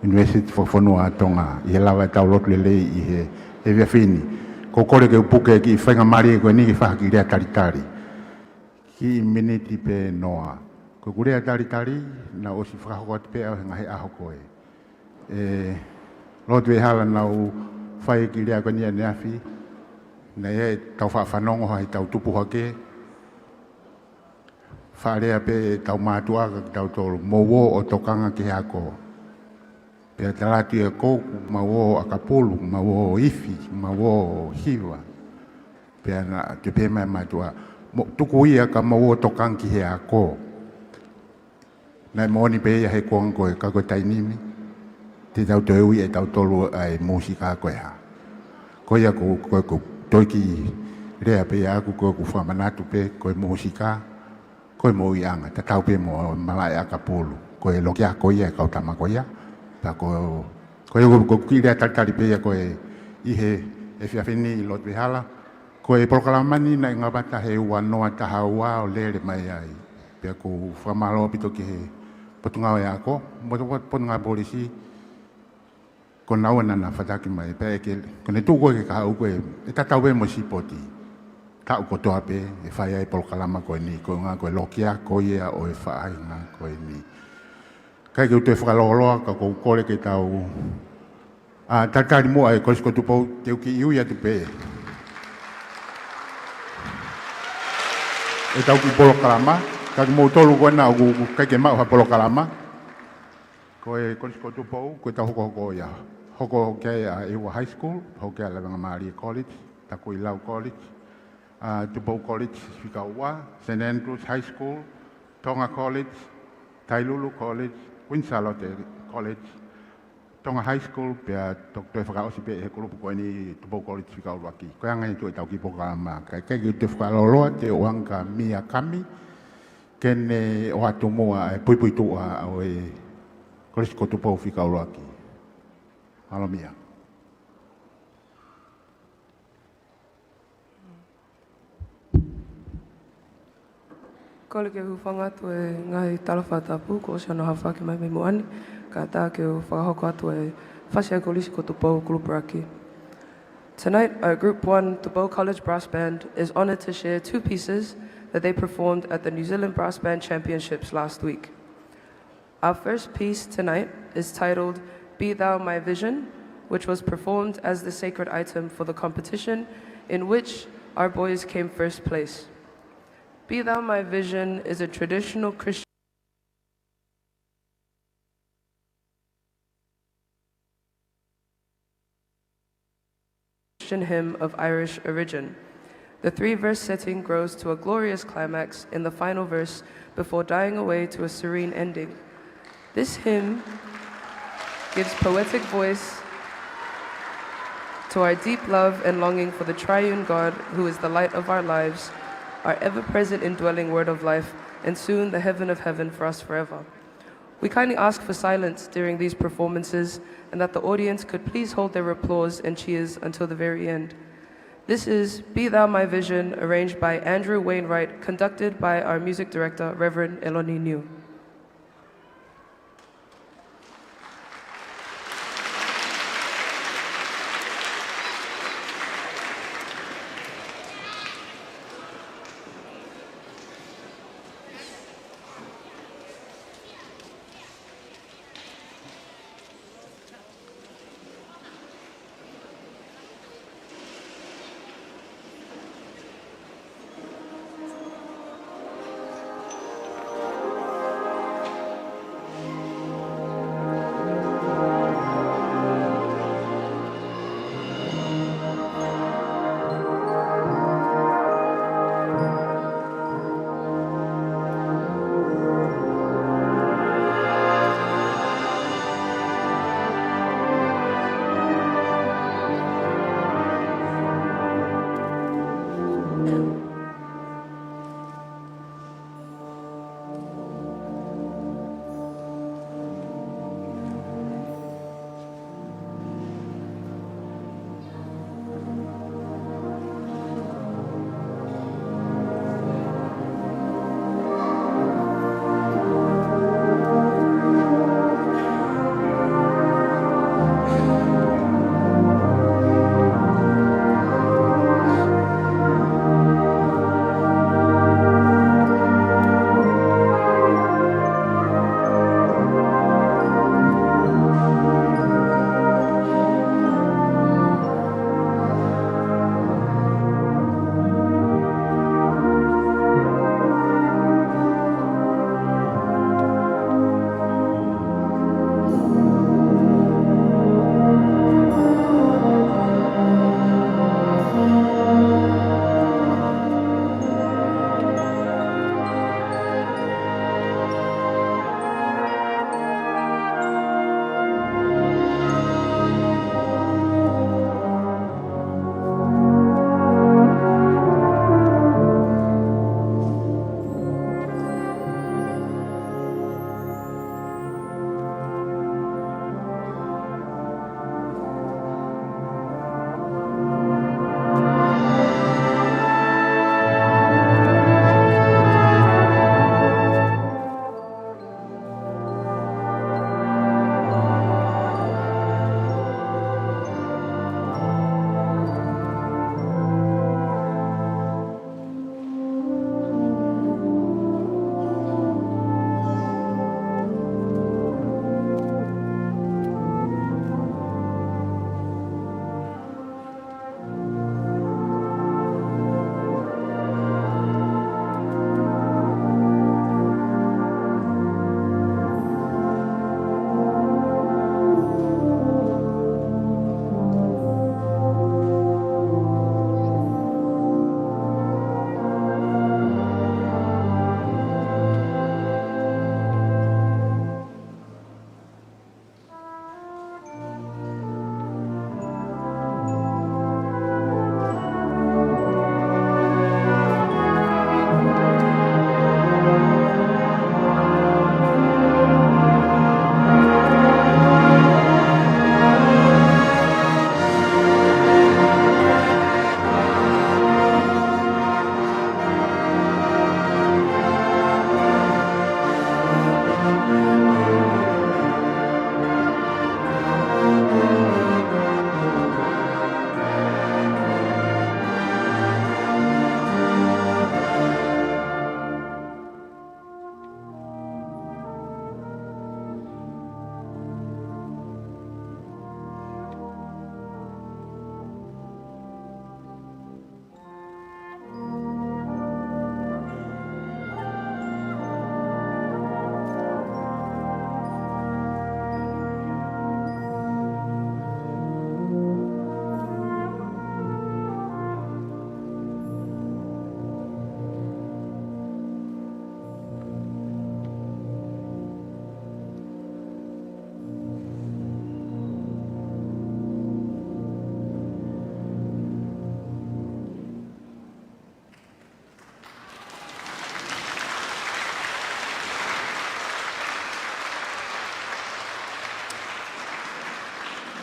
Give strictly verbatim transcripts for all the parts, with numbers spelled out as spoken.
ʻUnivēsiti Fakafonua ʻa Tonga, ʻi he lava ʻetau lotu lelei ʻi he, he efiafi ni. Ko e kole ke u puke e kiʻi faingamālie ko eni ke fai ha kiʻi lea talitali. Kiʻi miniti pē noa. Ko ʻeku lea talitali, naʻá ku ʻosi fakahoko atu pē ʻe au he ngaahi ʻaho ko ē. ʻE, Lord Vehala naʻá ku fai e kiʻi lea ko eni ʻaneafi, naʻe ʻi ai ʻetau faʻa fanongo he ʻetau tupu hake. Faʻa lea pē ʻetau mātuʻa kia kitautolu, mou ō ʻo tokanga ki he ako. Pea tala atu ʻe ia ʻoku mau ō ʻakapulu, mau ō ifi, mau ō hiva. Pea naʻe toe pehē mai e mātuʻa, mo, tuku ia ka mou ō tokanga ki he ako. Naʻe moʻoni pē ia he kuonga ko ē, ka ko e taimi ni, te tau toe ui ʻe tautolu ʻa e mūsika ko e hā. Ko ia ko, ko, ko, toe kiʻi lea pē ia ʻaʻaku ko ʻeku fakamanatu pē, ko e mūsika, ko e moʻuiʻanga, tatau pē mo e malaʻe ʻakapulu. Ko e loki ako ia ʻa e kau tama ko ia. Pea ko, ko ia ko, ko e kiʻi lea talitali pē ia ko ē ʻi he efiafi ni Lord Vehala. Ko e polokalama ni naʻe ngāue atu he ua noa taha ua ʻo lele mai ai. Pea ʻoku ou fakamālō ʻaupito ki he Potungāue Ako, mo e Potungāue Polisi, ko naua naʻá na fataki mai, pea ʻe ke, ko ʻene tuʻu ko ē ke kahaʻu ko ē, ʻe tatau pē mo e sipoti. Taʻu kotoa pē, ʻe fai ai e polokalama ko eni, ko e ʻuhinga ko e loki ako ia ʻo e faʻahinga ko eni. ʻIkai ke u toe fakalōloa, ka ʻoku ou kole ke tau, ʻa, talitali muʻa e Kolisi ko Tupou, te u kiʻi ui atu pē ʻetau kiʻi polokalama, ka kimoutolu ko ena ʻoku, ʻoku ʻikai ke maʻu ha polokalama. Ko e Kolisi ko Tupou, ko ʻetau hokohoko ia. Hoko ki ai ʻa ʻEua High School, hoko ki ai ʻa Lavengamālie College, Takuilau College, ʻa, Tupou College fika ua, Saint Andrew's High School, Tonga College, Tailulu College, Queen Sālote College, Tonga High School, pea toki toe fakaʻosi pē he kulupu ko eni Tupou College fika ʻuluaki. Ko e anga ia ʻetau kiʻi polokalama. ʻIkai, ʻikai ke u toe fakalōloa, te u ʻoange kia Mia Kami, ke ne ʻoatu muʻa e puipuituʻa ʻo e Kolisi ko Tupou fika ʻuluaki. Mālō Mia. Kole ke u hūfanga atu he ngaahi tala fakatapu kuo ʻosi hono aofaki mai mei muʻa ni, kae ʻatā ke u fakahoko atu e fasi ʻa e Kolisi ko Tupou kulupu ʻuluaki. Tonight, our Group One Tupou College Brass Band is honored to share two pieces that they performed at the New Zealand Brass Band Championships last week. Our first piece tonight is titled Be Thou My Vision, which was performed as the sacred item for the competition, in which our boys came first place. Be Thou My Vision is a traditional Christian Christian hymn of Irish origin. The three-verse setting grows to a glorious climax in the final verse before dying away to a serene ending. This hymn gives poetic voice to our deep love and longing for the triune God, who is the light of our lives, our ever-present indwelling Word of Life, and soon the heaven of heaven for us forever. We kindly ask for silence during these performances and that the audience could please hold their applause and cheers until the very end. This is Be Thou My Vision, arranged by Andrew Wainwright, conducted by our music director, Reverend Eloni Niu.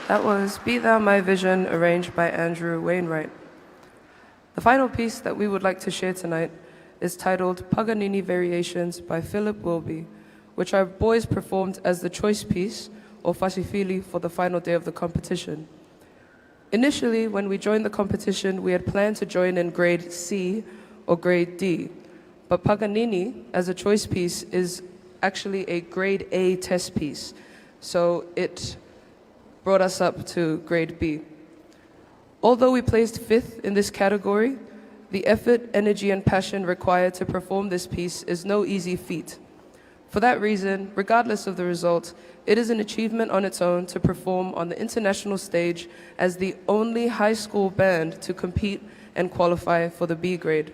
That was Be Thou My Vision, arranged by Andrew Wainwright. The final piece that we would like to share tonight is titled Paganini Variations by Philip Wilby, which our boys performed as the choice piece, or fasi fili, for the final day of the competition. Initially, when we joined the competition, we had planned to join in grade C or grade D, but Paganini, as a choice piece, is actually a grade A test piece, so it brought us up to grade B. Although we placed fifth in this category, the effort, energy, and passion required to perform this piece is no easy feat. For that reason, regardless of the result, it is an achievement on its own to perform on the international stage as the only high school band to compete and qualify for the B grade.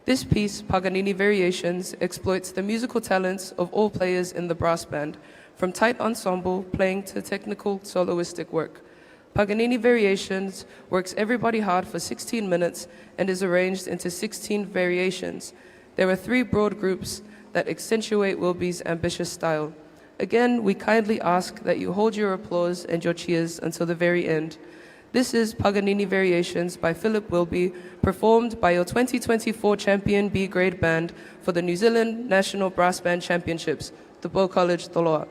This piece, Paganini Variations, exploits the musical talents of all players in the brass band, from tight ensemble playing to technical soloistic work. Paganini Variations works everybody hard for sixteen minutes and is arranged into sixteen variations. There are three broad groups that accentuate Wilby's ambitious style. Again, we kindly ask that you hold your applause and your cheers until the very end. This is Paganini Variations by Philip Wilby, performed by your twenty twenty-four champion B grade band for the New Zealand National Brass Band Championships, the Bow College Toloa.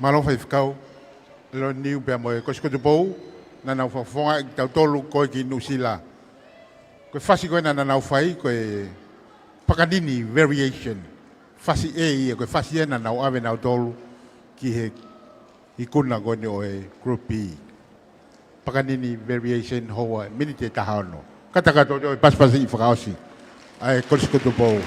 Mālō Faifekau Loniu pea mo e Kosikotu Pou, naʻa nau fakafofongaʻi kitautolu ko ē ki Nuʻusila. Ko e fasi ko ē naʻa nau fai, ko e Paganini variation. Fasi ʻe ia, ko e fasi ē naʻa nau ʻave nautolu ki he ikuna ko eni ʻo e Group B. Paganini variation, houa miniti ʻe taha ono. Kātaki atu ʻo pasipasiʻi fakaʻosi ʻa e Kosikotu Pou.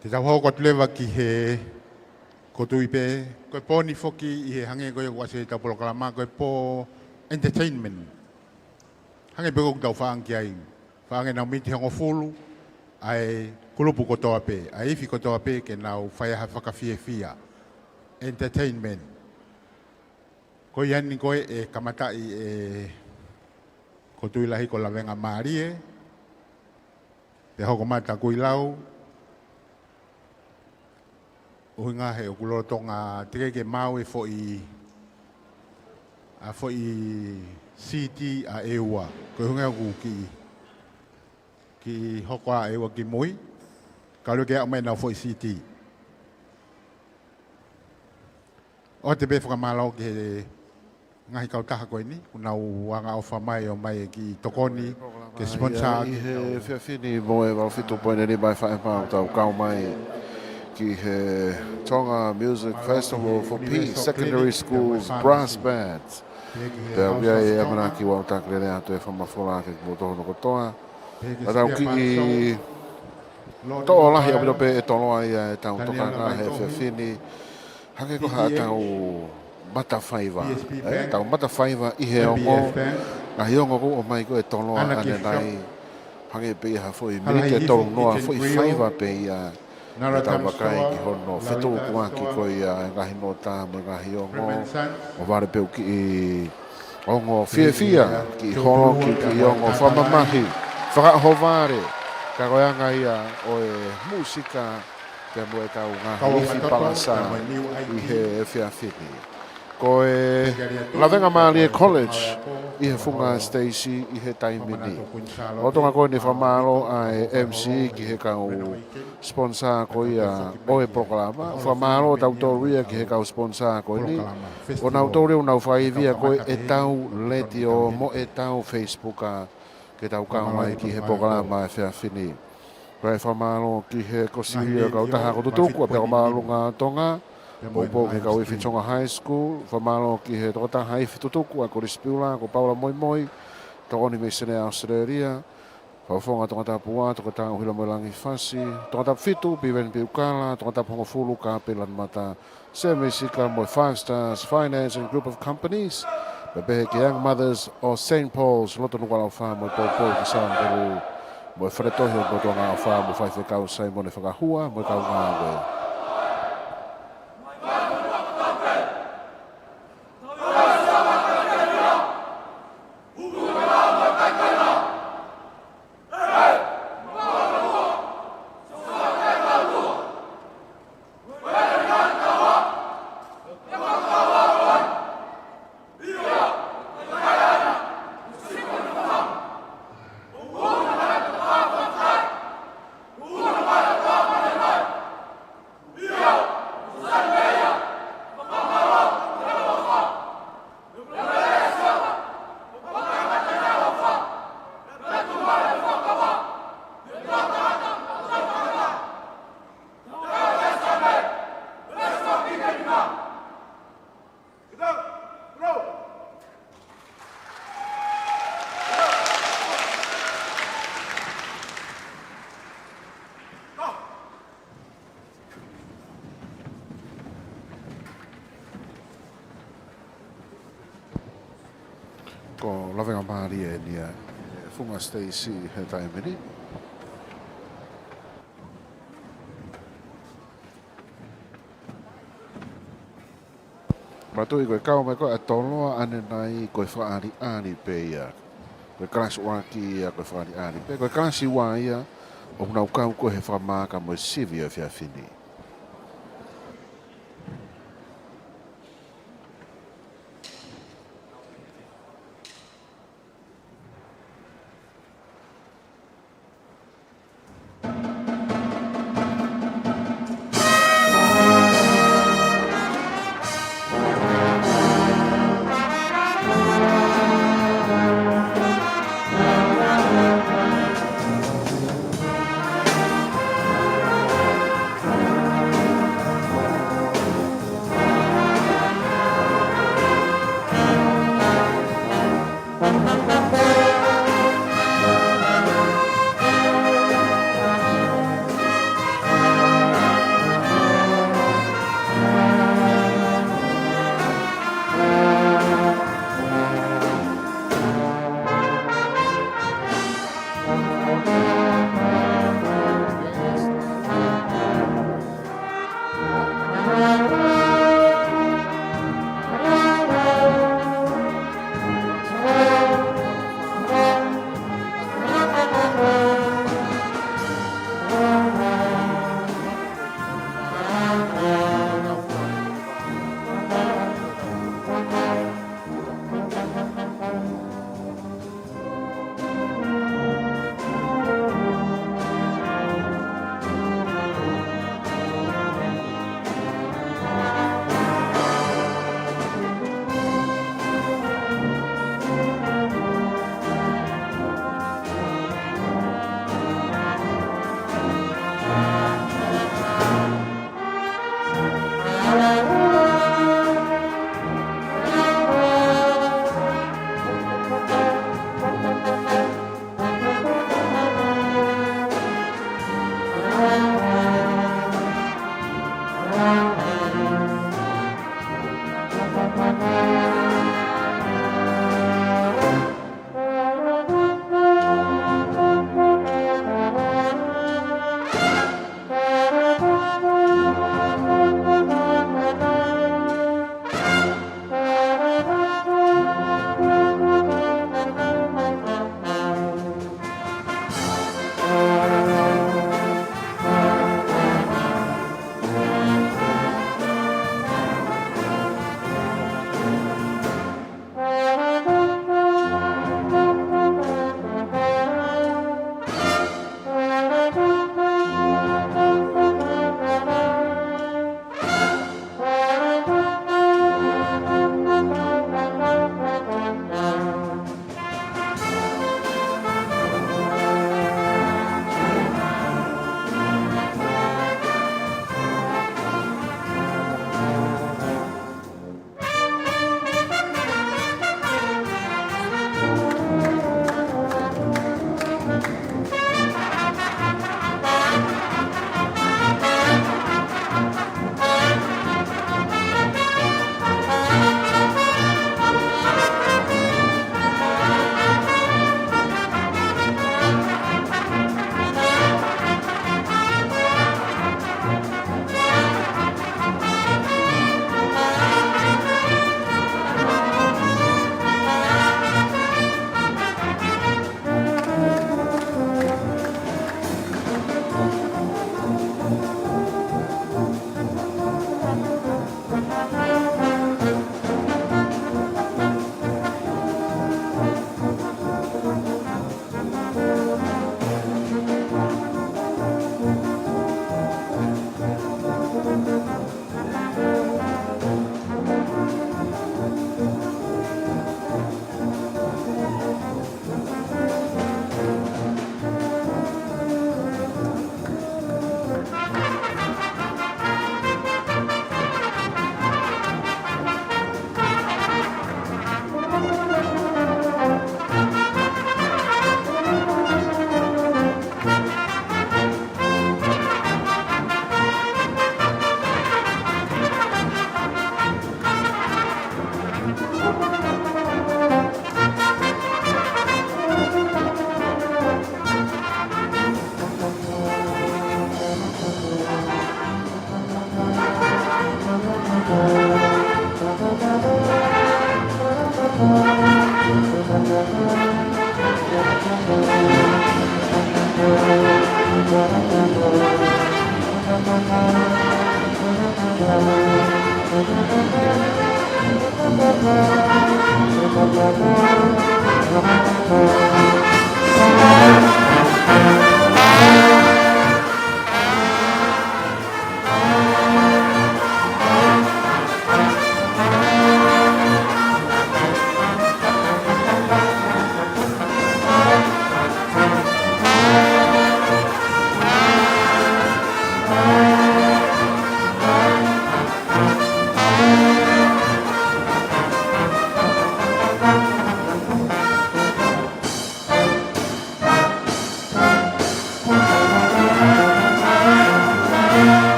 Te tau hoko atu leva ki he Ko e tui pē, ko e pō ni foki ʻi he hangē ko ia ʻoku ʻasi ʻetau polokalama, ko e pō entertainment. Hangē pē ko ʻetau faʻahinga ki ai. Faʻahinga ʻenau miniti hongofulu, ʻa e kulupu kotoa pē, ʻa e ifi kotoa pē ke nau fai ha fakafiefia. Entertainment. Ko ia ni ko ē ʻe kamataʻi ʻe Ko e tui lahi ko Lavengamālie, pea hoko mai ʻa Kuilau, ʻuhinga he ʻoku lolotonga teʻeki ke maʻu e foʻi, ʻa e foʻi CD ʻa ʻEua. Ko e ʻuhinga ʻoku kiʻi, kiʻi hoko ʻa ʻEua ki mui, ka ʻoku ʻikai ke aʻu mai ʻenau foʻi CD. ʻOatu pē fakamālō ki he ngaahi kautaha ko eni, ʻoku nau angaʻofa mai ʻo ʻomai e kiʻi tokoni, ke sponsor ʻi he efiafi ni mo e valu fitu poini nima ʻa e faʻē pau tau kau mai ki he Tonga Music Festival for Peace Secondary Schools Brass Bands. Pea ʻoku ʻi ai e ʻamanaki ʻoku ou taki lelei atu e fakamafola kiate kimoutolu kotoa. Naʻa tau kiʻi toʻo lahi ʻaupito pē e toloa ia ʻetau tokanga he efiafi ni. Hangē ko haʻatau matafaiva, ē, tau matafaiva ʻi he ongo, ngaahi ongo ʻoku ʻomai ko e toloa ʻanenai. Hangē pē ia ha foʻi miniti ʻe tolu noa, foʻi faiva pē ia. Naʻa tau vakai ki hono fetukuaki ko ia e ngaahi nota mo e ngaahi ongo. ʻO vale pē ʻoku kiʻi ongo fiefia, kiʻi holo, kiʻi, kiʻi ongo fakamamahi, fakaʻohovale, ka ko e anga ia ʻo e mūsika, pea mo ʻetau ngaahi ifi palasa ʻi he efiafi ni. Ko e Lavengamālie College ʻi he funga Stacy ʻi he taimi ni. ʻOku tau ʻoatu e fakamālō ʻa e M C ki he kau sponsor ko ia ʻo e polokalama. Fakamālō ʻa tautolu ia ki he kau sponsor ko eni. ʻOku nau tolu ia ʻoku nau fakaivia ko ē ʻetau letiō mo ʻetau Facebook ke tau kau mai ki he polokalama he efiafi ni. Pea fakamālō ki he Kosipeli ʻo e Kautaha ʻo Tutuku ʻa e Māʻolunga ʻo Tonga. Poupou ki he kau ifi Tonga High School. Fakamālō ki he tokotaha ifi Tutuku ʻa e Kolisi Piula ko Paula Moimoi. Tokoni mei Senē ʻAositelēlia. Fakafofonga Tongatapu ua, Toketā ʻUhilamoelangi Fasi, Tongatapu fitu, Piveni Piukala, Tongatapu hongofulu, Kāpeli Lanumata, Semisika mo e Five Stars Finance and Group of Companies, pea pehē ki he Young Mothers ʻo Saint Paul's, loto Nukuʻalofa mo e poupou ki Saunpulu, mo e Faletohi ʻo Motuʻangaʻofa mo Faifekau Saimone Fakahua, mo e kau ngāue. Ko Lavengamālie eni ia, ʻi he funga Stacy he taimi ni. Mātuʻaki ko e kau mai ko ē ʻa e toloa ʻanenai ko e fakaʻaliʻali pē ia. Ko e kalasi ʻuluaki ia ko e fakaʻaliʻali pē. Ko e kalasi ua ia ʻoku nau kau ko ē he fakamaaka mo e sivi ʻo e efiafi ni.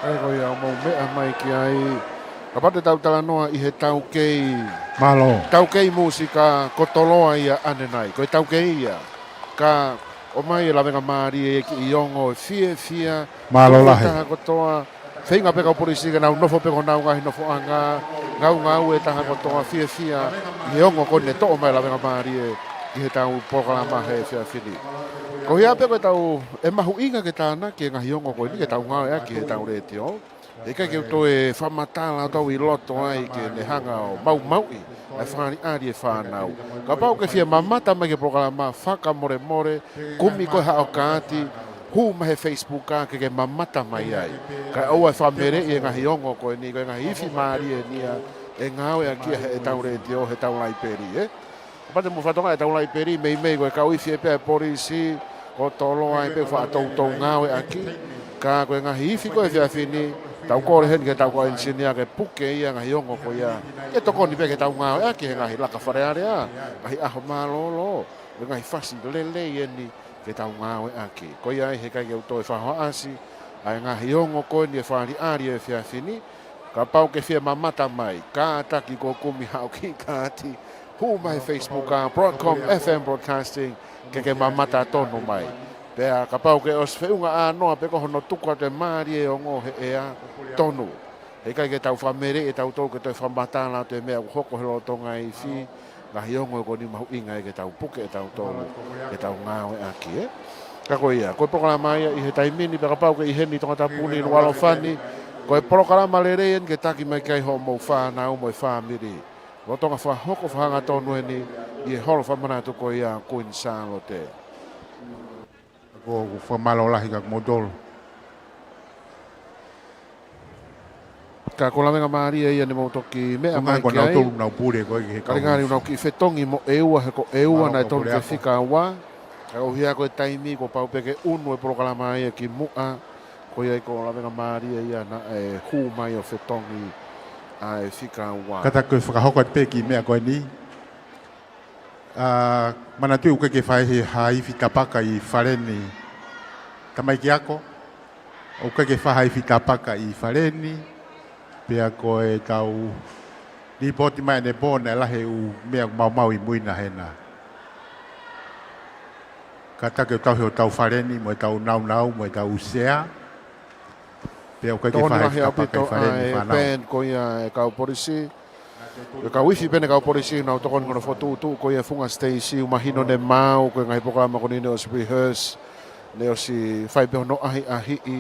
ʻA ia ko ia ʻoku mou meʻa mai ki ai. Kapau te tau talanoa ʻi he taukei. Mālō. Taukei mūsika ko Toloa ia ʻanenai. Ko e taukei ia. Ka ʻomai e lavengamālie ʻa e kiʻi ongo fiefia. Mālō lahi. Taha kotoa. Feinga pē kau polisi ke nau nofo pē ko honau ngaahi nofoʻanga, ngaungaue taha kotoa fiefia ʻi he ongo ko eni ne toʻo mai e lavengamālie ʻi heʻetau polokalama he efiafi ni. Ko ia pē ko ʻetau, ʻe mahuʻinga ke tānaki e ngaahi ongo ko eni ke tau ngāueʻaki heʻetau letiō. ʻIkai ke u toe fakamatala atu au ʻi loto ai ke ne hanga ʻo maumauʻi ʻa e fakaʻaliʻali e fānau. Kapau ʻoku ke fie mamata mai ki he polokalama, fakamolemole, kumi koe haʻo kaati, hū mai he Facebook ā ke ke mamata mai ai. Kae ʻoua ʻe fakameleʻi e ngaahi ongo ko eni, ko e ngaahi ifi mālie eni ia ʻe ngāueʻaki ia heʻetau letiō, heʻetau laipeli, ē? Kapau te mou fakatokangaʻi ʻetau laipeli, meimei ko e kau ifi ē pē ʻa e polisi, ko Toloa ē pē ʻoku faʻa toutou ngāueʻaki. Ka ko e ngaahi ifi ko ē he efiafi ni, tau kole heni ki heʻetau kau ʻenisinia ke puke ia e ngaahi ongo ko ia. Ke tokoni pē ke tau ngāueʻaki he ngaahi laka Fale Alea, ngaahi ʻaho mālōlō, ko e ngaahi fasi lelei eni ke tau ngāueʻaki. Ko ia ai heʻikai ke u toe fakahohaʻasi ʻa e ngaahi ongo ko eni e fakaʻaliʻali e efiafi ni. Kapau ʻoku ke fie mamata mai, kātaki koe ʻo kumi haʻo kiʻi kaati, hū mai he Facebook ā, Broadcom F M Broadcasting, ke ke mamata tonu mai. Pea kapau ʻoku ke ʻosi feʻunga ʻānoa pē koe hono tuku atu e mālie e ongo he ʻea, tonu. Heʻikai ke tau fakameleʻi ʻe tautolu ke toe fakamatala atu e meʻa ʻoku hoko he lolotonga ifi, ngaahi ongo ko eni mahuʻinga ia ke tau puke ʻe tautolu, ke tau ngāueʻaki, ē? Ka ko ia, ko e polokalama ia ʻi he taimi ni, pea kapau ʻoku ke ʻi heni Tongatapu ni, Nukuʻalofa ni, ko e polokalama lelei eni ke taki mai ki ai hoʻomou fānau mo e fāmili. Lolotonga fakahoko fakahangatonu eni ʻi he holo fakamanatu ko ia ʻo Kuini Sālote. Ko, ko e fakamālō lahi kia kimoutolu. Ka ko e lavengamālie ia ne mou toki meʻa mai ki ai. Ko nautolu nau pule ko ē ki he kau ifi. Kae ngali nau kiʻi fetongi mo ʻEua he ko ʻEua naʻe tonu ke fika ua. Ka ʻoku hia ko e taimi kuo pau pē ke unu e polokalama ia ki muʻa. Ko ia ai ko e lavengamālie ia naʻe hū mai ʻo fetongi ʻa e fika ua. Kātaki ko e fakahoko atu pē kiʻi meʻa ko eni. ʻA, manatuʻi ʻoku ʻikai ke fai ha ifi tapaka ʻi fale ni. Tamaiki ako, ʻoku ʻikai ke fai ha ifi tapaka ʻi fale ni, pea ko ʻetau lipooti mai ʻanepō naʻe lahi e ʻū meʻa ʻoku maumau ʻi mui na hena. Kātaki ʻo tauhi hotau fale ni, mo ʻetau nāunau, mo ʻetau sea, pea ʻoku ʻikai ke fai ha ifi tapaka ʻi fale ni, fānau. Tokoni lahi ʻaupito ʻa e band ko ia e kau polisi. Ko e kau ifi pē eni e kau polisi, nau tokoni ki hono fokotuʻutuʻu ko ia e funga siteisi, ʻoku mahino ne maau, ko e ngaahi polokalama ko eni ne ʻosi rehearse, ne ʻosi fai pē hono ʻahiʻahiʻi.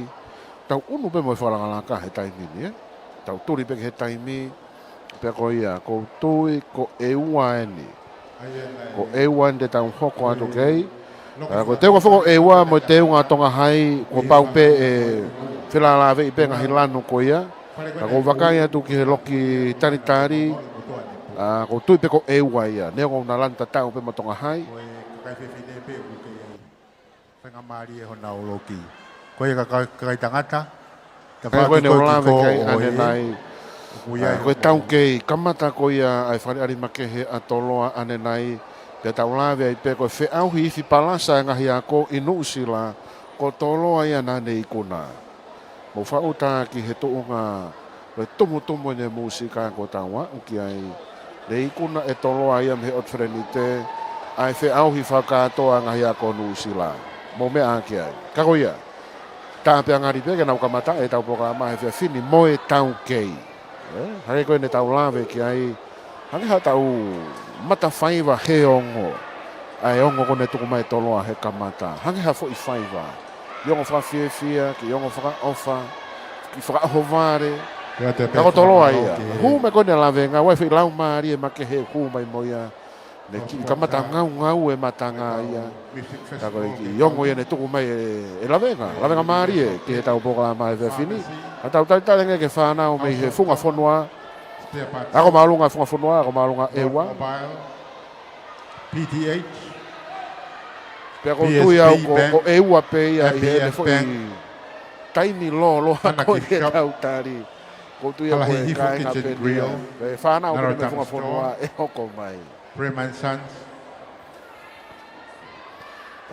Tau unu pē mo e fakalakalaka he taimi ni, ē? Tau tuli pē ki he taimi, pea ko ia, ʻoku ou tui ko ʻEua eni. Ko ʻEua eni te tau hoko atu ki ai. ʻA, ko e teunga foki ʻo ʻEua mo e teunga ʻo Tonga Hai, kuo pau pē ʻe felālāveʻi pē ngaahi lanu ko ia. Ka ʻoku ou vakai atu ki he loki talitali, ʻa, ʻoku ou tui pē ko ʻEua ia. Neongo ʻoku na lanu tatau pē mo Tonga Hai. Faingamālie honau loki. Ko ia ka, ka, kakai tangata. Ka ko ʻene ʻoku lave ki ai ʻanenai. Ko e taukei, kamata ko ia ʻa e fakaʻaliʻali makehe ʻa Toloa ʻanenai. Pea tau lave ai pē ko e feʻauhi ifi palasa e ngaahi ako ʻi Nuʻusila, ko Toloa ia naʻa ne ikuna. Mou faʻu atu ki he tuʻunga, ko e tumutumu eni e mūsika kuo tau aʻu ki ai. Ne ikuna ʻe Toloa ia mei he ʻOtu Felenite, ʻa e feʻauhi fakakātoa ngaahi ako Nuʻusila. Mou meʻa ki ai. Ka ko ia, tā pē ʻa ngali pē ke nau kamata ʻetau polokalama he efiafi ni mo e taukei. ʻE, hangē ko ʻene tau lave ki ai, hangē ha tau mata faiva he ongo. ʻA e ongo ko ʻene tuku mai toloa he kamata. Hangē ha foʻi faiva. ʻI ongo fakafiefia, ki ongo fakaʻofa, ki fakaʻohovale. Ka ko toloa ia. Hū mai ko ʻene lavenga, ʻoku ʻi ai e foʻi laumālie makehe hū mai mo ia. Ne kiʻi kamata ngaungaue e matanga ia. Ka ko e kiʻi ongo ia ne tuku mai e, e lavenga. Lavenga mālie ki heʻetau polokalama he efiafi ni. Ka tau talitali ange ki he fānau mei he funga fonua. Ako māʻolunga funga fonua, ako māʻolunga ʻEua. Pea ʻoku ou tui au ko, ko ʻEua pē ia ʻi heʻene foʻi taimi lōloa ko ē ke tau tali. ʻOku ou tui au ko e kāinga pē ia. Ko e fānau pē mei he funga fonua ʻe hoko mai. Bremen Sons.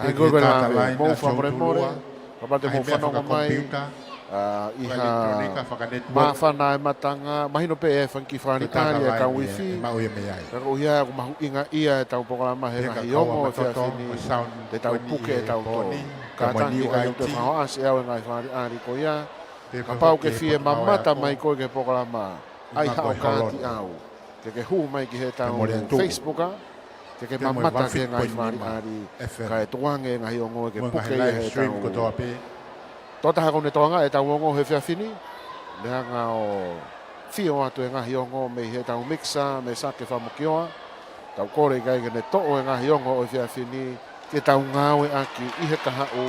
Ai, ko e lave, mou fakamolemole, kapau te mou fanongo mai, ʻa, ʻi ha māfana e matanga, mahino pē ʻe fanga kiʻi faliʻali e kau wifi. Ka ko ia ʻoku mahuʻinga ia ʻetau polokalama he ngaahi ongo he efiafi ni, te tau puke ʻetau tō. Kātaki ʻikai te u fakahoʻasi ʻe au e ngaahi faliʻali ko ia. Kapau ʻoku ke fie mamata mai koe ki he polokalama, ʻai haʻo kāti ʻau. Ke ke hū mai ki heʻetau Facebook, ke ke mamata ki he ngaahi faliʻali, kae tuku ange e ngaahi ongo ke puke ia heʻetau. Tokotaha ko ʻene toʻonga ʻetau ongo he efiafi ni, ne hanga ʻo fio atu e ngaahi ongo mei heʻetau mixer, mei Sake Famukioa, tau kole ki ai ke ne toʻo e ngaahi ongo ʻo e efiafi ni, ke tau ngāueʻaki ʻi he kahaʻu,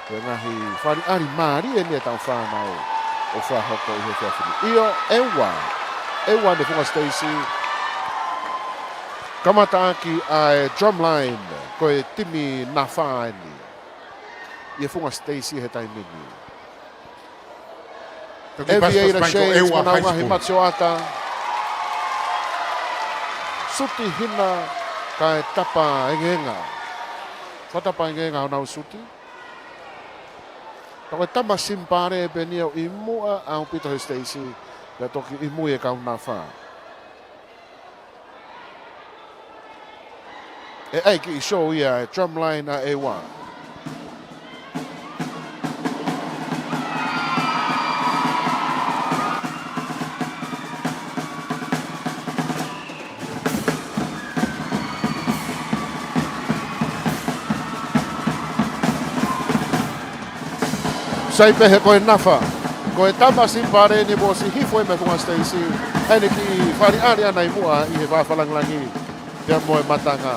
ʻi he ngaahi faliʻali mālie ʻeni ʻetau fānau ʻoku fakahoko ʻi he efiafi ni. ʻIo, ʻEua, ʻEua ʻene funga siteisi, kamataʻaki ʻa e Drumline, ko e timi Nafa ʻeni. ʻI he funga siteisi he taimi ni. Aviator Shades, mo ʻenau ngaahi matsioʻata. Suti hina kae tapa engeenga. Fakatapa engeenga honau suti. Ka ko e tama simipale pē ʻeni ʻoku ʻi muʻa ʻaupito he siteisi. Pea toki ʻi mui e kau Nafa. ʻE ʻai kiʻi show ia e Drumline ʻa ʻEua. Sai pē he ko e Nafa. Ko e tama simipale ʻeni kuo ʻosi hifo ia mei he funga siteisi. ʻEne kiʻi faliʻali ʻana ʻi muʻa ʻi he vā fakalāngilangi. Pea mo e matanga.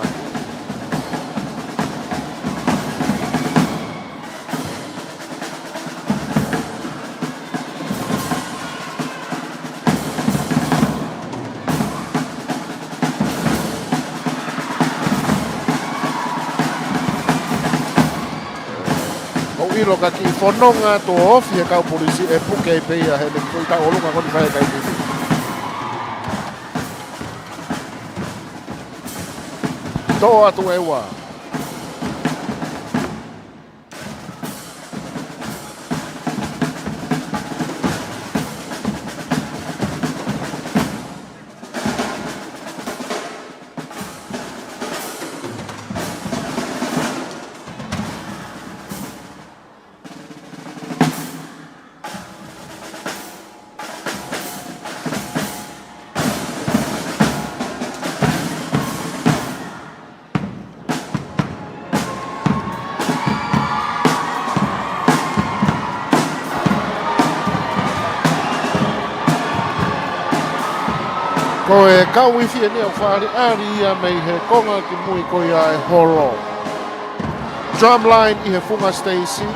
ʻOku ʻilo ka kiʻi fononga tuʻo ofi he kau polisi ʻe puke ai pē ia heʻene kiʻi foʻi taʻu ʻolunga ko ʻeni fai e kai titi. Toʻo atu ʻEua. Ko e kau wifi ʻeni ʻoku faliʻali ia mei he konga ki mui ko ia e holo. Drumline ʻi he funga siteisi.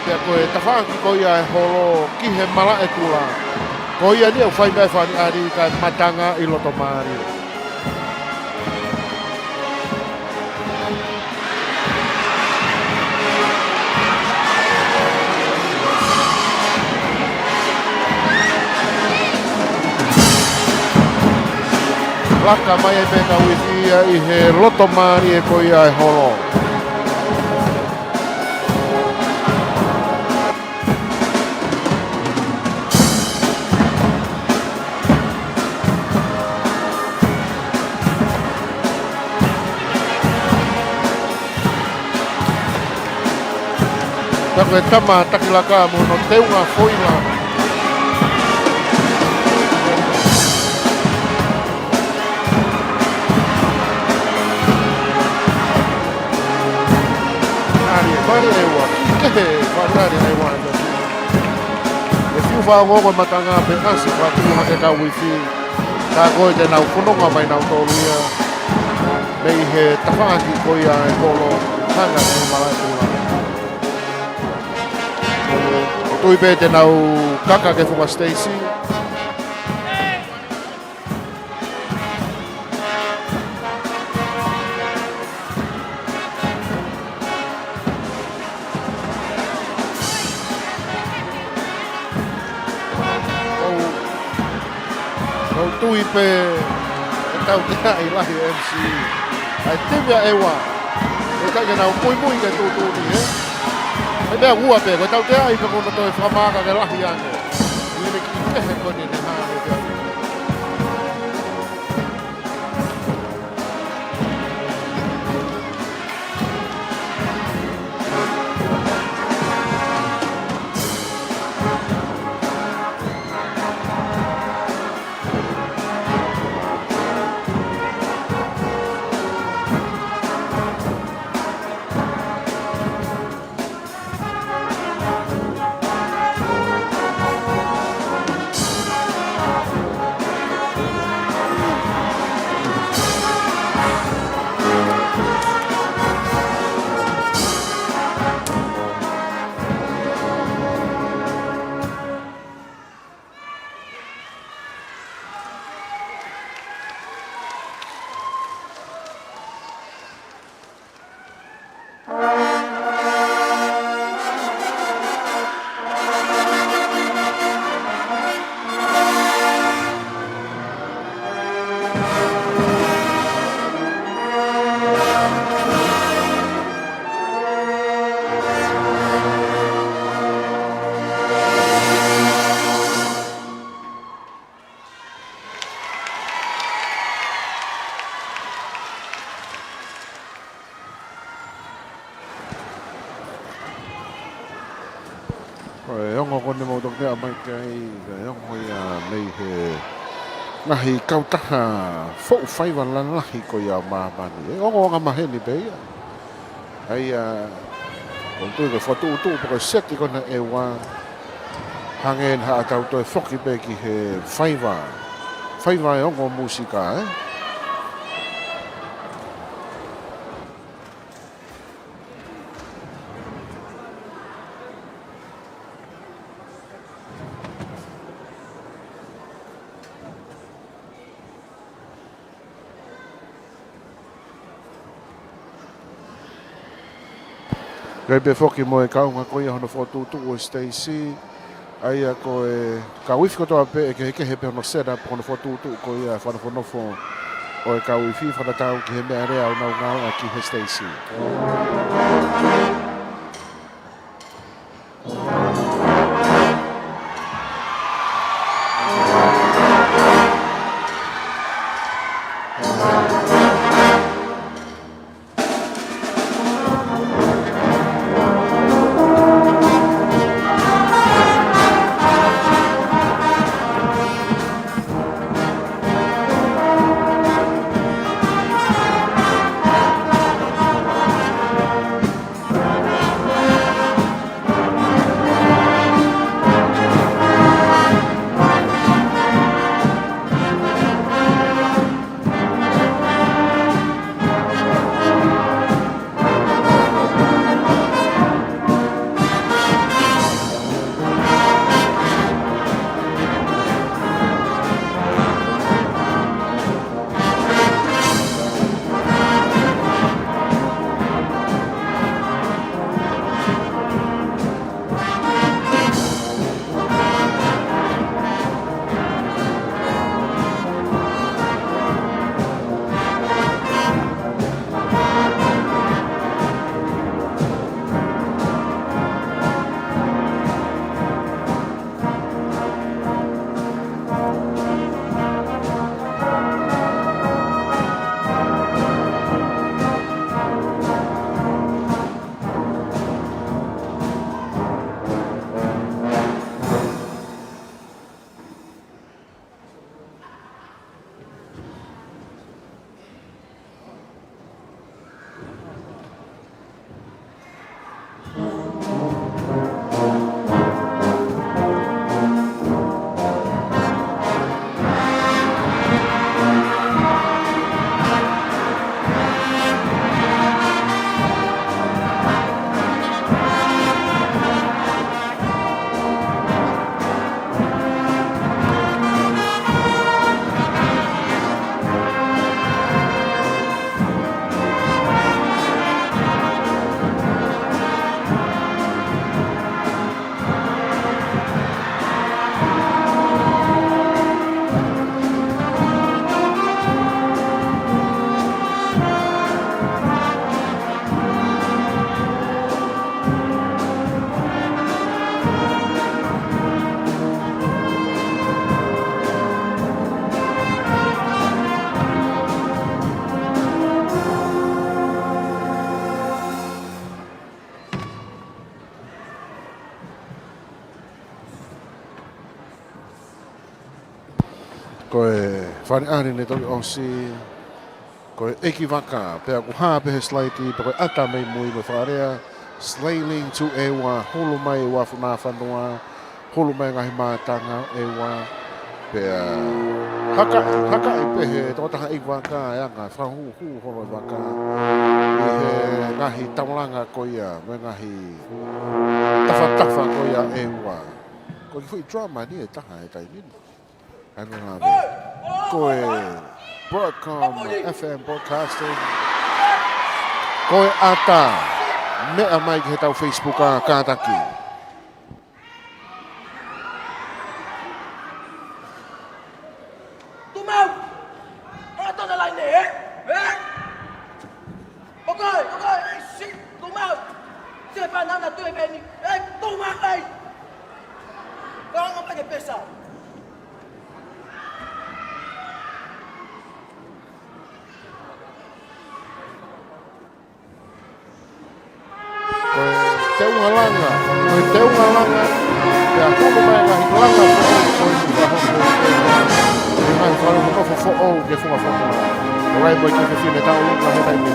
Pea ko e tafaʻaki ko ia e holo ki he malaʻe kula. Ko ia ʻeni ʻoku fai mai e faliʻali kae matangaʻi loto mālie. Laka mai ai pē kau wifi ia ʻi he loto mālie ko ia e holo. Ko e tama Takilaka mo hono teunga foila. Ari, mali ʻEua. Kehe, mali ʻEua. E fiu faongo ko e matanga pē ʻasi, fakatū hake kau ifi. Ka ko e te nau fononga mai nautolu ia. Mei he tafaʻaki ko ia e kolo, hanga ki malaʻe kula. ʻOku ou tui pē te nau kaka ke fuka Stacy. ʻOku ou, ʻoku ou tui pē ʻe tauteaʻi lahi e M C. ʻA e timi ʻa ʻEua. ʻE kai ke nau muimui ke tuʻutuʻuni, ē? He meʻa ua pē, ko e tauteaʻi pē ko hono toe fakamaaka ke lahi ange. ʻI he kiʻi kehe ko eni ne hā ne pea. Ko e ongo ko eni mou toki meʻa mai ki ai, ko e ongo ia mei he ngaahi kautaha foʻu faiva lalahi ko ia ʻo māmani. ʻE ongo anga maheni pē ia. ʻA ia, ʻoku ou tui ko e fokotuʻutuʻu pe ko e seti ko ena ʻa ʻEua. Hangē naʻa tau toe foki pē ki he faiva. Faiva e ongo mūsika, ē? Kae pehē foki mo e kaunga ko ia hono fokotuʻutuʻu ʻo Stacy. ʻA ia ko e kau ifi kotoa pē ʻe kehekehe pē hono set up hono fokotuʻutuʻu ko ia e fakanofonofo ʻo e kau ifi fakatatau ki he meʻalea ʻoku nau ngāueʻaki he Stacy. Ko e Fale Alea ne toki ʻosi, ko e ʻeikivaka, pea kuo hā pē he slaiti, pea ko e ʻata mei mui mo e fakalea, slailing to ʻEua, hulu mai ʻEua Funga Fonua, hulu mai ngaahi mātanga ʻEua, pea hakaʻi, hakaʻi pē he tokotaha ʻeikivaka, e anga, fakahū, hū holo e vaka, ʻi he ngaahi taulanga ko ia, mo e ngaahi tafatafa ko ia ʻEua. Ko e kiʻi foʻi drama ni ʻe taha he taimi ni. Ange lave. Ko e Broadcom F M Broadcasting. Ko e ʻata. Meʻa mai ki heʻetau Facebook ʻa kātaki. Tumau! ʻA tona laine, ē? Ē? ʻOkei, ʻokei, ē, si, tumau. Se panana tu e meni. Ē, tumau, ē. Kau ngā pake pesa. Ko e teunga langa, ko e teunga langa, pea hulu mai ngaahi langa foʻou, ko e ngaahi fale nofo foʻou ke funga foʻou. Ko e ʻai mo e kiʻi fefine tau langa he taimi.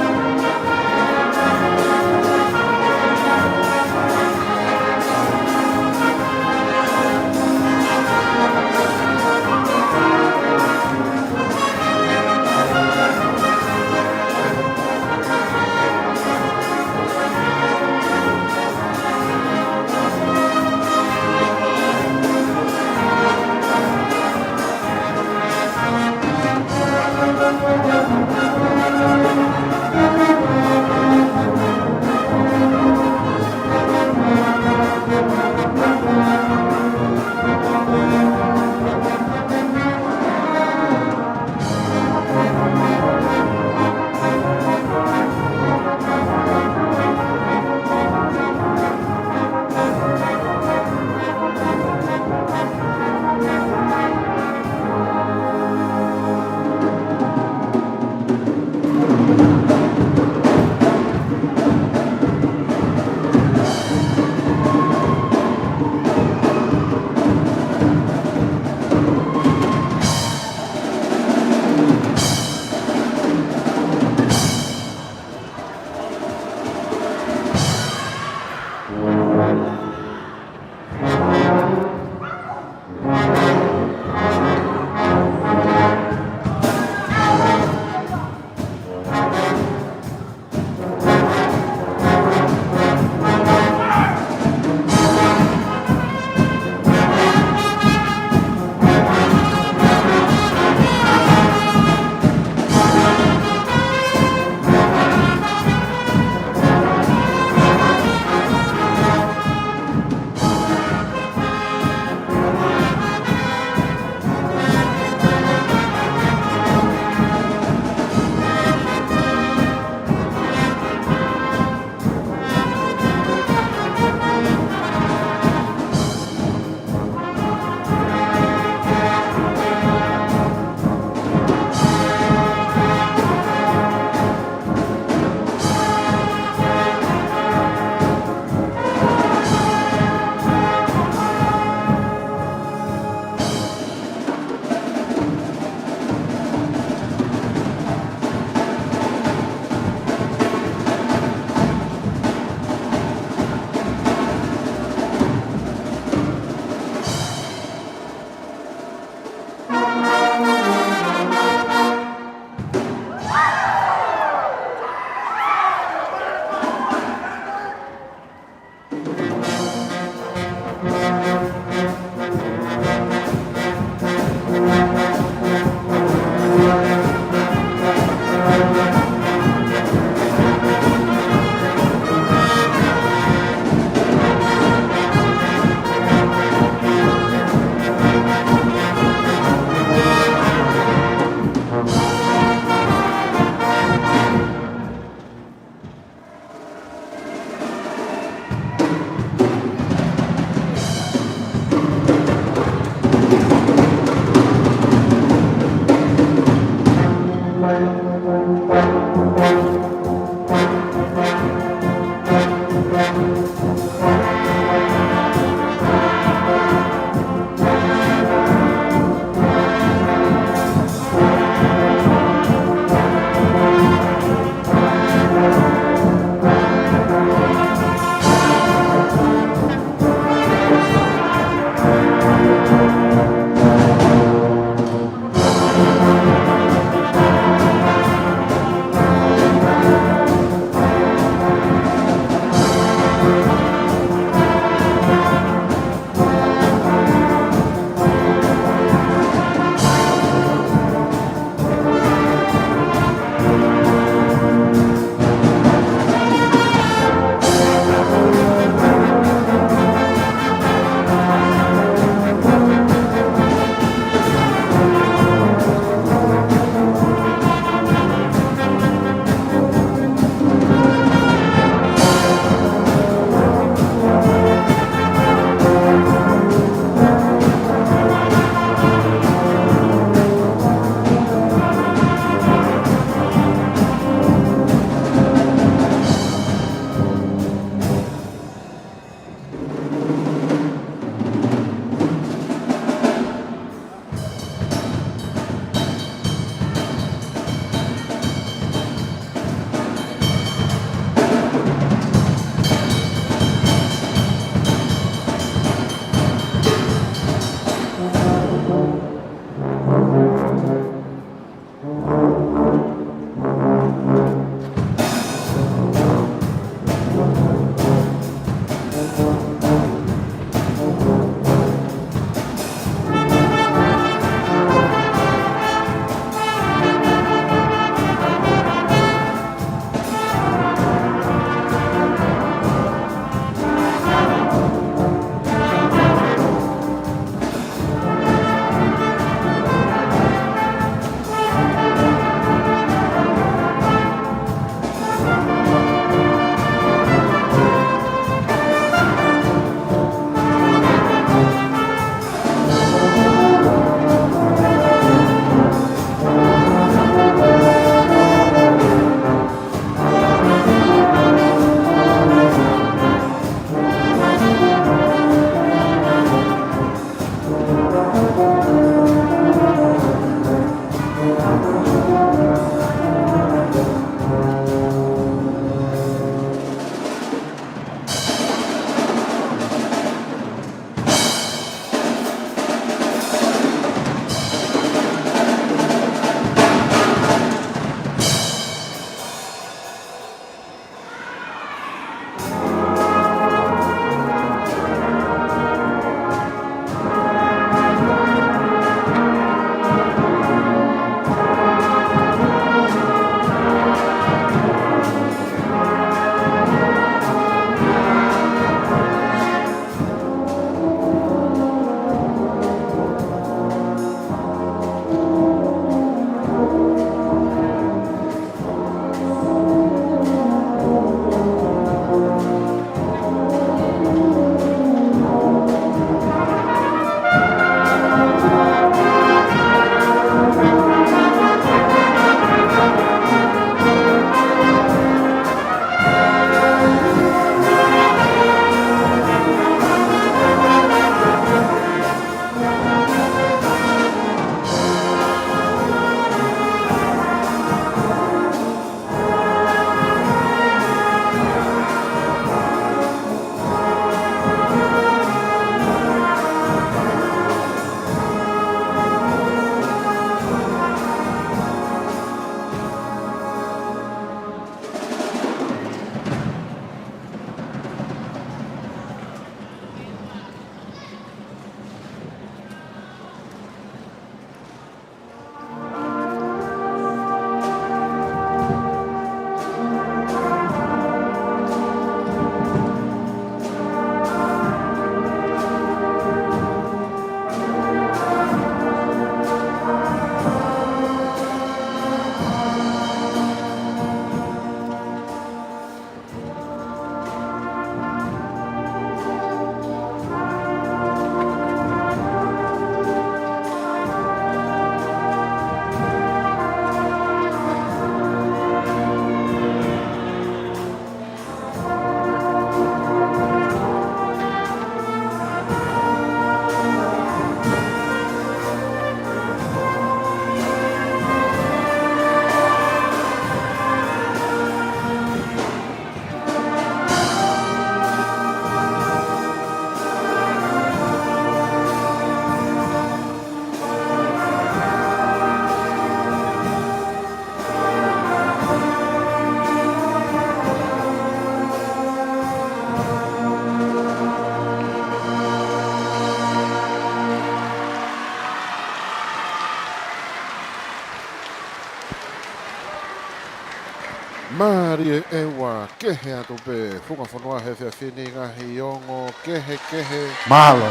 Ari e ua kehe atu pē Funga Fonua he efiafi ni, ngaahi ongo kehekehe. Mālō.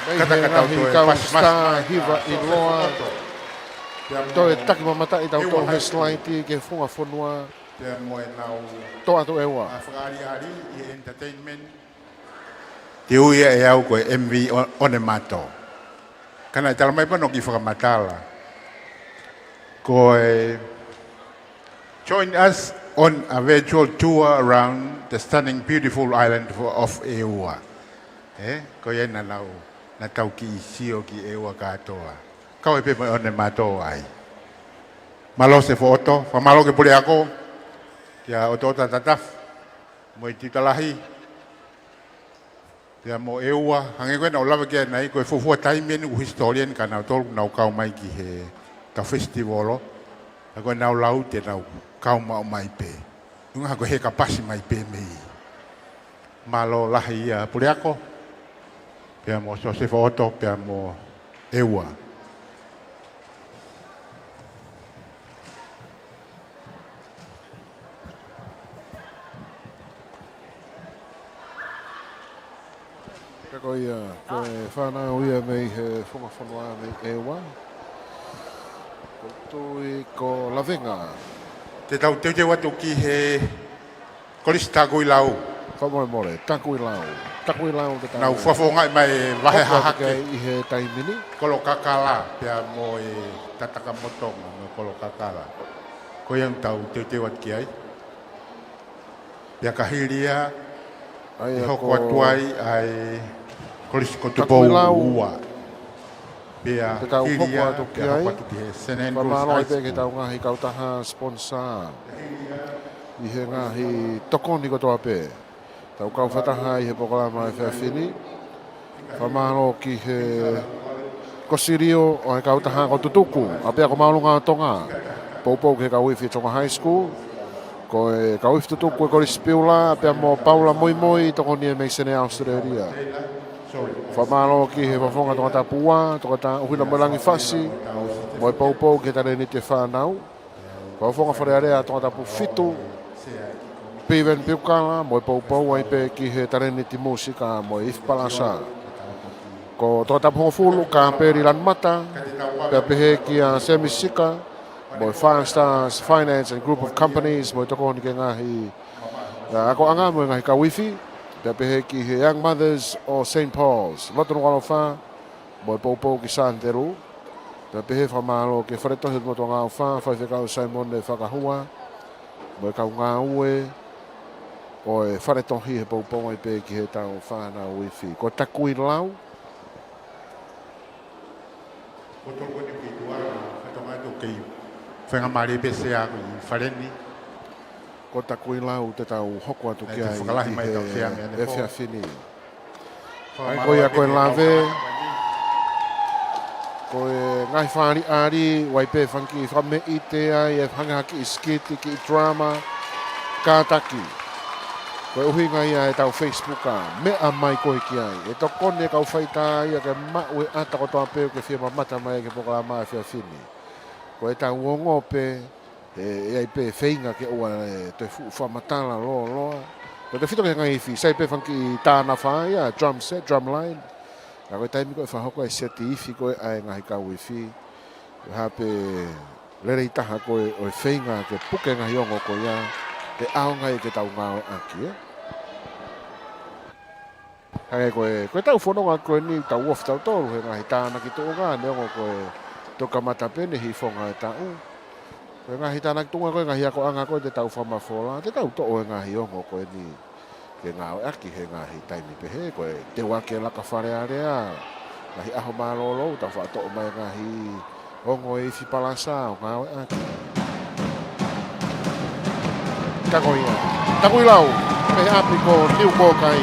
Mei he ngaahi kau star hiva ʻiloa. Toe taki mamataʻi tautolu he slide ki he Funga Fonua. Toʻo atu e ua. Te u ui ʻe au ko e M V ʻo, ʻo e mato. Ka naʻe tala mai pē ʻoku fakamatala. Ko e join us on a virtual tour around the stunning beautiful island of, of ʻEua. Ē, ko ia naʻa nau, naʻa tau kiʻi sio ki ʻEua kātoa. Kau ai pē mo e ʻOne Mato ai. Mālō Sefoʻoto, fakamālō ki he puleako, kia ʻOtoʻota Tatafu, mo e Tiuta Lahi, pea mo ʻEua, hangē ko ē naʻa ku lave ki ai ʻanenai, ko e fuofua taimi eni ʻoku hisitōlia eni kia nautolu, nau kau mai ki he, ka festival, ka ko ʻenau lau te nau kau maʻu mai pē. ʻUhinga ko e heka pasi mai pē mei. Mālō lahi ia puleako, pea mo Sefoʻoto, pea mo ʻEua. Ka ko ia, ko e fānau ia mei he Funga Fonua mei ʻEua. Ko Tui, ko Lavenga. Te tau teuteu atu ki he Kolisi Takuilau. Fakamolemole, Takuilau. Takuilau te tau. Nau fakafofongaʻi mai e vahe hoko atu hahake ki ai ʻi he taimi ni. Kolo Kakala, pea mo e Tatakamotonga, mo Kolo Kakala. Ko ia ʻoku tau teuteu atu ki ai. Pea ka hili ia, ʻe hoko atu ai ʻa e Kolisi ko Tupou ua. Pea hili ia, pea hoko atu ki he Saint Andrew's High School. Fakamālō ai pē ki he tau ngaahi kautaha sponsor. ʻI he ngaahi tokoni kotoa pē. Tau kau fakataha ʻi he polokalama efiafi ni. Fakamālō ki he Kosilio ʻo e kautaha ko Tutuku, ʻa pea ko Māʻolunga ʻo Tonga. Poupou ki he kau ifi Tonga High School. Ko e kau ifi Tutuku e Kolisi Piula, pea mo Paula Moimoi, tokoni e mei Senē Australia. Fakamālō ki he Fakafofonga Tongatapu ua, Toketā ʻUhina mo Langi Fasi, mo e poupou ki he talēniti e fānau. Fakafofonga Fale Alea Tongatapu fitu, Piven Piukala, mo e poupou ai pē ki he talēniti mūsika mo e ifi palasa. Ko Tongatapu hongofulu, Kapeli Lanumata, pea pehē kia Semi Sika, mo e Five Stars Finance and Group of Companies, mo e tokoni ki he ngaahi, ʻa, akoʻanga mo e ngaahi kau ifi, pea pehē ki he Young Mothers ʻo Saint Paul's, Loto Nukuʻalofa, mo e poupou ki Sānitelū. Pea pehē fakamālō ki he Fale Tohi ʻo e Motuʻa ʻofa, Faifekau Saimone Fakahua, mo e kau ngāue ʻo e Fale Tohi he poupou ai pē ki he tau fānau ifi. Ko Takuilau. Ko tolu ko eni ki tuʻa, fatonga atu kei. Faingamālie pē Sea ko e fale ni. Ko Takuilau te tau hoko atu ki ai ʻi he efiafi ni. ʻA ia ko ia ko e lave, ko e ngaahi fāliʻali, ʻoku ʻi ai pē fanga kiʻi fakameʻite ai, ʻe hangē ha kiʻi sikiti, kiʻi drama, kātaki. Ko e ʻuhinga ia e tau Facebook ʻa Meʻa Mai Koe Ki Ai. ʻE tokoni e kau faitā ia ke maʻu e ʻata kotoa pē ʻoku ke fie mamata mai ki he polokalama efiafi ni. Ko e tau ongo pē, ʻe, ʻe ʻi ai pē feinga ke ʻoua ʻe toe fuʻu fakamatala lōloa. Ko e tefito ki he ngaahi ifi, sai pē fanga kiʻi tānafa ia, drum set, drum line. Ka ko e taimi ko ē fakahoko e seti ifi ko ē ʻa e ngaahi kau ifi. Ko e hā pē lelei taha ko ē ʻo e feinga ke puke ngaahi ongo ko ia, ke ʻaonga ai ke tau ngāueʻaki, ē. Hangē ko e, ko e tau fononga ko eni tau ofi tautolu he ngaahi tānaki tuʻunga, neongo ko e toki kamata pē eni e hifonga e taʻu. Ko e ngaahi tānaki tuʻunga ko e ngaahi akoʻanga ko e te tau fakamafola, te tau toʻo e ngaahi ongo ko eni ke ngāueʻaki he ngaahi taimi pehē, ko e teu ake laka Fale Alea, ngaahi ʻaho mālōlō, tau faʻa toʻo mai ngaahi ongo e ifi palasa ʻo ngāueʻaki. Ka ko ia, Takuilau, mei he ʻapi ko Niu Kōkai.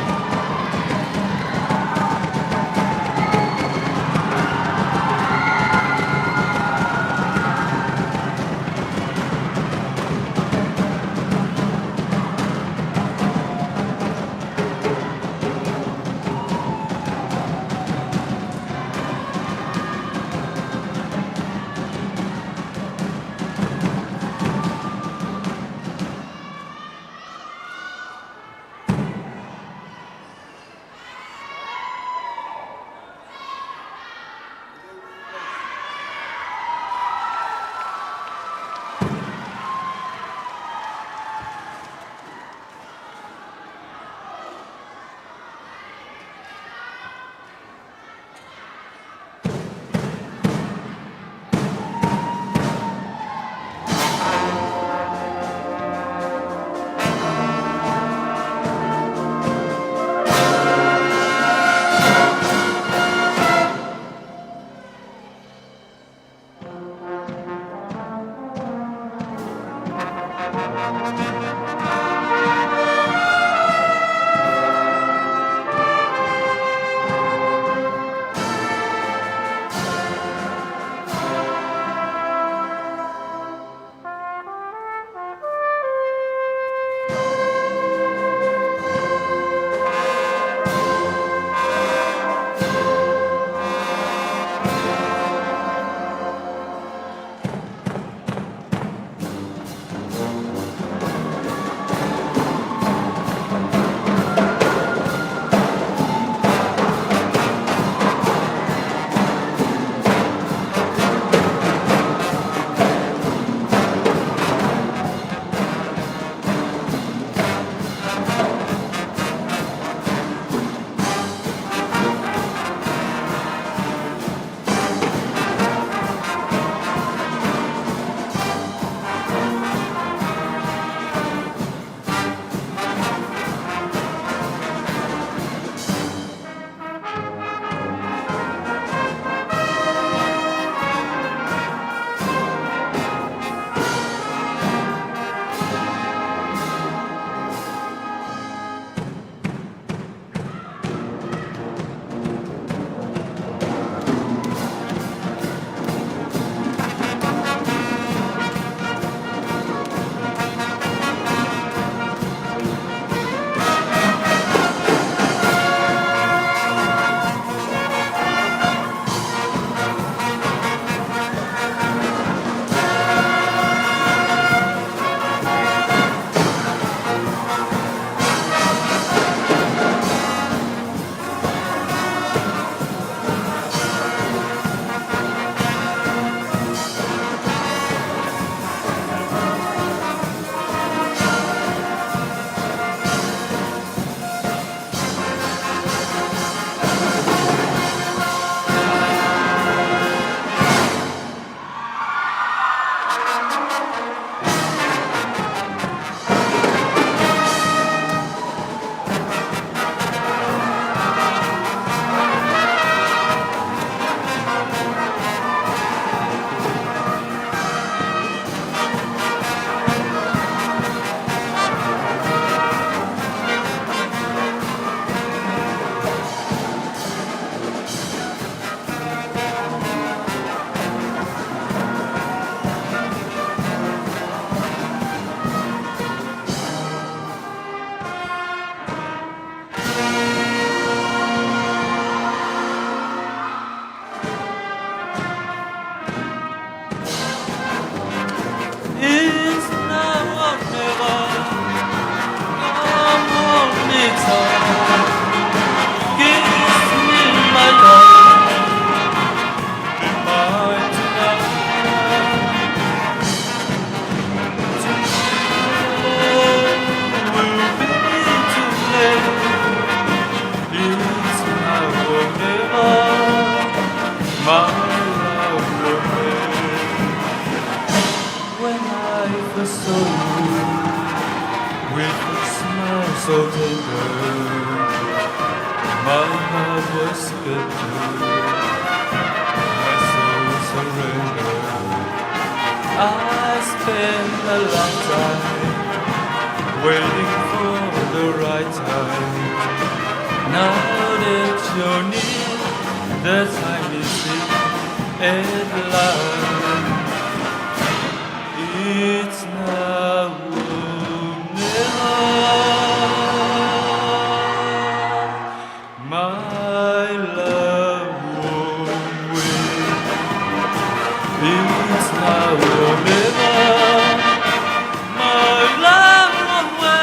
My heart was captured, my soul surrendered. I spent a long time waiting for the right time. Now that you're near, the time is here at last. It's now or never. My love won't wait. It's now or never. My love won't wait.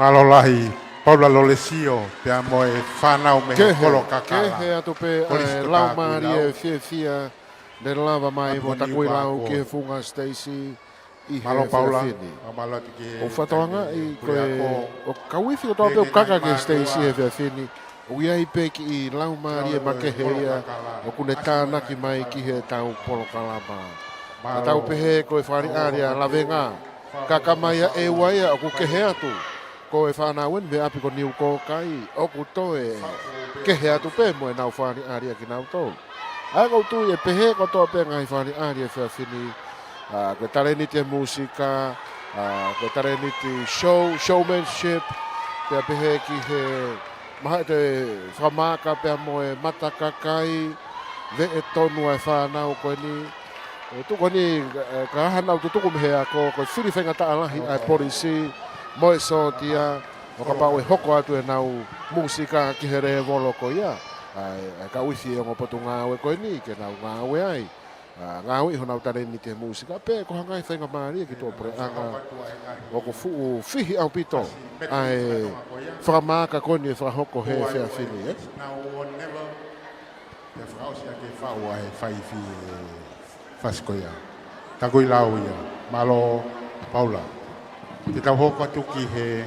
Mālō lahi, Paula Lolesio, pea mo e fānau mei he Kehe, kolo kakala. Kehe atu pē ʻa e laumālie fiefia ne lava mai mo Takuilau ki he Funga Stacy ʻi he efiafi ni. ʻOku fakatokangaʻi ko e, ʻoku kau ifi kotoa pē ʻoku kaka ki he Stacy he efiafi ni, ʻoku ʻi ai pē kiʻi laumālie makehe ia ʻoku ne tānaki mai ki heʻetau polokalama. Ka tau pehē ko e fakaʻaliʻali ʻa Lavenga, ka ka mai ʻa e ua ia ʻoku kehe atu. Ko e fānau eni mei ʻapi ko Niukōkai, ʻoku toe kehe atu pē mo ʻenau fakaʻaliʻali ʻa kinautolu. ʻA ia ʻoku ou tui ʻe pehē kotoa pē ngaahi fakaʻaliʻali he efiafi ni, ʻa, ko e talēniti he mūsika, ʻa, ko e talēniti show, showmanship, pea pehē ki he mahaʻi fakamaaka pea mo e matakakai, veʻe tonu ʻa e fānau ko eni. ʻE tuku ko eni, ʻe, ka ʻi ai haʻanau tutuku mei he ako, ko e fili faingataʻa lahi ʻa e polisi mo e sōtia, ʻo kapau ʻe hoko atu ʻenau mūsika ki he lēvolo ko ia, ʻa e, ʻa e kau ifi ʻo e ongo potungāue ko eni, ke nau ngāue ai. ʻA, ngāueʻi honau talēniti he mūsika, pe ko ha ngaahi faingamālie ki tuʻapuleʻanga ʻoku fuʻu fihi ʻaupito ʻa e fakamaaka ko eni ʻe fakahoko he efiafi ni, ē? Pea fakaʻosi ʻaki e faʻu ʻa e faifi e fasi ko ia. Takuilau ia. Mālō Paula. Te tau hoko atu ki he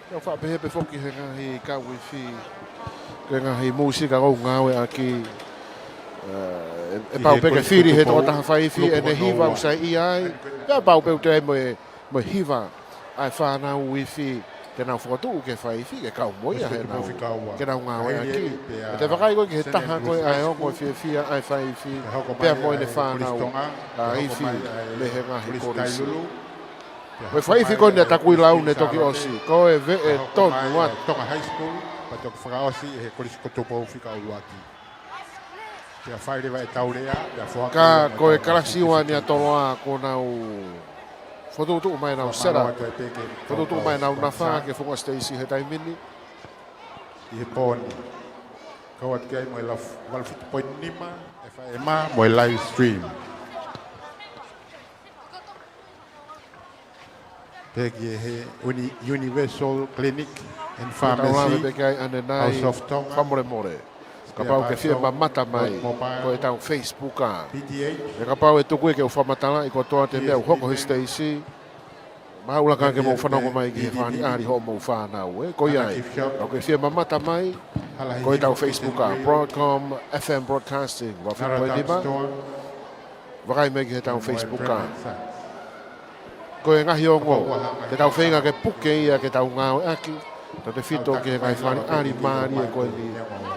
Te u faʻa pehē pē foki he ngaahi kau ifi, ko e ngaahi mūsika ʻoku ngāueʻaki, ē, ʻe pau pē ke fili he tokotaha faifi ʻene hiva ʻoku saiʻia ai. Pea pau pē ʻoku toe ʻi ai mo e, mo e hiva ʻa e fānau ifi te nau fokotuʻu ki he faifi ke kau mo ia heʻenau, ke nau ngāueʻaki. ʻE te vakai koe ki he taha ko ē ʻa e ongo fiefia ʻa e faifi pea mo ʻene fānau ʻa e ifi mei he ngaahi kolisi. Ko e faifi ko eni ʻa Takuilau ne toki ʻosi, ko e veʻe tonu atu. Tonga High School, pea toki fakaʻosi ʻe he Kolisi ko Tupou fika ʻuluaki. Pea fai leva e tau lea, pea foaki. Ka ko e kalasi ua ʻa Toloa kuo nau fokotuʻutuʻu mai ʻenau sela. Fokotuʻutuʻu mai ʻenau nafa ki he Funga Stacy he taimi ni. ʻI he pō ni. Kau atu ki ai mo e laf-, valu fitu poini nima, F M mo e live stream. Pea ki he Uni-, Universal Clinic and Pharmacy, House of Tonga, fakamolemole. Kapau ʻoku ke fie mamata mai, ko ʻetau Facebook ʻa. Pea kapau ʻe tuku ia ke u fakamatalaʻi kotoa e meʻa ʻoku hoko he Stacy. Maʻu laka ke mou fanongo mai ki he fakaʻaliʻali hoʻomou fānau, ē. Ko ia ai, ʻoku ke fie mamata mai, ko ʻetau Facebook ʻa Broadcom F M Broadcasting, valu fitu poini nima. Vakai mai ki heʻetau Facebook ʻa. Ko e ngaahi ongo, te tau feinga ke puke ia ke tau ngāueʻaki, tautefito ki he ngaahi fakaʻaliʻali mālie ko eni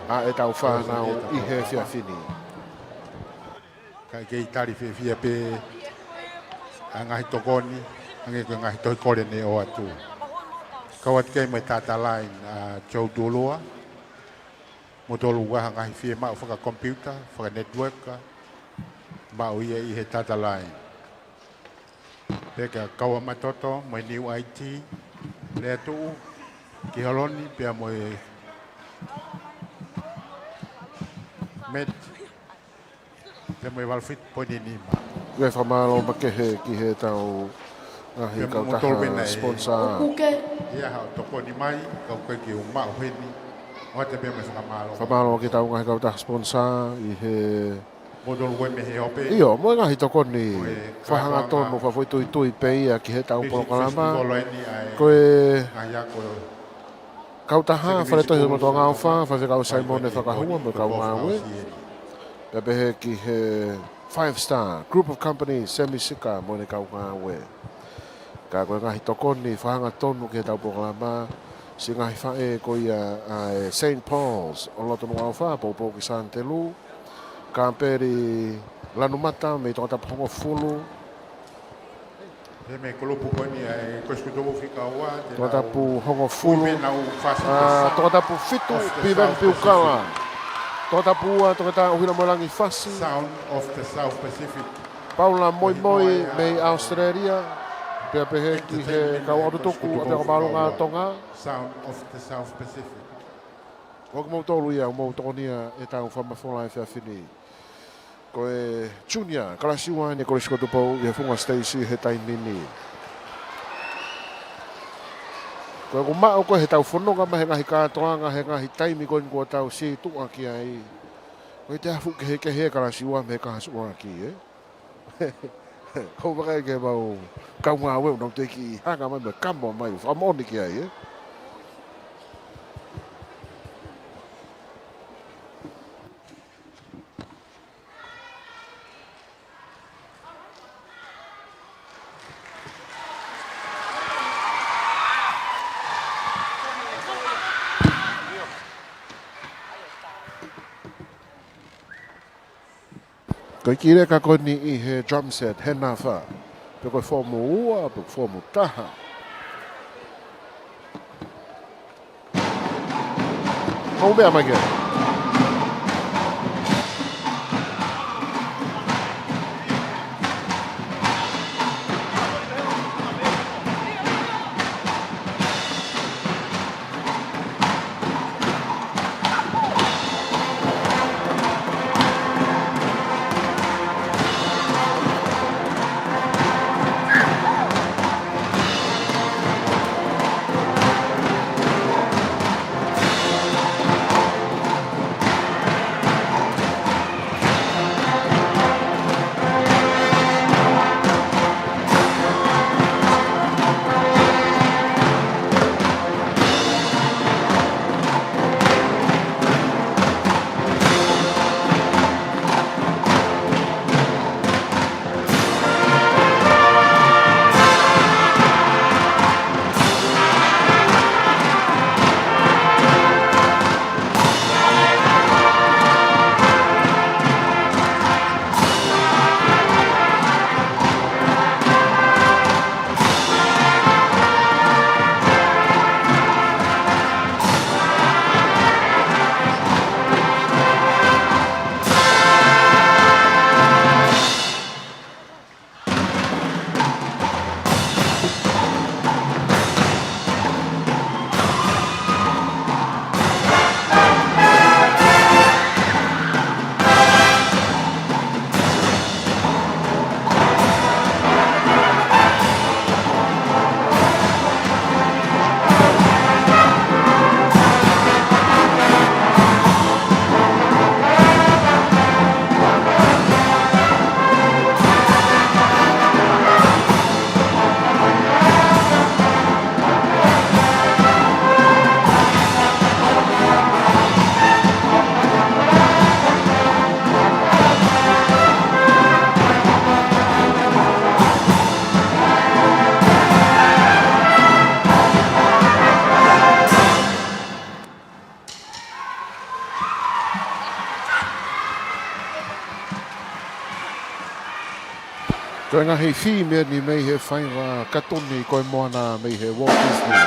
ʻa ʻetau fānau ʻi he efiafi ni. Ka ʻi he kei tali fiefia pē ʻa e ngaahi tokoni, hangē ko e ngaahi tohi kole ne ʻoatu. Kau atu ki ai mo e Tata Line ʻa Joe Tulua, mo tolu ua ha ngaahi fiemaʻu fakakomipiuta, fakanetiueka, maʻu ia ʻi he Tata Line. Pea kia Kaua Matoto, mo e New I T, lea tuʻu ki holo ni, pea mo e Met, pea mo e valu fitu poini nima. Ko e fakamālō makehe ki heʻetau ngaahi kautaha sponsor. Ia ha tokoni mai, kau ke ki u maʻu heni, ʻoatu pē mo e fakamālō. Fakamālō ki heʻetau ngaahi kautaha sponsor ʻi he ʻIo, mo e ngaahi tokoni fakahangatonu, fakafoʻituitui pē ia ki heʻetau polokalama. Ko e kautaha Fale Tohi ʻo e Motuʻa Angaʻofa, Faifekau Saimone Fakahua mo e kau ngāue. Pea pehē ki he Five Star Group of Companies, Semi Sika mo ʻene kau ngāue. Ka ko e ngaahi tokoni fakahangatonu ki heʻetau polokalama, siʻi ngaahi faʻē ko ia ʻa e Saint Paul's ʻo loto Nukuʻalofa, poupou ki Santelu, Kapeli Lanumata mei Tongatapu hongofulu. He mei kulupu ko eni ʻa e Kolisi ko Tupou fika ua, Tongatapu hongofulu. Ui mei nau fasi ʻa Tongatapu fitu, Piveni Piukala. Tongatapu ua, Toketā ʻUhila Moelangi Fasi. Sound of the South Pacific. Paula Moimoi mei ʻAositelēlia, pea pehē ki he kau ʻotu tuku ʻa e Ako Māʻolunga ʻa Tonga. Sound of the South Pacific. Ko kimoutolu ia, mou tokonia ʻetau fakamafola he efiafi ni. Ko e junior, kalasi ua ʻeni ʻa e Kolisi ko Tupou ʻi he Funga Siteisi he taimi ni. Ko ʻeku maʻu ko ē heʻetau fononga mai he ngaahi kātoanga, he ngaahi taimi ko eni kuo tau situʻa ki ai. Ko e te afu kehekehe e kalasi ua mei he kalasi ua ki, ē? Ko e vakai ke mau kaungāue ʻo nau teʻeki hanga mai mo e kamo mai, fakamoʻoni ki ai, ē? Ko e kiʻi leka ko eni ʻi he drum set, he nafa. Pe ko e foomu ua, pe ko e foomu taha. Mou meʻa mai ki ai. Ko e ngaahi fili ʻeni mei he faiva katuni ko e Moana mei he Walt Disney.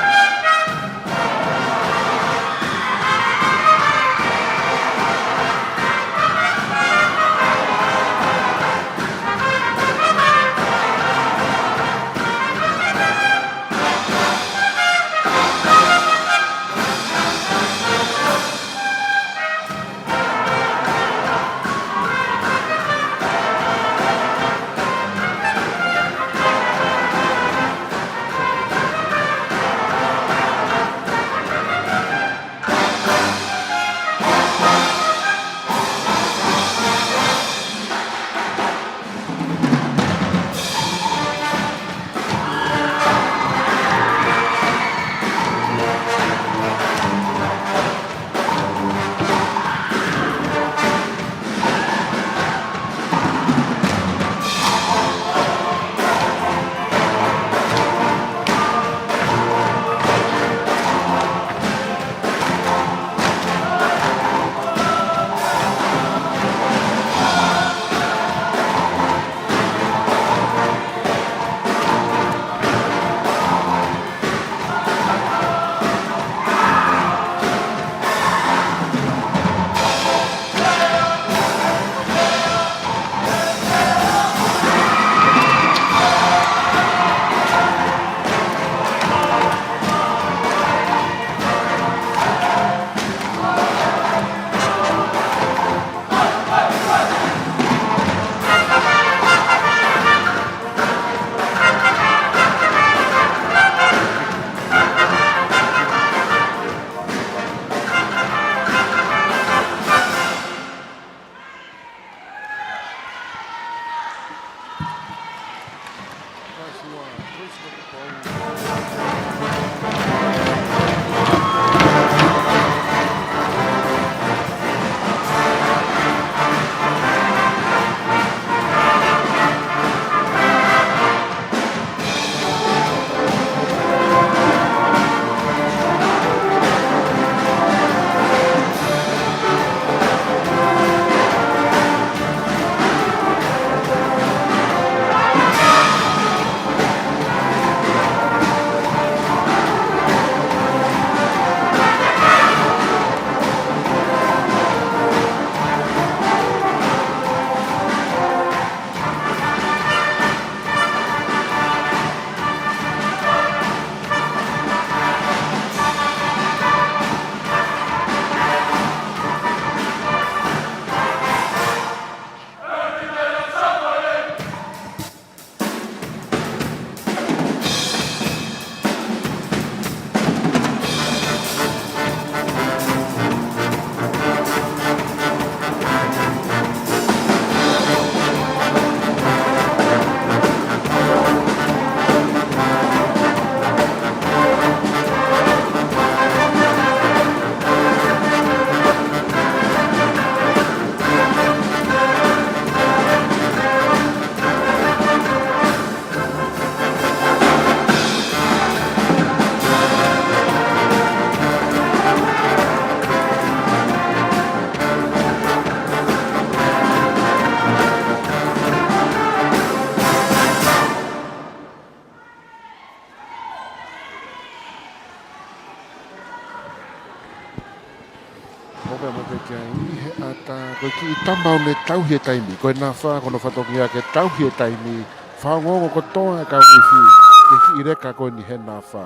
ʻO pea mate ki ai ʻi he ʻata, ko e kiʻi tama ʻoku ne tauhi e taimi. Ko e nafa, ko hono fatongia ke tauhi e taimi. Fakaongoongo kotoa e kau ifi, ke kiʻi leka ko eni he nafa.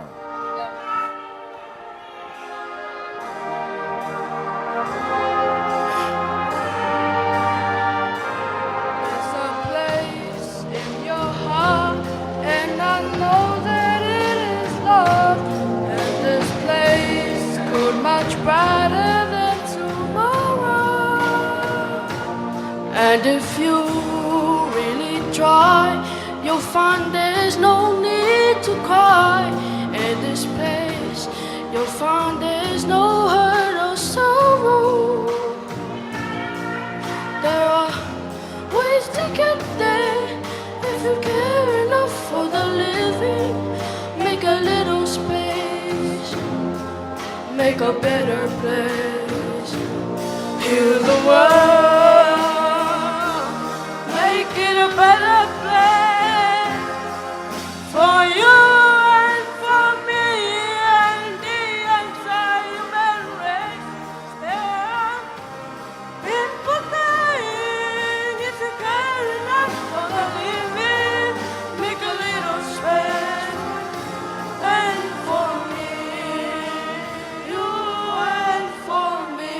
There's a place in your heart, and I know that it is love. And this place could much brighter than tomorrow. And if you really try, you'll find there's no need to cry. In this place, you'll find there's no hurt or sorrow. There are ways to get there if you care enough for the living. Make a little space, make a better place. Heal the world, make it a better place for you and for me and the entire human race. There are people dying. If you care enough for the living, make a little space and for me, you and for me.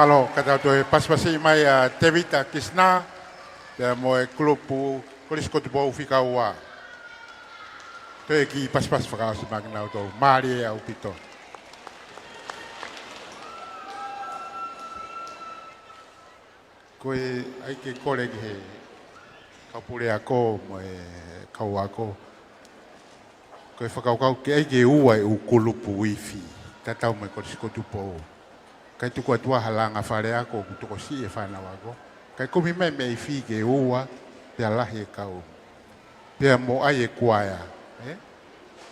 Mālō, ka tau toe pasipasi mai ʻa Tevita Kisina, pea mo e kulupu Kolisi ko Tupou fika ua. Toe kiʻi pasipasi fakaʻosi mai kinautolu. Mālie ʻaupito. Ko e ʻai ke kole ki he kau puleako mo e kau ako. Ko e fakakaukau ke ʻai ke ua e ʻū kulupu ifi, tatau mo e Kolisi ko Tupou. Kae tuku atu ʻa ha langa faleako ʻoku tokosiʻi e fānau ako. Kae kumi mai mei fē ke ua, pea lahi e kau. Pea mo ʻai e kuaea, ē?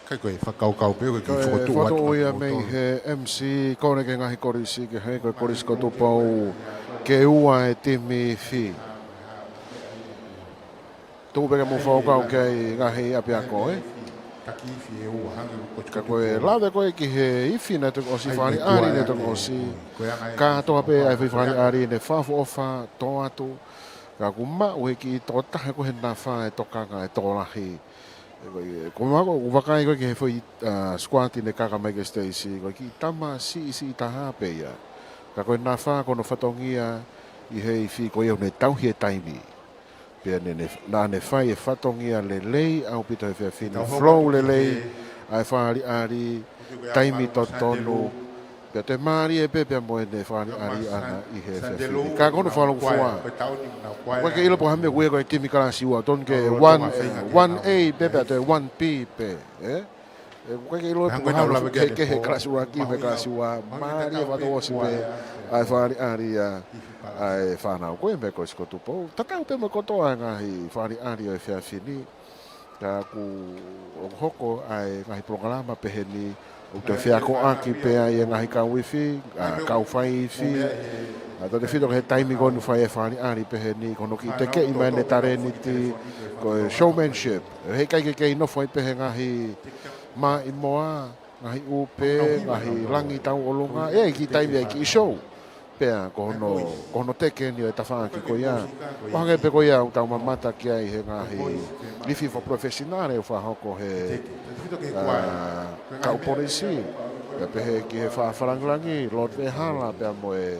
Kae ko e fakakaukau pē, ko e kiʻi fokotuʻu atu ia mei he M C, kole ki he ngaahi kolisi, ke hangē ko e Kolisi ko Tupou, ke ua e timi ifi. Tuku pē ke mou fakakaukau ki he ngaahi ʻapiako, ē? Ka ko e lave ko ē ki he ifi naʻe toki ʻosi, fakaʻaliʻali naʻe toki ʻosi. Kātoa pē ʻa e foʻi fakaʻaliʻali naʻe fakaʻofoʻofa, tō atu. Ka ʻoku maʻu he kiʻi tokotaha ko ē he nafa e tokanga e tokolahi. Ko e, ko e mako, ʻoku vakai ko ē ki he foʻi, ʻa, sikuati naʻe kaka mai ki he siteisi, ko e kiʻi tama siʻisiʻi taha pē ia. Ka ko e nafa ko hono fatongia ʻi he ifi ko ia ʻoku ne tauhi e taimi. Pea ne, ne, naʻa ne fai e fatongia lelei ʻaupito he efiafi ni, flow lelei, ʻa e fakaʻaliʻali, taimi totonu, pea toe mālie pē pea mo ʻene fakaʻaliʻali ʻana ʻi he efiafi ni. Ka ko hono fakalongofua. ʻOku ʻikai ke ʻilo pe ko e hā e meʻa ʻoku ʻi ai ko e timi kalasi ua, tonu ke one, one A pē pea toe one B pē, ē? ʻE, ʻoku ʻikai ke ʻilo pe ko e hā e lave kehekehe kalasi ua ki he kalasi ua, mālie fakatouʻosi pē, ʻa e fakaʻaliʻali ʻa, ʻa e fānau ko ē mei he Kolisi ko Tupou. Tatau pē mo e kotoa e ngaahi fakaʻaliʻali ʻo e efiafi ni. Ka ʻoku, ʻoku hoko ʻa e ngaahi polokalama pehē ni, ʻoku toe feakoʻaki pē ʻa e ngaahi kau ifi, ʻa, kau fai ifi, ʻa, tautefito ki he taimi ko eni ʻoku fai e fakaʻaliʻali pehē ni, ko hono kiʻi tekeʻi mai ʻene talēniti, ko e showmanship. Heʻikai ke kei nofo ai pē he ngaahi maʻimoa, ngaahi ʻū pē, ngaahi langi tauʻolunga, ʻe ʻi ai e kiʻi taimi ʻa e kiʻi show. Pea ko hono, ko hono teke eni ʻo e tafaʻaki ko ia. ʻO hangē pē ko ia ʻoku tau mamata ki ai he ngaahi ifi fakaprofesinale ʻoku fakahoko he, ʻa, kau polisi. Pea pehē ki he fakafalangilangi, Lord Vehala, pea mo e,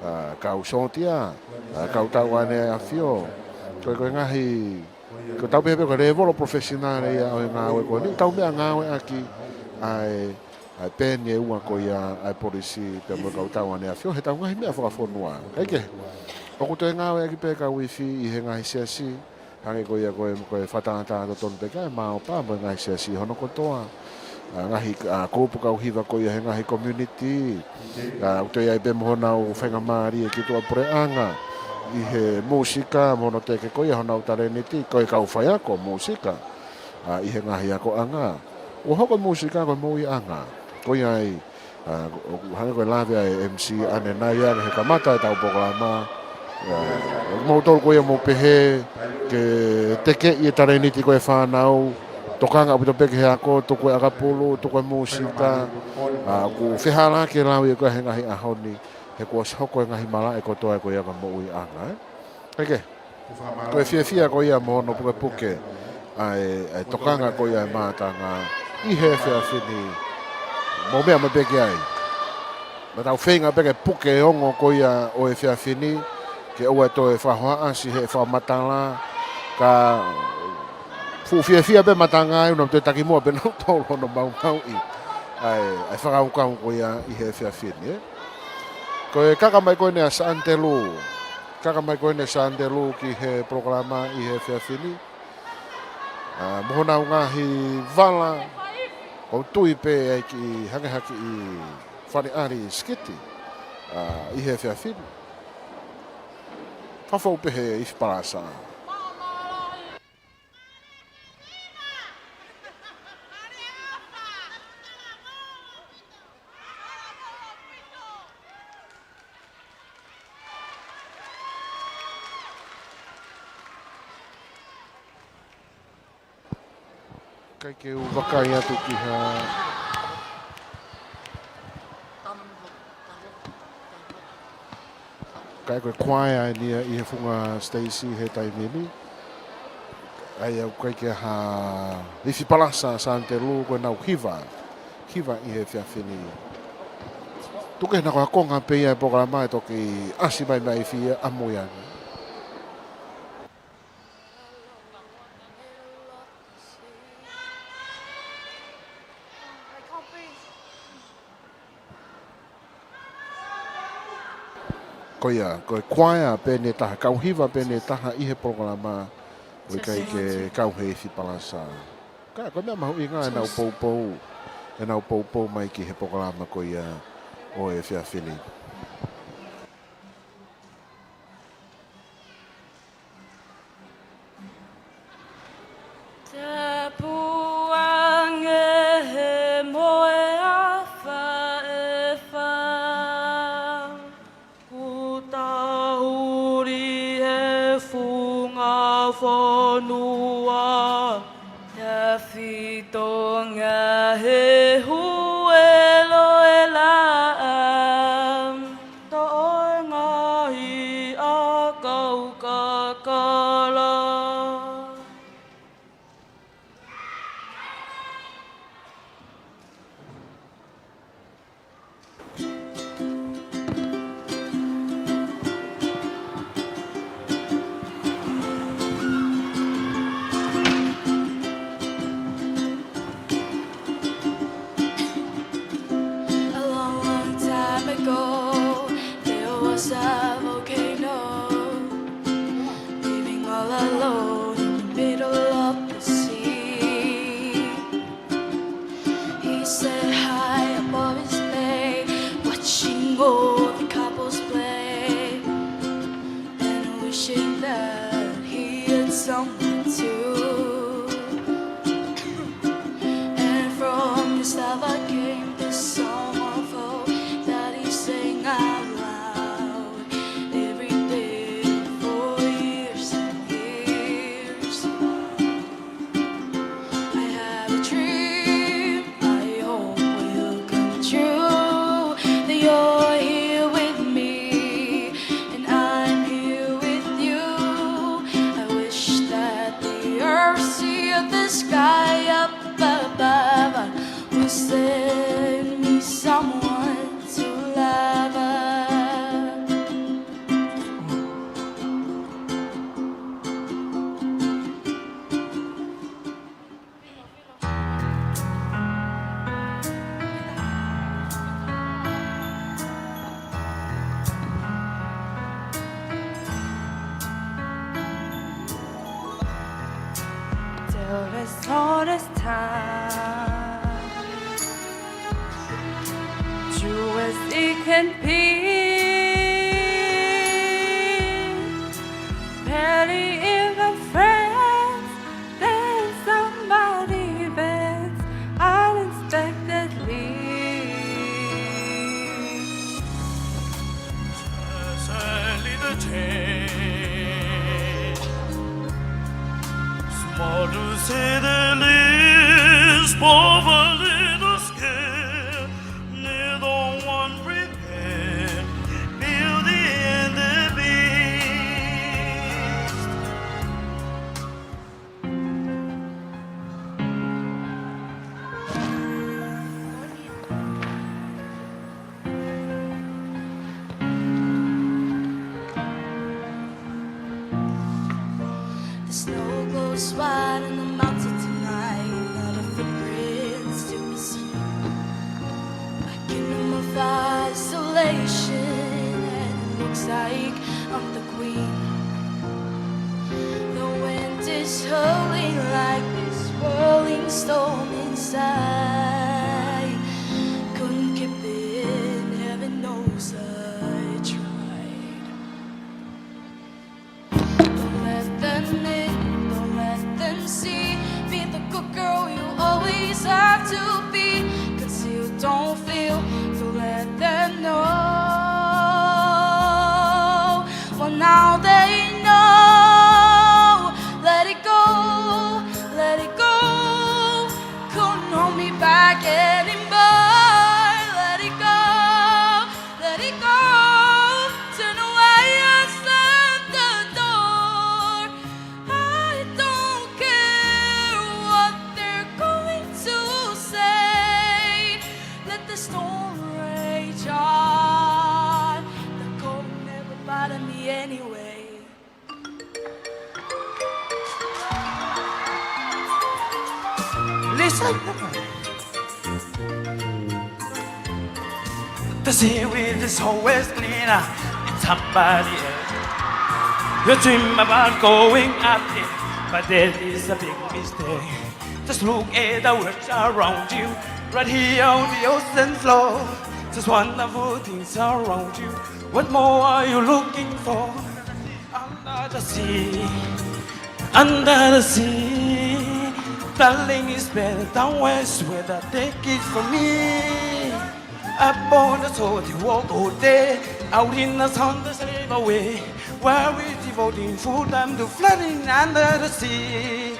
ʻa, kau sōtia, ʻa, kau tauʻaneafio. Ko e, ko e ngaahi Ko e tau pehē pē ko e lēvolo professional ia ʻo e ngāue ko eni, tau meʻangāueʻaki ʻa e, ʻa e peni ʻe ua ko ia ʻa e polisi pea mo e kau tauʻaneafio he tau ngaahi meʻa fakafonua. Kae kehe, ʻoku toe ngāueʻaki pē kau ifi ʻi he ngaahi siasi, hangē ko ia ko e, ko e fakatātā totonu pē ki he MOPA mo e ngaahi siasi hono kotoa. ʻA, ngaahi, ʻa, kulupu kau hiva ko ia he ngaahi community. ʻA, ʻoku toe ʻi ai pē mo honau faingamālie ki tuʻapuleʻanga ʻi he mūsika, mo hono teke ko ia honau talēniti, ko e kau faiako mūsika, ʻa, ʻi he ngaahi akoʻanga. ʻOku hoko e mūsika ko e moʻuiʻanga. Ko ia ai, ʻa, ʻoku hangē ko e lave ʻa e M C ʻanenai ia he kamata ʻetau polokalama. ʻA, ʻoku mou tolu ko ia mou pehē ke tekeʻi e talēniti ko e fānau, tokanga ʻaupito pē ki he ako, tuku e ʻakapulu, tuku e mūsika, ʻa, ʻoku fehālaaki e lau ia ko ē he ngaahi ʻaho ni, he kuo ʻosi hoko e ngaahi malaʻe kotoa ko ia ko e moʻuiʻanga, ē? ʻEke. Ko e fiefia ko ia mo hono pukepuke ʻa e, ʻa e tokanga ko ia e mātanga ʻi he efiafi ni. Mou meʻa mai pē ki ai. Naʻa tau feinga pē ke puke e ongo ko ia ʻo e efiafi ni, ke ʻoua toe fakahohaʻasi he fakamatala, ka fuʻu fiefia pē mātanga ai, ʻoku nau toe taki muʻa pē nautolu hono maumauʻi ʻa e, ʻa e fakakaukau ko ia ʻi he efiafi ni, ē. Ko e kaka mai ko eni ʻa Santelu. Kaka mai ko eni ʻa Santelu ki he polokalama ʻi he efiafi ni. ʻA, mo honau ngaahi vala, ʻoku tui pē ʻe kiʻi hangē ha kiʻi fakaʻaliʻali sikiti, ʻa, ʻi he efiafi ni. Fafau pē he ifi palasa. Kae ke u vakai atu ki ha. Kae ko e kuaea eni ia ʻi he funga siteisi he taimi ni. ʻA ia ʻoku ʻikai ke ha ifi palasa Santelu ko ʻenau hiva. Hiva ʻi he efiafi ni. Tuku ke na ko e konga pē ia e polokalama ʻe toki ʻasi mai mai fia ʻamui ange. Ko ia, ko e kuaea pē ʻe taha, kau hiva pē ʻe taha ʻi he polokalama, ʻoku ʻikai ke kau he isi palasa. Ka ko e meʻa mahuʻinga ʻenau poupou, ʻenau poupou mai ki he polokalama ko ia ʻo e efiafi ni. Tapu ange he moe ʻa Faʻefa, kuo tahuri he funga fonua, tafito ngaahi hū ʻe loa laʻā, toʻo ngaahi ʻakau kakala. A long, long time ago, there was a volcano living all alone in the middle of the sea. He sat high above his bay, watching all the couples play and wishing that he had someone too. And from his lava came this song of hope that he sang out loud every day for years and years. I have a dream I hope will come true, that you're here with me and I'm here with you. I wish that the earth sealed the sky up above, will send me someone to love. Till this all this time, true as it can be, barely even friends, then somebody bends unexpectedly. Certainly the change. Small to say the least, poverty the scare, neither one repair, beauty and the beast. The snow glows white on the mountain tonight, not a footprint to be seen. I can identify isolation, and it looks like I'm the queen. The wind is howling like this rolling stone inside. Couldn't keep it in, heaven knows I tried. Don't let them in, don't let them see. Be the good girl you always have to be. Conceal, don't feel, don't let them know. Well, now they know. Let it go, let it go. Couldn't hold me back. The seaweed is always cleaner in somebody else. You dream about going up there, but that is a big mistake. Just look at the world around you, right here on the ocean floor. There's wonderful things around you. What more are you looking for? Under the sea, under the sea, darling, is better down west where they take it from me. Up on the shore, they walk all day, out in the sun, they slave away. Where we devoting full time to floating under the sea.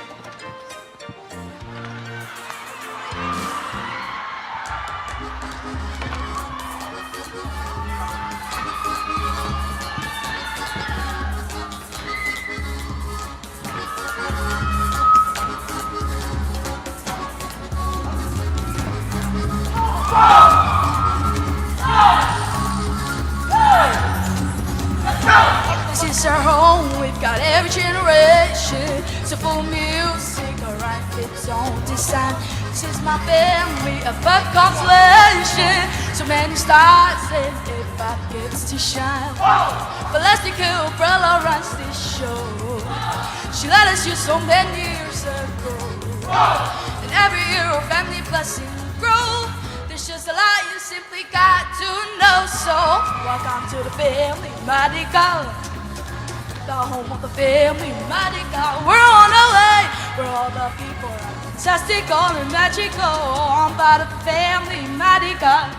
This is our home, we've got every generation. So full music, alright, it's on this time. This is my family, a big consolation. So many stars and everybody gets to shine. Plastic umbrella runs this show. She let us use so many years ago. And every year our family blessing grow. There's just a lot you simply got to know. So welcome to the family, Mardi Gras. The home of the family, Mardi Gras. We're on our way. We're all the people. Fantastical and magical. On by the family, Mardi Gras.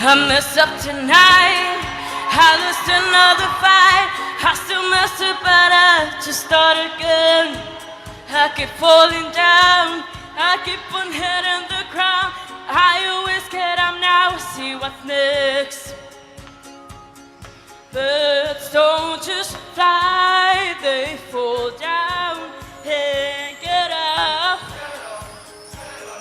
I mess up tonight. I lost another fight. I still mess up, but I just start again. I keep falling down. I keep on hitting the ground. I always get up now. See what's next. Birds don't just fly, they fall down and get up.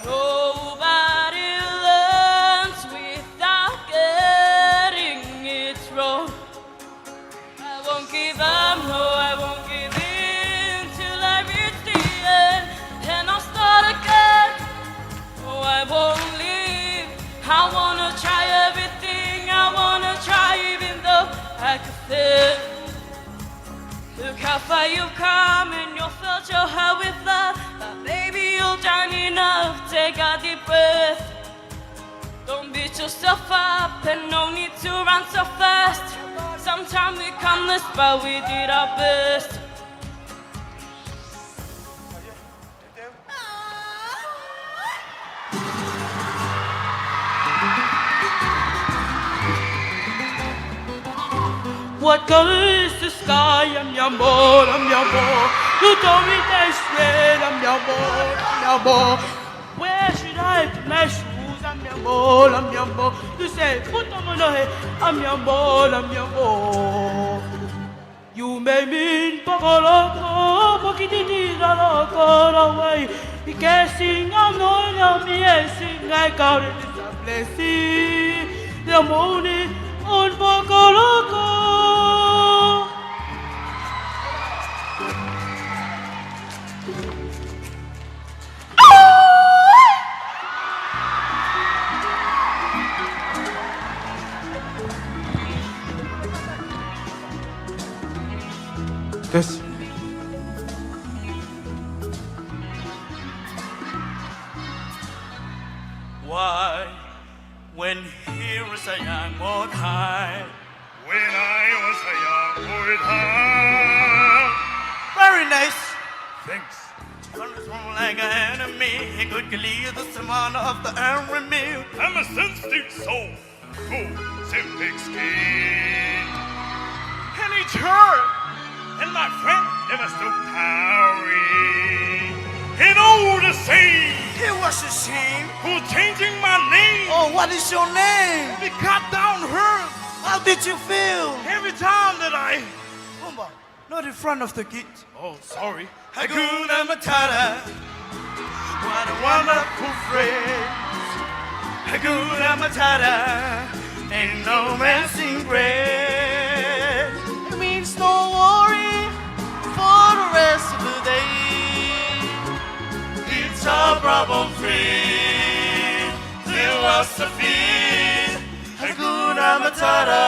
Nobody learns without getting it wrong. I won't give up, no, I won't give in till I reach the end, and I'll start again. Oh, I won't leave. I wanna try everything. I wanna try even though I could fail. Look how far you've come and you filled your heart with love. But baby, you've done enough. Take a deep breath. Don't beat yourself up and no need to run so fast. Sometimes we come this far, we did our best. What color is the sky? I'm your boy, I'm your boy. You told me that it's red, I'm your boy, I'm your boy. Where should I put my shoes? I'm your boy, I'm your boy. You say, put on my head, I'm your boy, I'm your boy. You made me in Pokoloko, Mokititi, Lalo, Kolowai. You can't sing, I'm not on me, I sing, I call it a blessing. The morning on Pokoloko. Test. Why, when he was a young boy, I When I was a young boy, I Very nice. Thanks. One was wrong like an enemy. He could clear the smile of the enemy. I'm a sensitive soul. Cool, same thick skin. And it's her. And my friend never stopped howling. And all the same. It was a shame. Who changing my name? Oh, what is your name? We cut down her. How did you feel? Every time that I Pumbaa. Not in front of the kids. Oh, sorry. Hakuna Matata. What a wonderful phrase. Hakuna Matata. An amazing grace. It means no worry for the rest of the day. It's a problem-free philosophy. Hakuna Matata.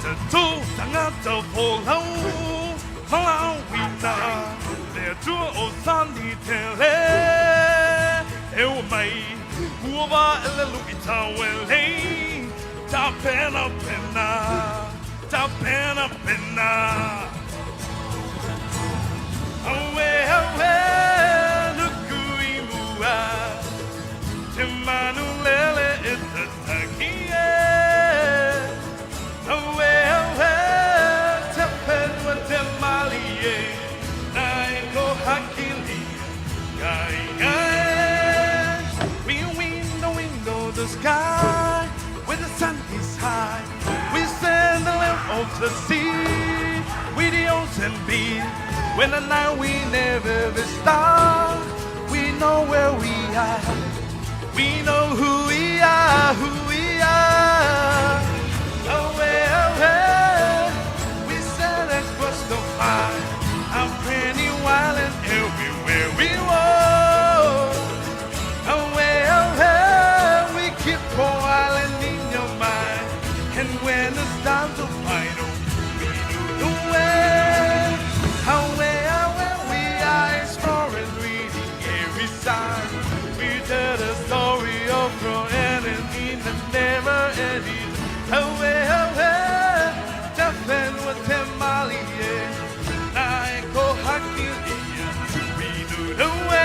Tatou tangata folau, malauina, le Atua ʻo Sani Tele. ʻEua mai, ua va ele luʻi tauele, tapenapena, tapenapena. Auē, auē, nuku ʻi muʻa, te manu lele ʻe tataki ē. Auē, auē, te fenua te mālie, naʻe ko Hakili, kai, kai. We window, window the sky, where the sun is high. We stand the lamp of the sea, with the ocean beat. When the night we never be star, we know where we are. We know who we are, who we are. Auē, auē, we sail across the pond. I'm pretty wild and everywhere we roam. Auē, auē, we keep Paul Island in your mind. And when the storms of final, we know the way. Auē, auē, we are exploring, reading every sign. We tell the story of your ending in the never ending. Auē, auē, te fenua te mālie, naʻe ko Hakili, we know the way.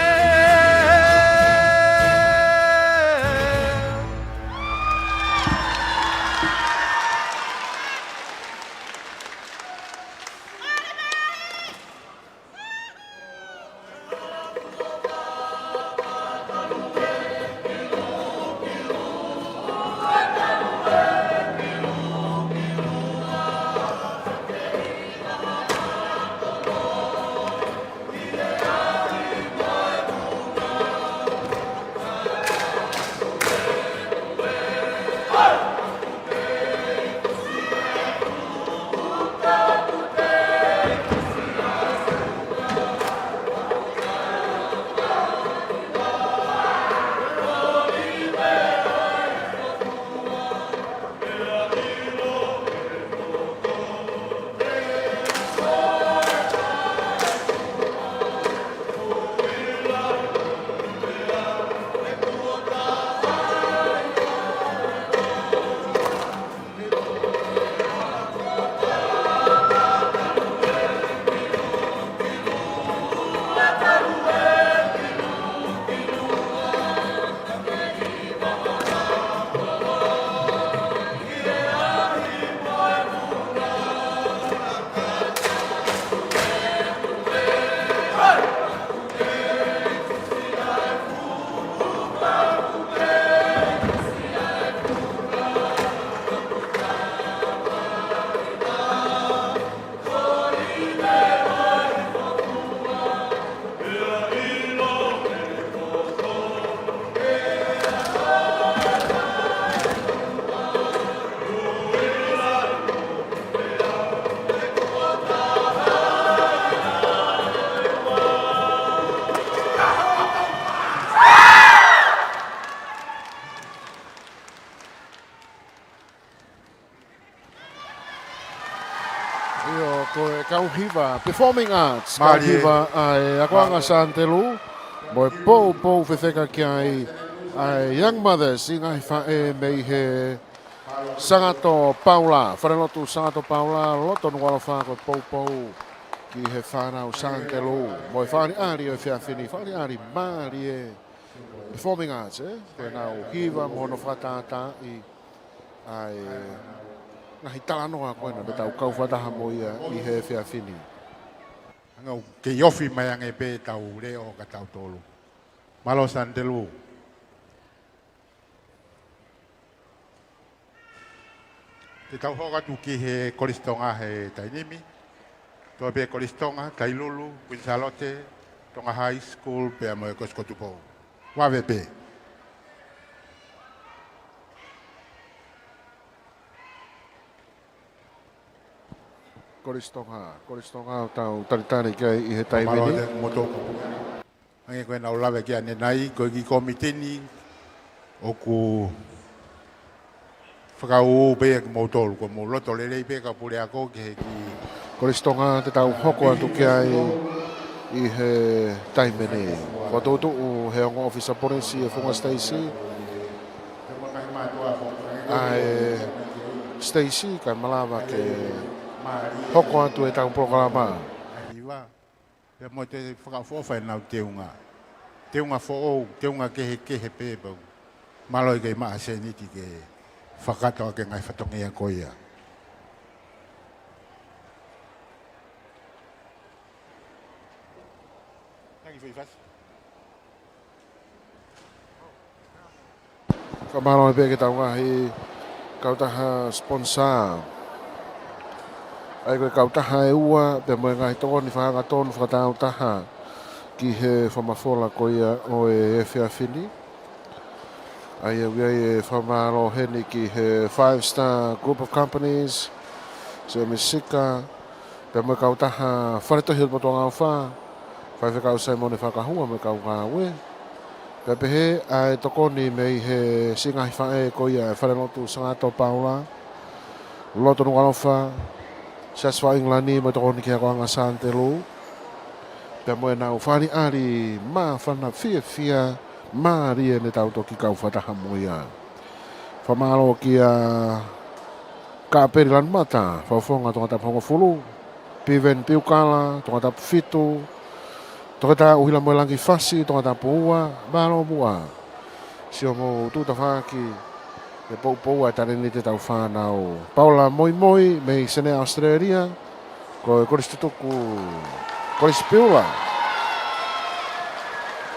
ʻIo, ko e kau hiva, performing arts, kau Mālie. Hiva ʻa e akoʻanga Mālie. Sani Telū, mo e poupou fefeka ki ai ʻa e Young Mothers, siʻi ngaahi faʻē mei he Sangato Paula, Falelotu Sangato Paula, loto Nukuʻalofa, ko e poupou ki he fānau Sani Telū, mo e fakaʻaliʻali ʻo e efiafi ni, fakaʻaliʻali mālie, performing arts, ē? Ko ʻenau hiva mo hono fakatātaaʻi ʻa e ngaahi talanoa ko ena naʻa tau kau fakataha mo ia ʻi he efiafi ni. Hangē ʻoku kei ofi mai ange pē ʻetau leʻo kia tautolu. Mālō Sānitelū. Te tau hoko atu ki he Kolisi Tonga he taimi ni. Toe pē Kolisi Tonga, Tailulu, Kuini Sālote, Tonga High School, pea mo e Kolisi ko Tupou. Vave pē. Kolisi Tonga, Kolisi Tonga ʻoku tau talitali ki ai ʻi he taimi ni. Mālō ʻaupito. Hangē ko ʻenau lave ki ai ʻanenai, ko e kiʻi kōmiti ni ʻoku fakaʻuʻu pē ia kimoutolu, ko mou loto lelei pē kau puleako ki he kiʻi. Kolisi Tonga te tau hoko atu ki ai ʻi he taimi ni. Fakatuʻutuʻu he ongo ʻōfisa polisi ʻe Funga Stacy ʻa e Stacy, kae malava ke hoko atu ʻetau polokalama. Pea mo e toe fakaʻofoʻofa ʻenau teunga. Teunga foʻou, teunga kehekehe pē pau. Mālō e kei maʻa sēniti ke fakakakato ʻaki e ngaahi fatongia ko ia. Taki foʻi fasi. Fakamālō pē ki heʻetau ngaahi kautaha sponsor. ʻA ia ko e kautaha ʻe ua, pea mo e ngaahi tokoni fakahangatonu fakatāutaha ki he fakamafola ko ia ʻo e efiafi ni. ʻA ia ʻoku ʻi ai e fakamālō heni ki he Five Star Group of Companies, Sēmisi Sika, pea mo e kautaha Fale Tohi ʻo e Motuʻa Angaʻofa, Faifekau Saimone Fakahua mo e kau ngāue. Pea pehē ʻa e tokoni mei he siʻi ngaahi faʻē ko ia e Falelotu Sangata Paula, Lotu Nukuʻalofa, Siasi Faʻo ʻIngilani mo e tokoni ki he akoʻanga Sānitelū. Pea mo ʻenau fāliʻali māfana fiefia mālie ne tau toki kau fakataha mo ia. Fakamālō kia Kapeli Lanumata Fakafofonga, Tongatapu hongofulu, Piveni Piukala, Tongatapu fitu, Toketā ʻUhilamoelangi Fasi, Tongatapu ua, mālō muʻa siʻomou tuʻu tafaʻaki he poupou ʻa e talēniti ʻetau fānau. Paula Moimoi mei Senē, Australia, ko e Kolisi Tutuku, Kolisi Piula.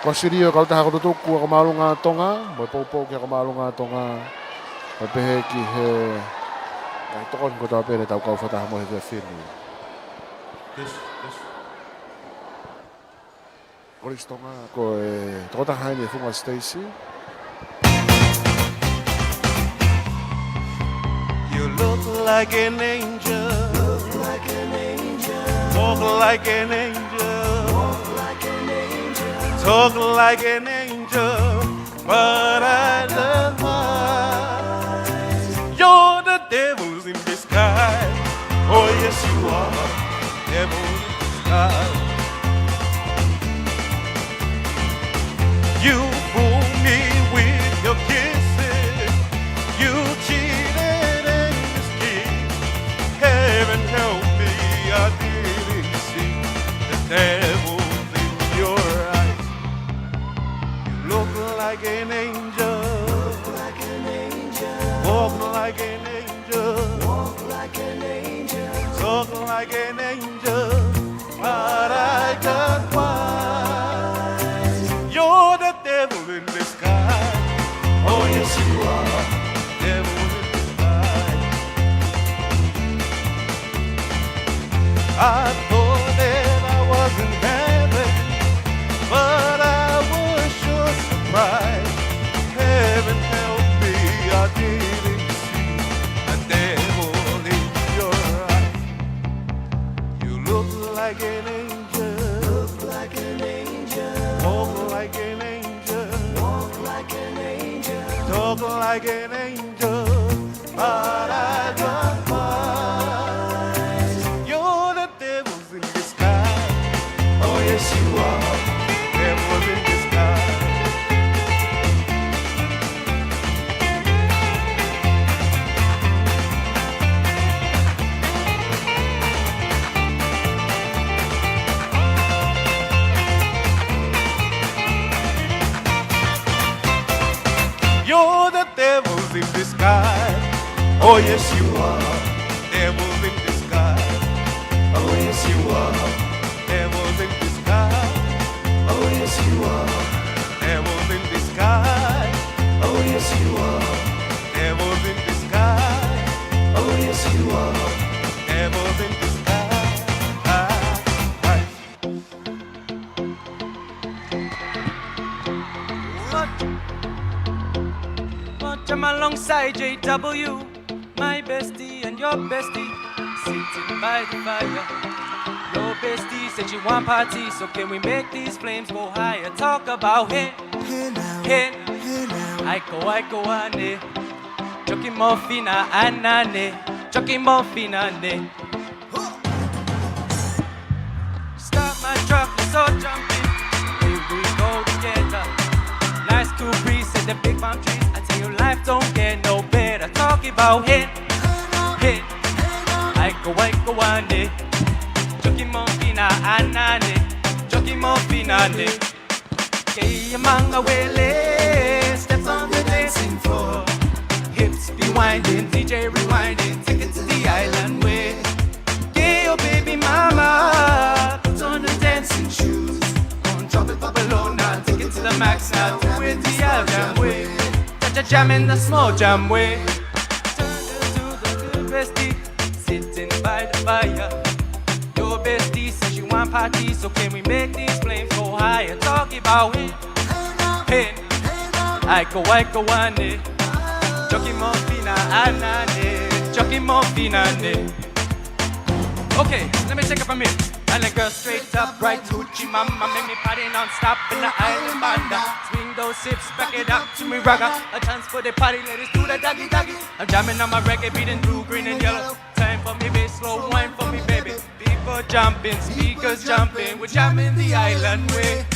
Ko Silio Kautaha ko Tutuku, Ako Māʻolunga Tonga, mo e poupou ki he Ako Māʻolunga Tonga, mo e pehē ki he ngaahi tokoni kotoa pē ne tau kau fakataha mo he efiafi ni. Yes, yes. Kolisi Tonga, ko e tokotaha eni ʻe Funga Stacy. You look like an angel. Look like an angel. Talk like an angel. Walk like an angel. Talk like an angel. But I love mine. You're the devil's in disguise. Oh, yes, you are. Devil in disguise. You fool me with your kisses. You cheated and you schemed. Heaven help me, I didn't see the devil in your eyes. You look like an angel. Look like an angel. Walk like an angel. Walk like an angel. Talk like an angel. But I got wise. You're the devil in disguise. Oh, yes, you are. Devil in disguise. I thought that I was in heaven, but I was sure surprised. Heaven help me, I didn't see a devil in your eyes. You look like an angel. Look like an angel. Walk like an angel. Walk like an angel. Talk like an angel. But I got wise. You're the devil's in disguise. Oh, yes, you are. Devil's in disguise. You're the devil's in disguise. Oh, yes, you are. Devil's in disguise. Oh, yes, you are. Devil's in disguise. Oh, yes, you are. Devil Devils in disguise. Oh, yes, you are. Devils in disguise. But, but I'm alongside J W, my bestie and your bestie, sitting by the fire. Your bestie said she want party, so can we make these flames go higher? Talk about him. Hē, hē, ʻaiko, ʻaiko ane. Joki mo fina anane. Joki mo fina ne. Stop my truck, let's all jump in. Here we go together. Nice cool breeze and the big palm trees. I tell you, life don't get no better. Talk about hē, hē, ʻaiko, ʻaiko ane. Joki mo fina anane. Joki mo fina ne. Kei manga wele, steps on the dancing floor. Hips be winding, D J rewinding, take it to the island way. Get your baby mama, put on the dancing shoes. Go and drop it, pop it low now, take it to the max now. Do it the island way. Cha-cha jam in the small jam way. Turn it to the good bestie. Sitting by the fire. Your bestie says you want party, so can we make these flames go higher? Talk about hē, hē, ʻaiko, ʻaiko ane. Joki mo fina anane. Joki mo fina ne. Okay, let me take it from here. Island girl straight up, right hoochie mama, make me party non-stop in the island banda. Swing those hips, back it up to me, raga. A chance for the party, let us do the doggy doggy. I'm jamming on my reggae, beating blue, green, and yellow. Time for me, bass, slow wine for me, baby. People jumping, speakers jumping, we're jamming the island way.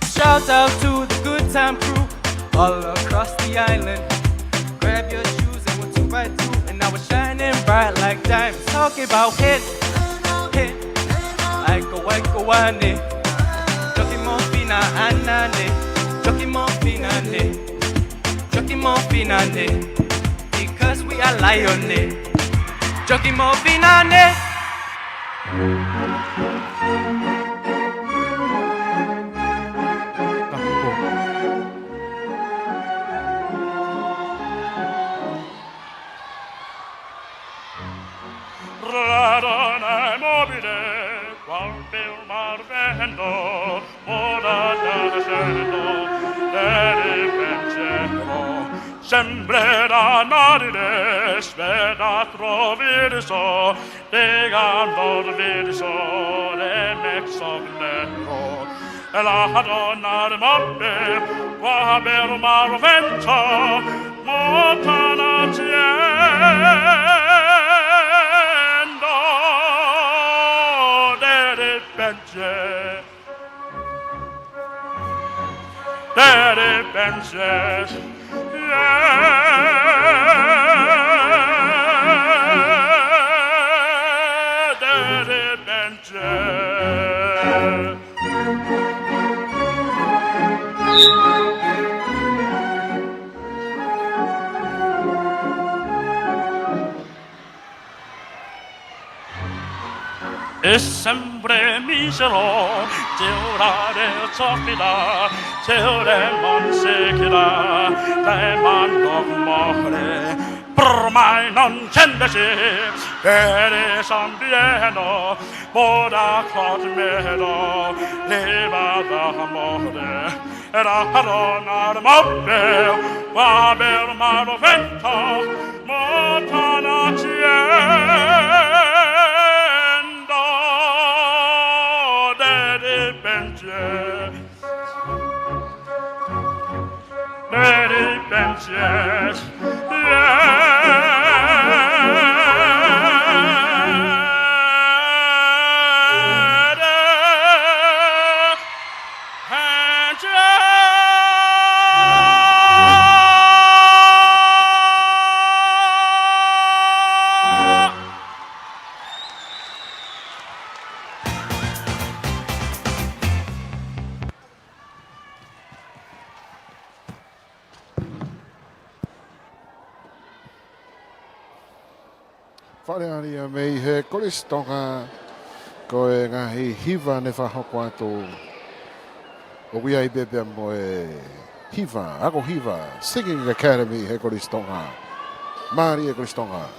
Shout out to the good time crew all across the island. Grab your shoes and we're two by two, and now we're shining bright like diamonds. Talking about hē, hē, ʻaiko, ʻaiko ane. Joki mo fina anane. Joki mo fina ne. Joki mo fina ne. Because we are lion ne. Joki mo fina ne. Radona mobile, qual per mar vento, moda da scendo, deri pensiero, sempre da marine, sveda trovirso, de gandor virso, de mexo nero, la donna de moppe, qua per mar vento, motana tiendo, de pensiero. Deri pensiero. Deri pensiero. E sempre misero, teurare sofida, teure monsekida, te mando more, per mai non cendesi, per sambieno, moda cosmedo, leva da more. Era harona mope, wa ber maro vento, motana tiendo, de ripensie, de ripensie, yeah. Fale Alea mei he Kolisi Tonga, ko e ngaahi hiva ne fakahoko atu. ʻOku ʻi ai pē pea mo e Hiva, ako hiva, Singing Academy he Kolisi Tonga. Mālie Kolisi Tonga.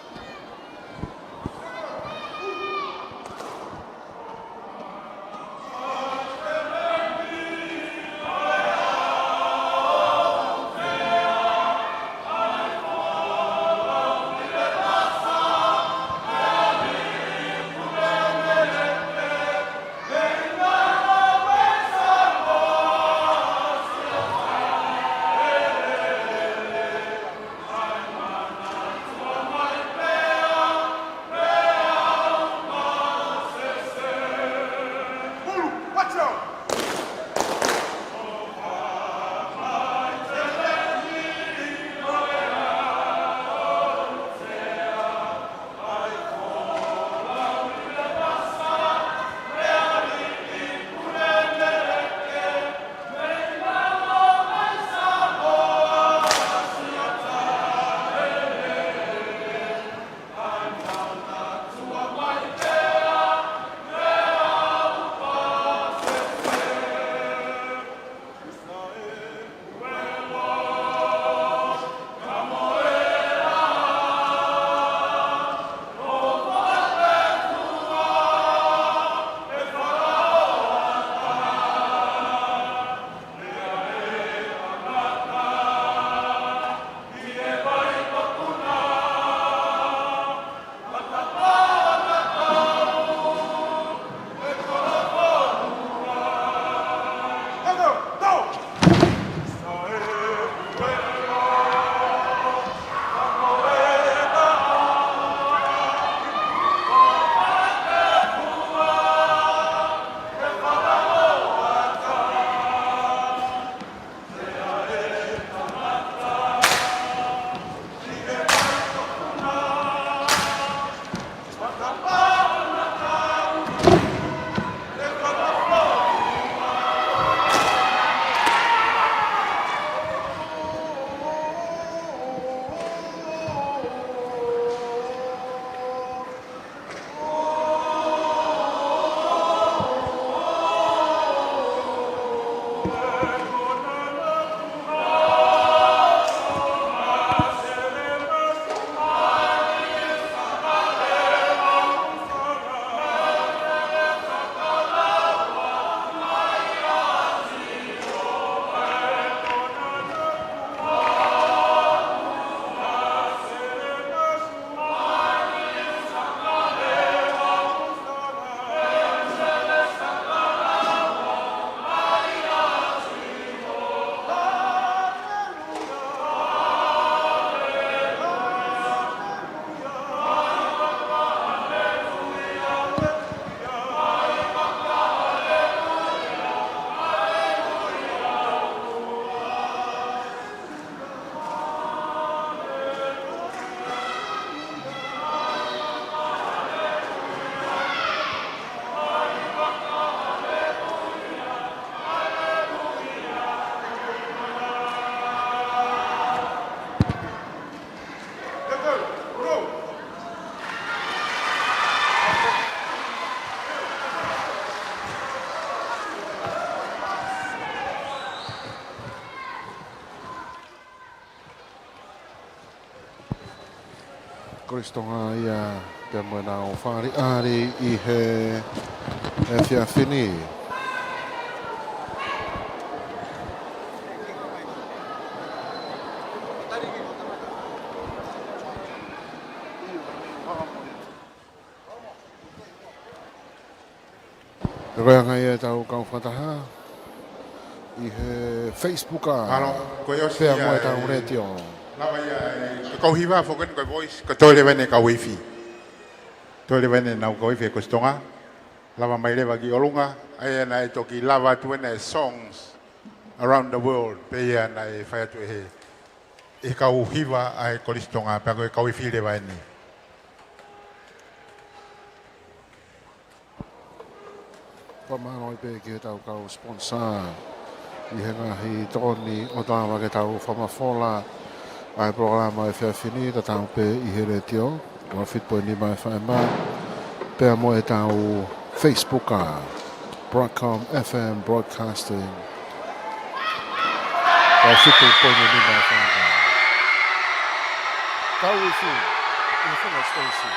Kolisi Tonga ia pea mo ʻenau fakaʻaliʻali ʻi he efiafi ni. Ko e anga ia ʻetau kau fakataha ʻi he Facebook ʻa Mālō, ko e ʻosi pea mo ia ʻetau e letiō. Lava ia e, ko e kau hiva foki eni ko e voice, ko e toe leva eni e kau ifi. Toe leva eni ʻenau kau ifi e Kolisi Tonga. Lava mai leva ki ʻolunga, ʻa ia naʻe toki lava atu ena e songs around the world, pea ia naʻe fai atu ʻe he, ʻe he kau hiva ʻa e Kolisi Tonga, pea ko e kau ifi leva eni. Fakamālō pē ki heʻetau kau sponsor ʻi he ngaahi tokoni ʻo tau ʻave ke tau fakamafola ʻa e polokalama efiafi ni, tatau pē ʻi he letiō, one oh five point five F M, pea mo ʻetau Facebook ʻa Broadcom F M Broadcasting. ʻA e fitu poini nima ʻa Fānau. Kau Ifi, ʻi he funga Stacy.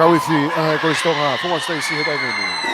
Kau Ifi, ʻa e Kolisi Tonga, funga Stacy he taimi ni.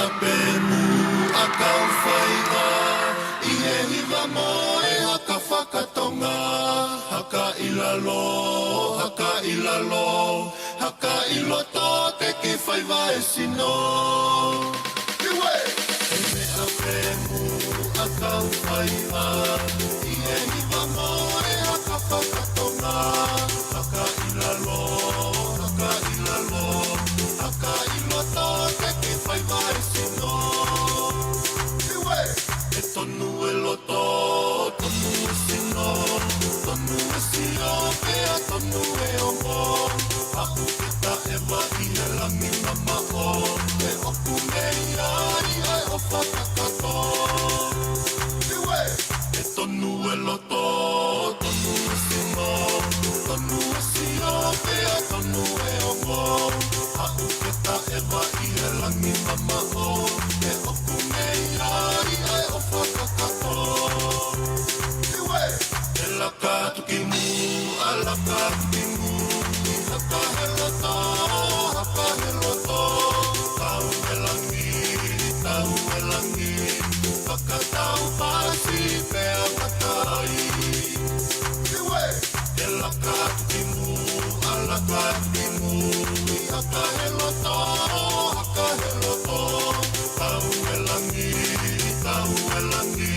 Pē muʻa kau faiva, ʻi he hiva mo e haka fakatonga, haka ʻi lalo, haka ʻi lalo, haka ʻi loto te ke faiva e sino. Kiwe! He meʻa pē muʻa kau faiva, ʻi he hiva mo e haka fakatonga, haka ʻi lalo, haka ʻi lalo, haka ʻi loto te ke faiva e sino. Kiwe! ʻE tonu e loto, tonu e sino, tonu e sio, pea tonu e ongo. Haʻu ke taʻeva ʻi he langi mamaʻo, ʻe ʻoku mei ai ʻa e ʻofa kakato. Kiwe! ʻE tonu e loto, tonu e sino, tonu e sio, pea tonu e ongo. Haʻu ke taʻeva ʻi he langi mamaʻo, ʻe ʻoku mei ai ʻa e ʻofa kakato. Kiwe! ʻE laka atu ki muʻa, laka atu ki mui, haka he loto, haka he loto. Tau e langi, tau e langi, fakatau pasi pea matai. Kiwe! ʻE laka atu ki muʻa, laka atu ki mui, haka he loto, haka he loto. Tau e langi, tau e langi,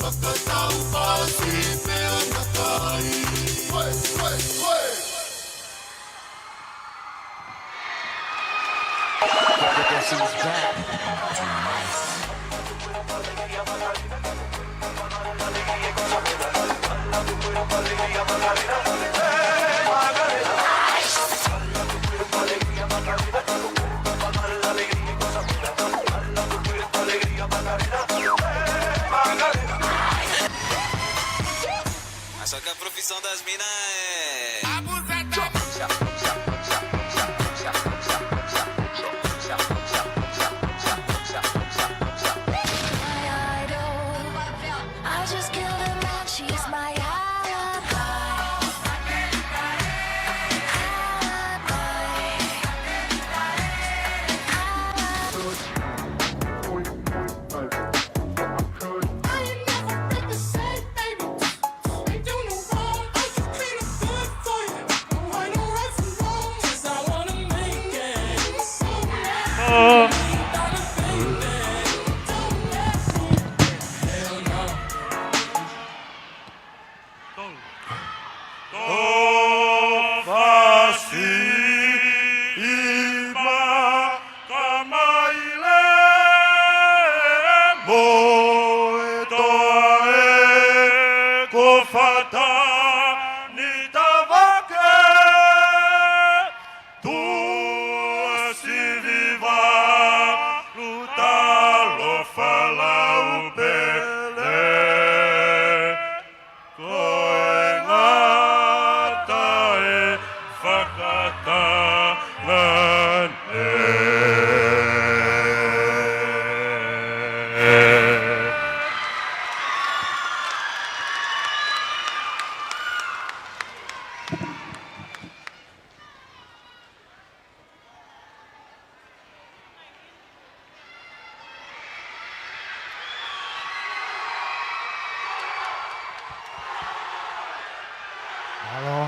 fakatau pasi pea matai. Kiwe, kiwe, kiwe! Essa que é a profissão das minas, é. My idol, I just killed a man, she's my alibi. Alibi. I ain't never been the same, baby. Tō fasi ʻi Makamaile mo e toa ē ko Fatani Tavake. Tuʻasivi Valu Talofa Laupele. Ko e ngata e fakatanga nei. Mālō.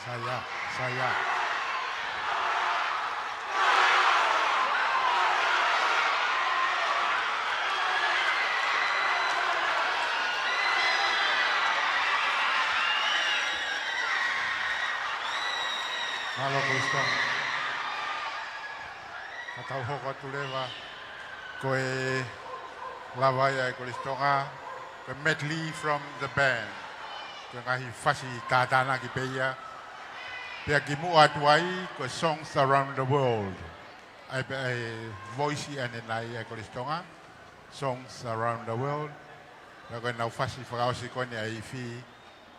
Saia, saia. Mālō Kolisi Tonga. Ka tau hoko atu leva. Ko e lava ia ʻe Kolisi Tonga, ko e medley from the band. Ko e ngaahi fasi tātānaki pē ia. Pea kimuʻa atu ai, ko e Songs Around the World. ʻA ia pē ʻa e voice ʻanenai ʻa Kolisi Tonga, Songs Around the World. Pea ko ʻenau fasi fakaʻosi ko eni ʻa e ifi,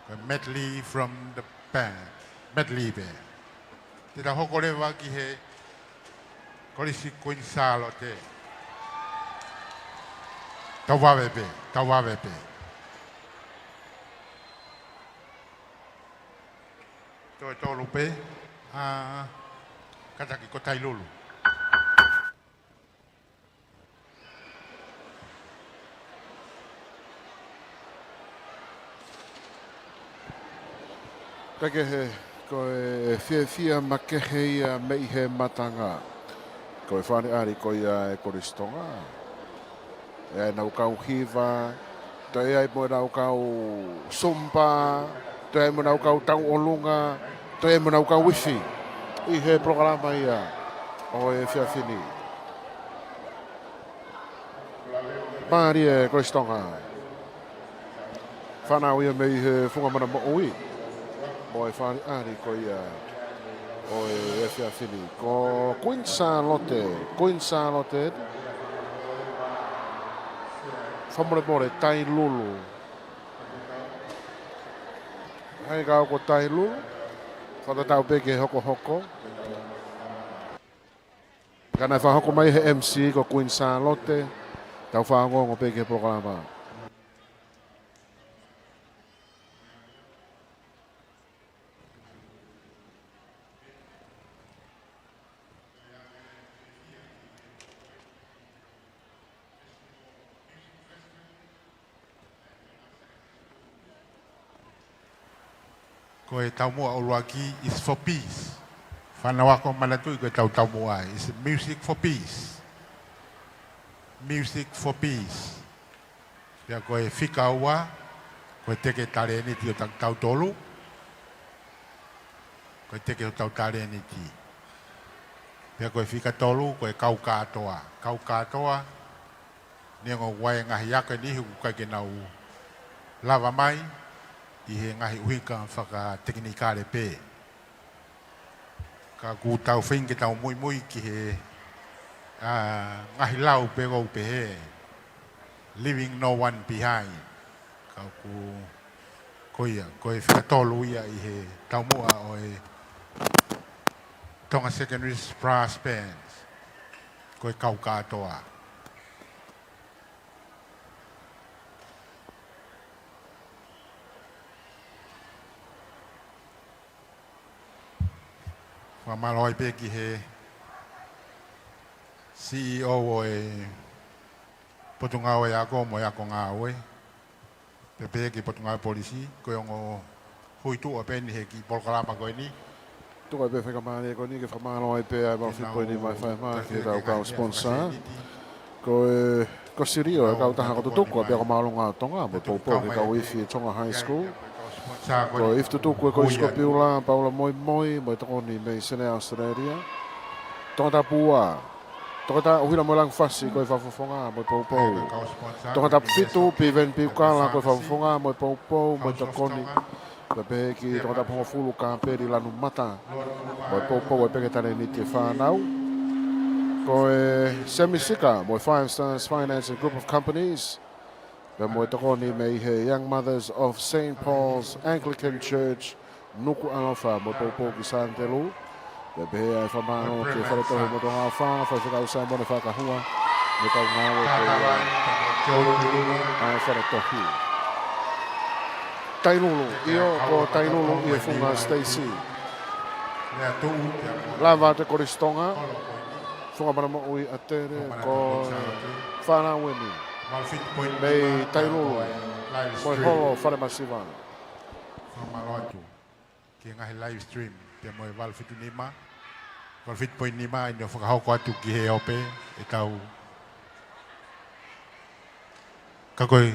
ko e medley from the band. Medley pē. Te tau hoko leva ki he Kolisi Kuini Sālote. Tau vave pē, tau vave pē. Toe tolu pē, ʻa, kātaki ko Tailulu. Pea kehe, ko e fiefia makehe ia mei he matanga. Ko e fāʻaliʻali ko ia ʻa e Kolisi Tonga. ʻE ʻi ai ʻenau kau hiva, toe ʻi ai mo ʻenau kau sumpa, toe ʻi ai mo ʻenau kau tauʻolunga, toe ʻi ai mo ʻenau kau ifi. ʻI he polokalama ia ʻo e efiafi ni. Mālie Kolisi Tonga. Fānau ia mei he Funga Mana Moʻui. Mo e fāʻaliʻali ko ia ʻo e efiafi ni. Ko Kuini Sālote, Kuini Sālote. Fakamolemole, Tailulu. Hai kau ko Tailulu. Fakatatau pē ki he hokohoko. Ka naʻe fakahoko mai he M C ko Kuini Sālote, tau fakaongoongo pē ki he polokalama. Ko e taumuʻa ʻuluaki is for peace. Fānau ako, manatuʻi ko ʻetau taumuʻa is music for peace. Music for peace. Pea ko e fika ua, ko e teke talēniti ʻo tautolu. Ko e teke hotau talēniti. Pea ko e fika tolu, ko e kau kātoa. Kau kātoa, neongo ʻoku ʻi ai e ngaahi ako ʻe niʻihi ʻoku ʻikai ke nau lava mai ʻi he ngaahi ʻuhinga fakatekinikale pē. Ka ʻoku tau feinga ke tau muimui ki he, ʻa, ngaahi lau pē ʻoku pehē, leaving no one behind. Ka ʻoku, ko ia, ko e fika tolu ia ʻi he taumuʻa ʻo e Tonga Secondary Brass Bands. Ko e kau kātoa. Fakamālō ai pē ki he C E O ʻo e Potungāue Ako mo e Ako Ngāue. Pea pehē ki he Potungāue Polisi, ko e ongo hui tuʻa pē eni he kiʻi polokalama ko eni. Tuku ai pē fakamālō ko eni ke fakamālō ai pē ʻa e valu fitu poini nima ʻa e F I M A ki heʻetau kau sponsor. Ko e, ko Sirio, ʻa e kau taha ko Tutuku, ʻa e Ako Māʻolunga ʻo Tonga, mo e poupou ki he kau ifi ʻi Tonga High School. Ko e ifi Tutuku ʻa e Kolisi ko Piula, Paula Moimoi, mo e tokoni mei Senē, Australia. Tongatapu ua, Toketā ʻUhila mo Langufasi, ko e fakafofonga mo e poupou. Tongatapu fitu, Piveni Piukala, ko e fakafofonga mo e poupou, mo e tokoni. Pea pehē ki Tongatapu hongofulu, Kāpeli Lanumata, mo e poupou ʻa e peke talēniti ʻa e fānau. Ko e Semi Sika mo e Five Stars Finance and Group of Companies, pea mo e tokoni mei he Young Mothers of Saint Paul's Anglican Church, Nukuʻalofa, mo e poupou ki Sānitelū. Pea pehē ʻa e fakamālō ki he Fale Tohi Motuʻanga ʻOfa, Faifekau Saimone Fakahua, mo e kau ngāue ko ia ʻa e Fale Tohi. Tailulu, ʻio, ko Tailulu ʻi he funga Stacy. Lava atu e Kolisi Tonga, Funga Mana Moʻui ʻa Tele, ko e fānau eni mei Tailulu, mo e holo falemasiva. Fakamālō atu ki he ngaahi live stream, pea mo e valu fitu nima, valu fitu poini nima, ʻi hono fakahoko atu ki he ope ʻetau, ka ko e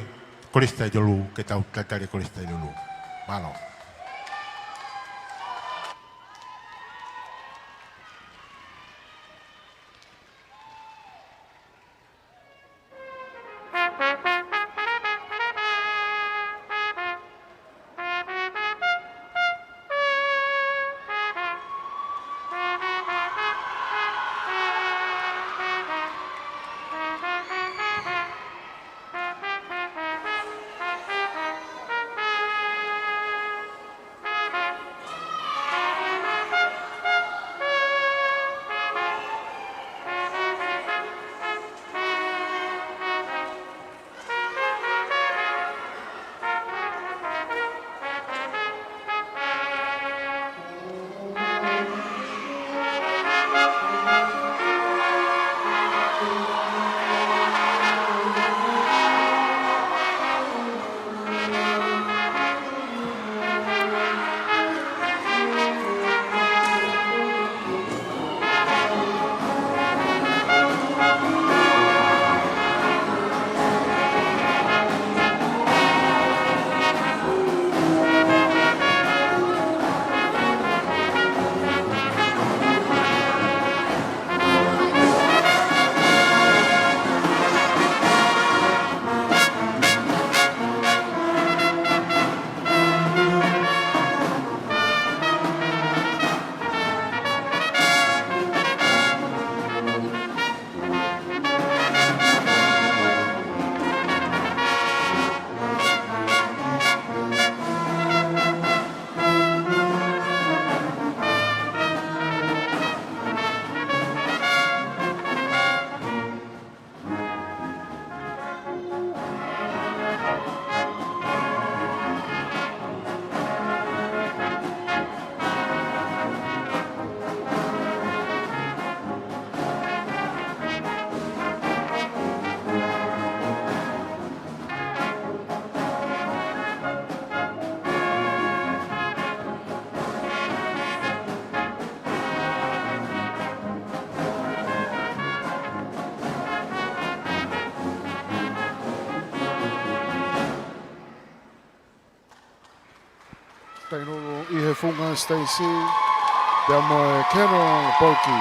Kolisi Tailulu, ke tau talitali e Kolisi Tailulu. Mālō. Tainulu ʻi he funga Stacy, pea mo e Colonel Polki.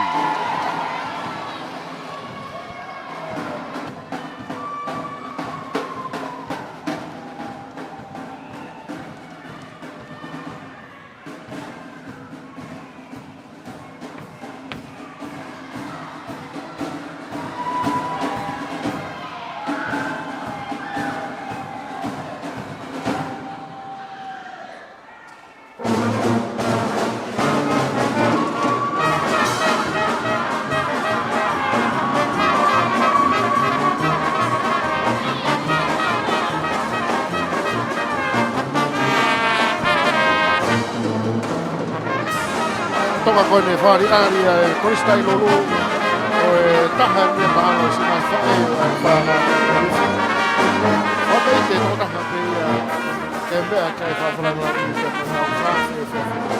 Toka ko eni fāliʻali ʻa e Kolisi Tainulu, ko e taha eni e mahalo siʻi ngaahi faʻē ʻo e fānau. Ko e pē te toka taha pē ia ke meʻa kai fāfala noa ki he fāfala.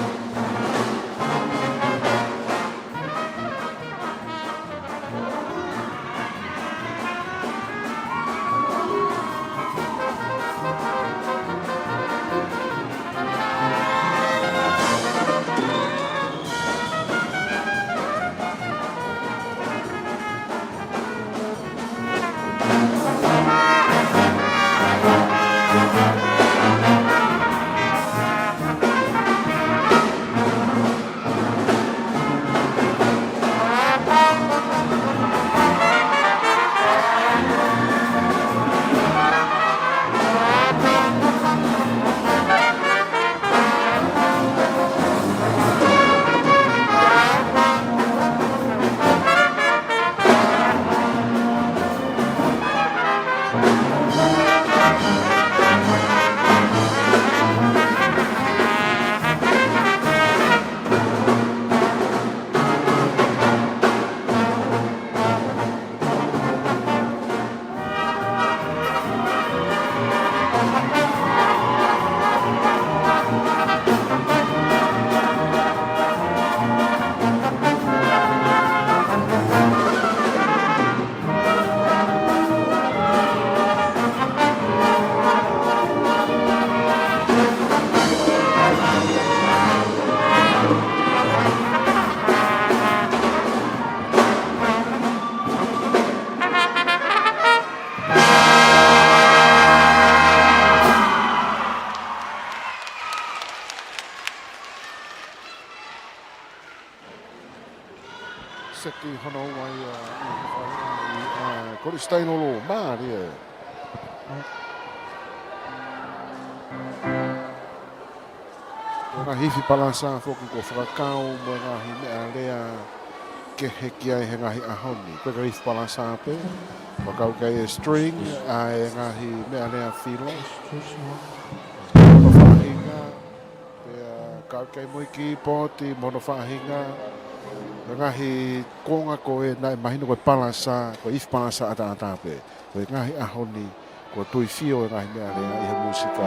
Seti hono ua ia ʻi he fāliʻali ʻa e Kolisi Tainulu, mālie. Ko e ngaahi ifi palasa foki kuo fakakau mo e ngaahi meʻalea kehe ki ai he ngaahi ʻaho ni. Ko e ngaahi ifi palasa pē, fakakau ki ai e string, ʻa e ngaahi meʻalea filo. Ko e faʻahinga, pea kau ki ai mo e kīpooti mo hono faʻahinga. Ko e ngaahi kuonga ko ē naʻe mahino ko e palasa, ko e ifi palasa ʻataʻatā pē. Ko e ngaahi ʻaho ni, kuo tuifio e ngaahi meʻalea ʻi he mūsika.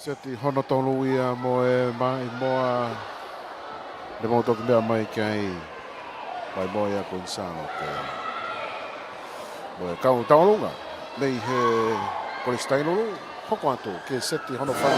Seti hono tolu ia mo e Maimoa. Ne mau toki meʻa mai ki ai. Maimoa ia ko Sālote. Mo e kau tauʻolunga mei he Kolisi Tailulu, hoko atu ki he seti hono fā.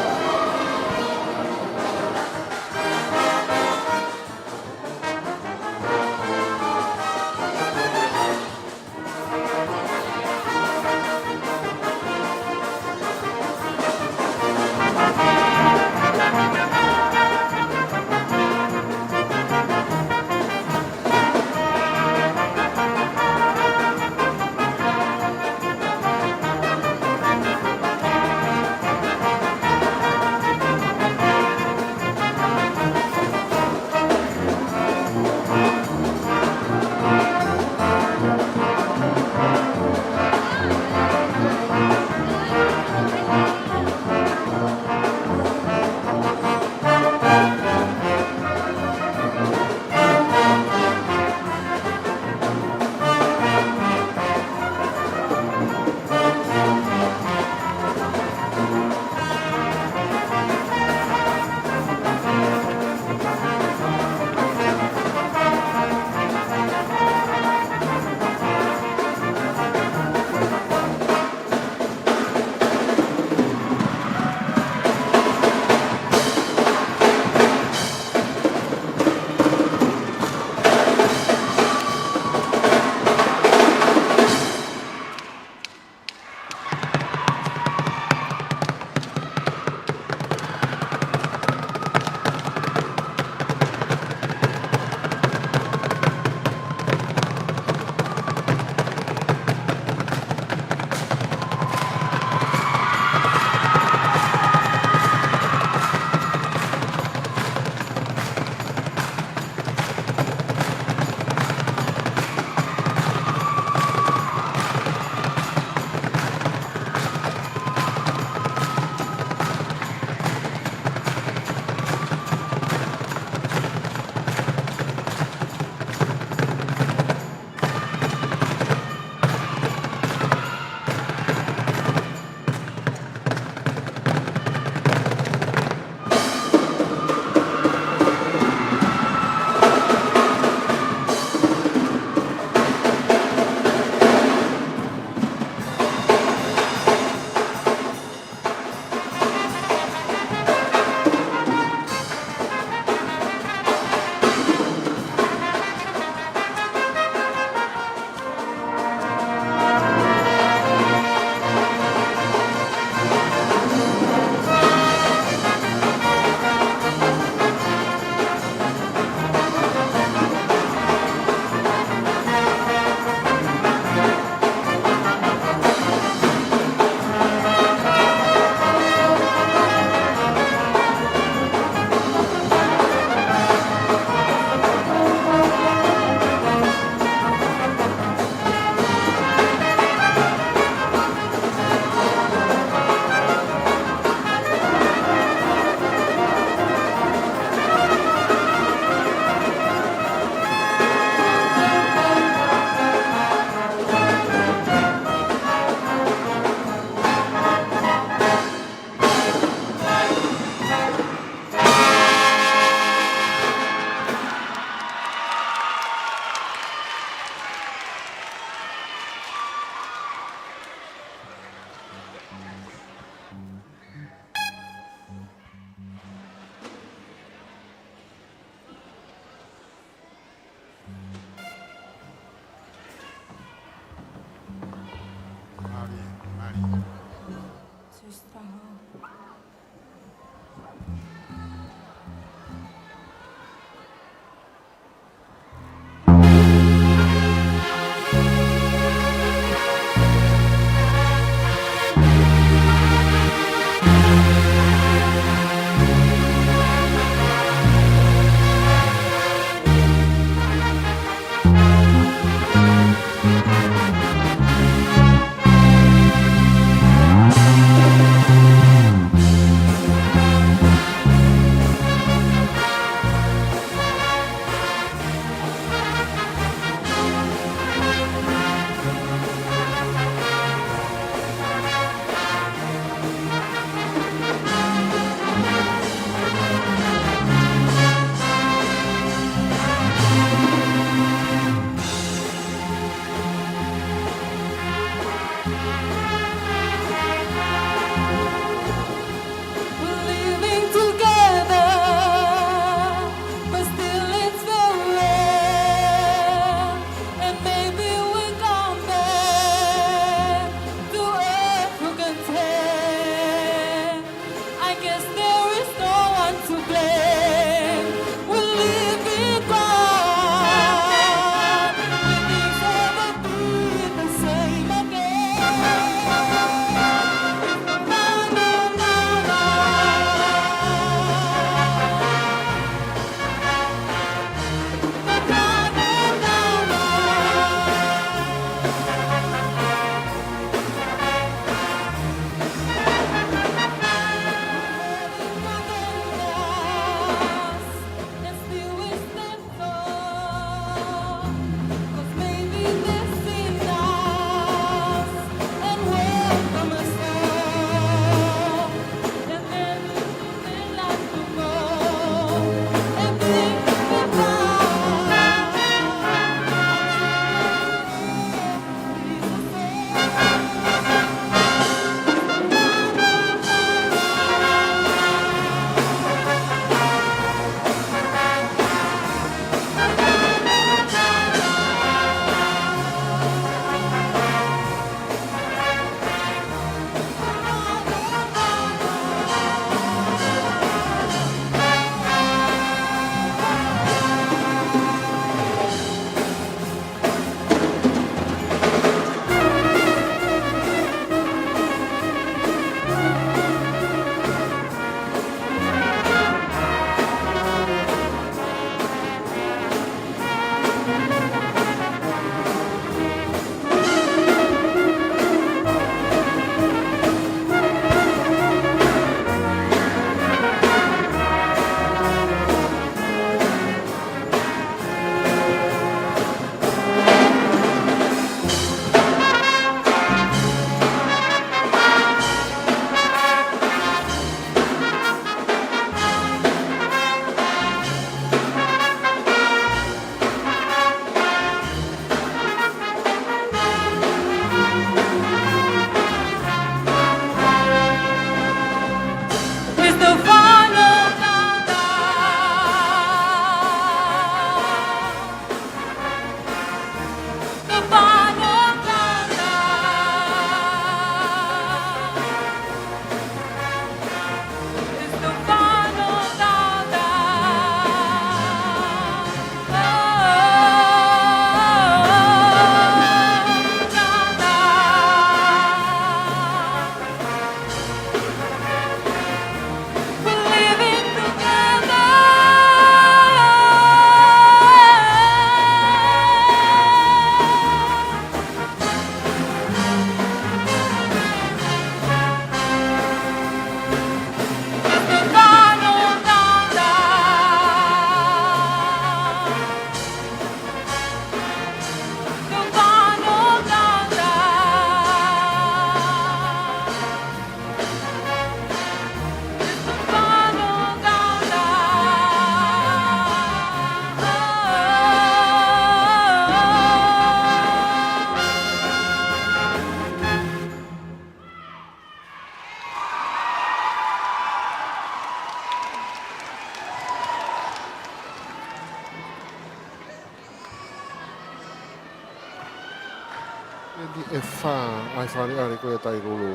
Ni e fā ʻa e Fakaʻaliʻali ko ia ʻa Tailulu.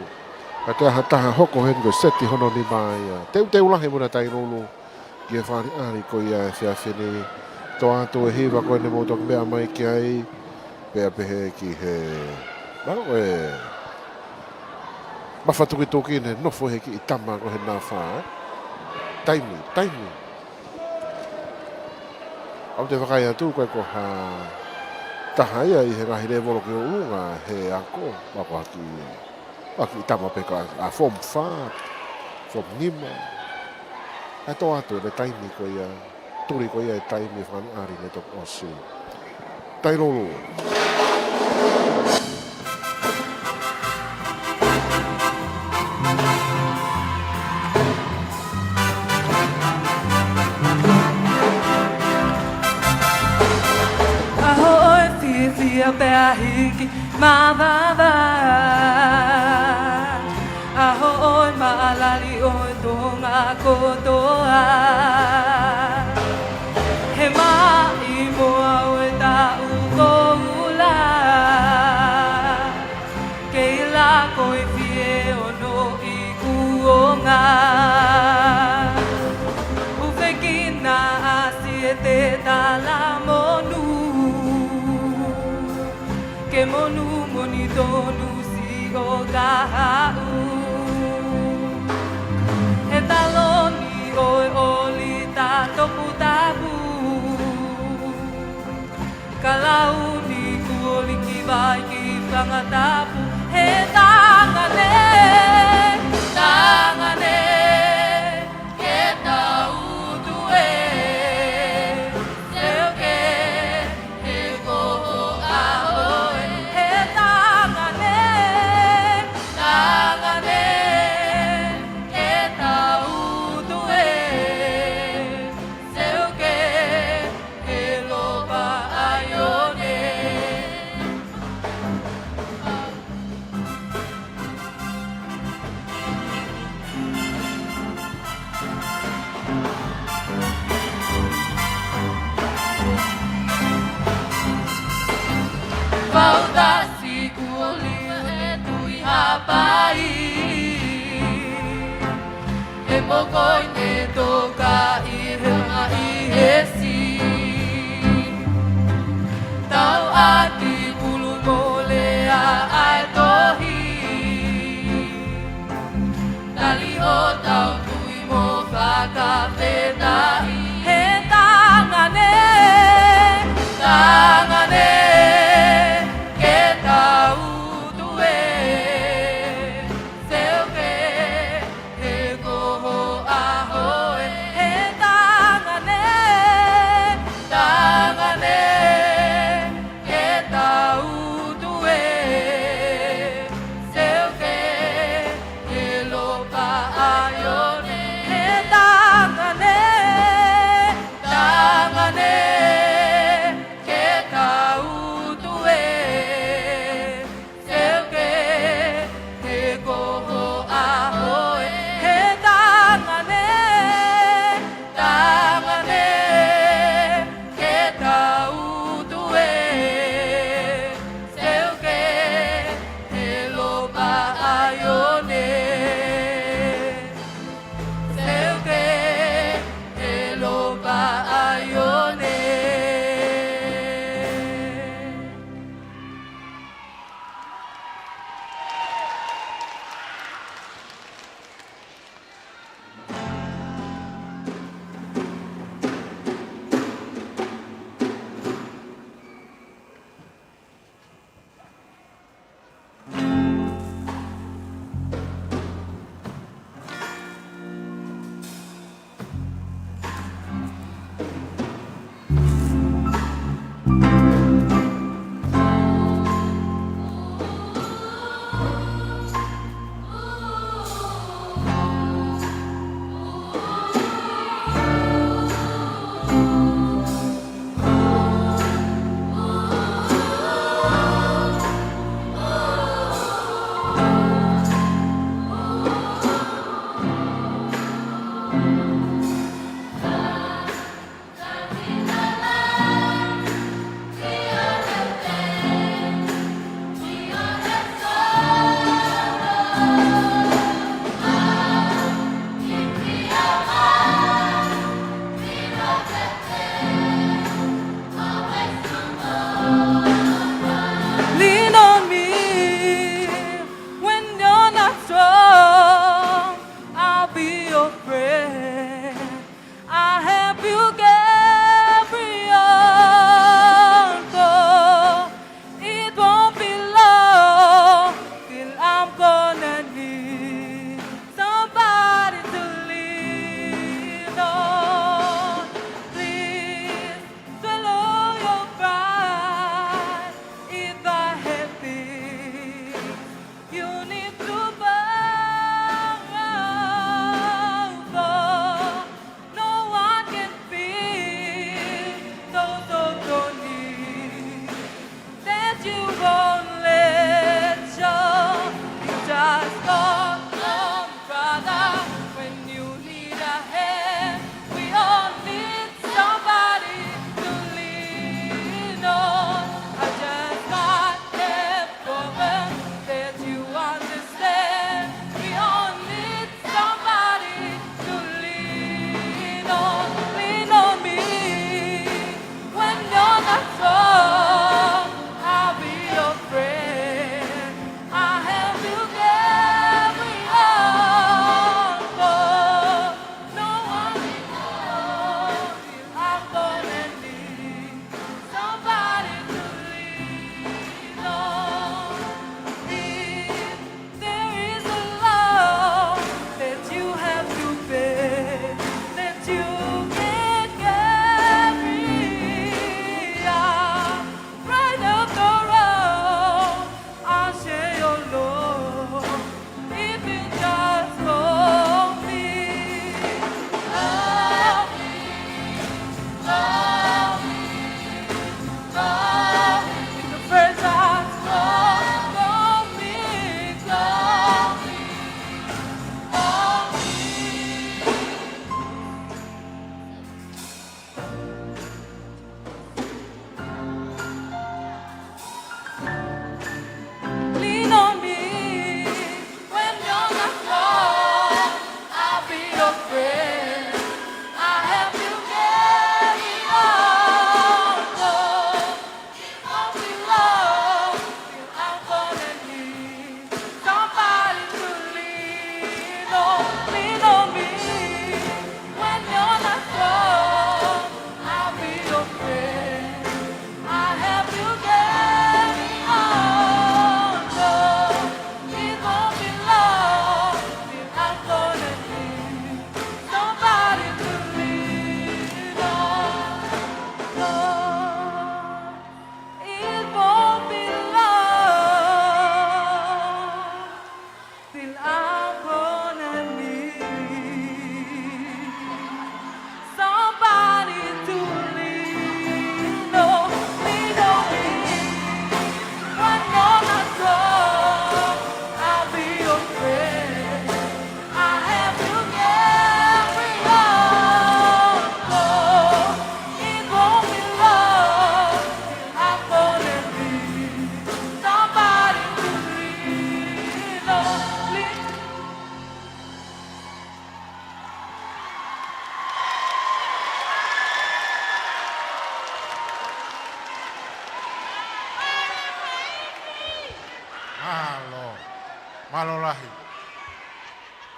Ka ko e taha hoko heni ko e seti hono nima ia. Teuteu lahi muʻa ʻa Tailulu ki he Fakaʻaliʻali ko ia he efiafi ni. Toʻo atu e hiva ko eni mou toki meʻa mai ki ai. Pea pehē ki he, ma ko e mafatukituki ne nofo he kiʻi tama ko ē he nima fā, ē? Taimi, taimi. ʻOku te vakai atu ko e ko ha taha ia ʻi he ngaahi lēvolo ki ʻolunga he ako, ma ko ha kiʻi, ha kiʻi tama pē ko ē ʻa form fā, form nima. Ka toʻo atu e taimi ko ia, tuli ko ia e taimi Fakaʻaliʻali ne toki ʻosi. Tailulu. ʻAho ʻo e fiefia pea hiki mavava. ʻAho ʻo e maʻalali ʻo e Tonga kotoa. He maʻimoa ʻo e Taʻu Koula. Kei lako e fie ono i kuonga. ʻUfekina ʻa Siete Talamonū. Ke monū moʻoni tonu Siʻokahaʻu. He taloni ʻo e ʻolita toputapu. Ka lau ni kuo liki vai ki Fangatapu. He tangane, tangane, ke tau tuʻu ē, seuke, he ko ho ʻaho ē. He tangane, tangane, ke tau tuʻu ē, seuke, he lopa ʻaione. Fautasi kuo lī e Tuʻi Haʻapai. He mokoi ne toka ʻi he maʻi hesi. Tau ʻaki pulu mole ʻa e tohi. Tali hotau tui mo fakafetaʻi. He tangane, tangane, ke tau tuʻu ē. Seuke, he ko ho ʻaho ē.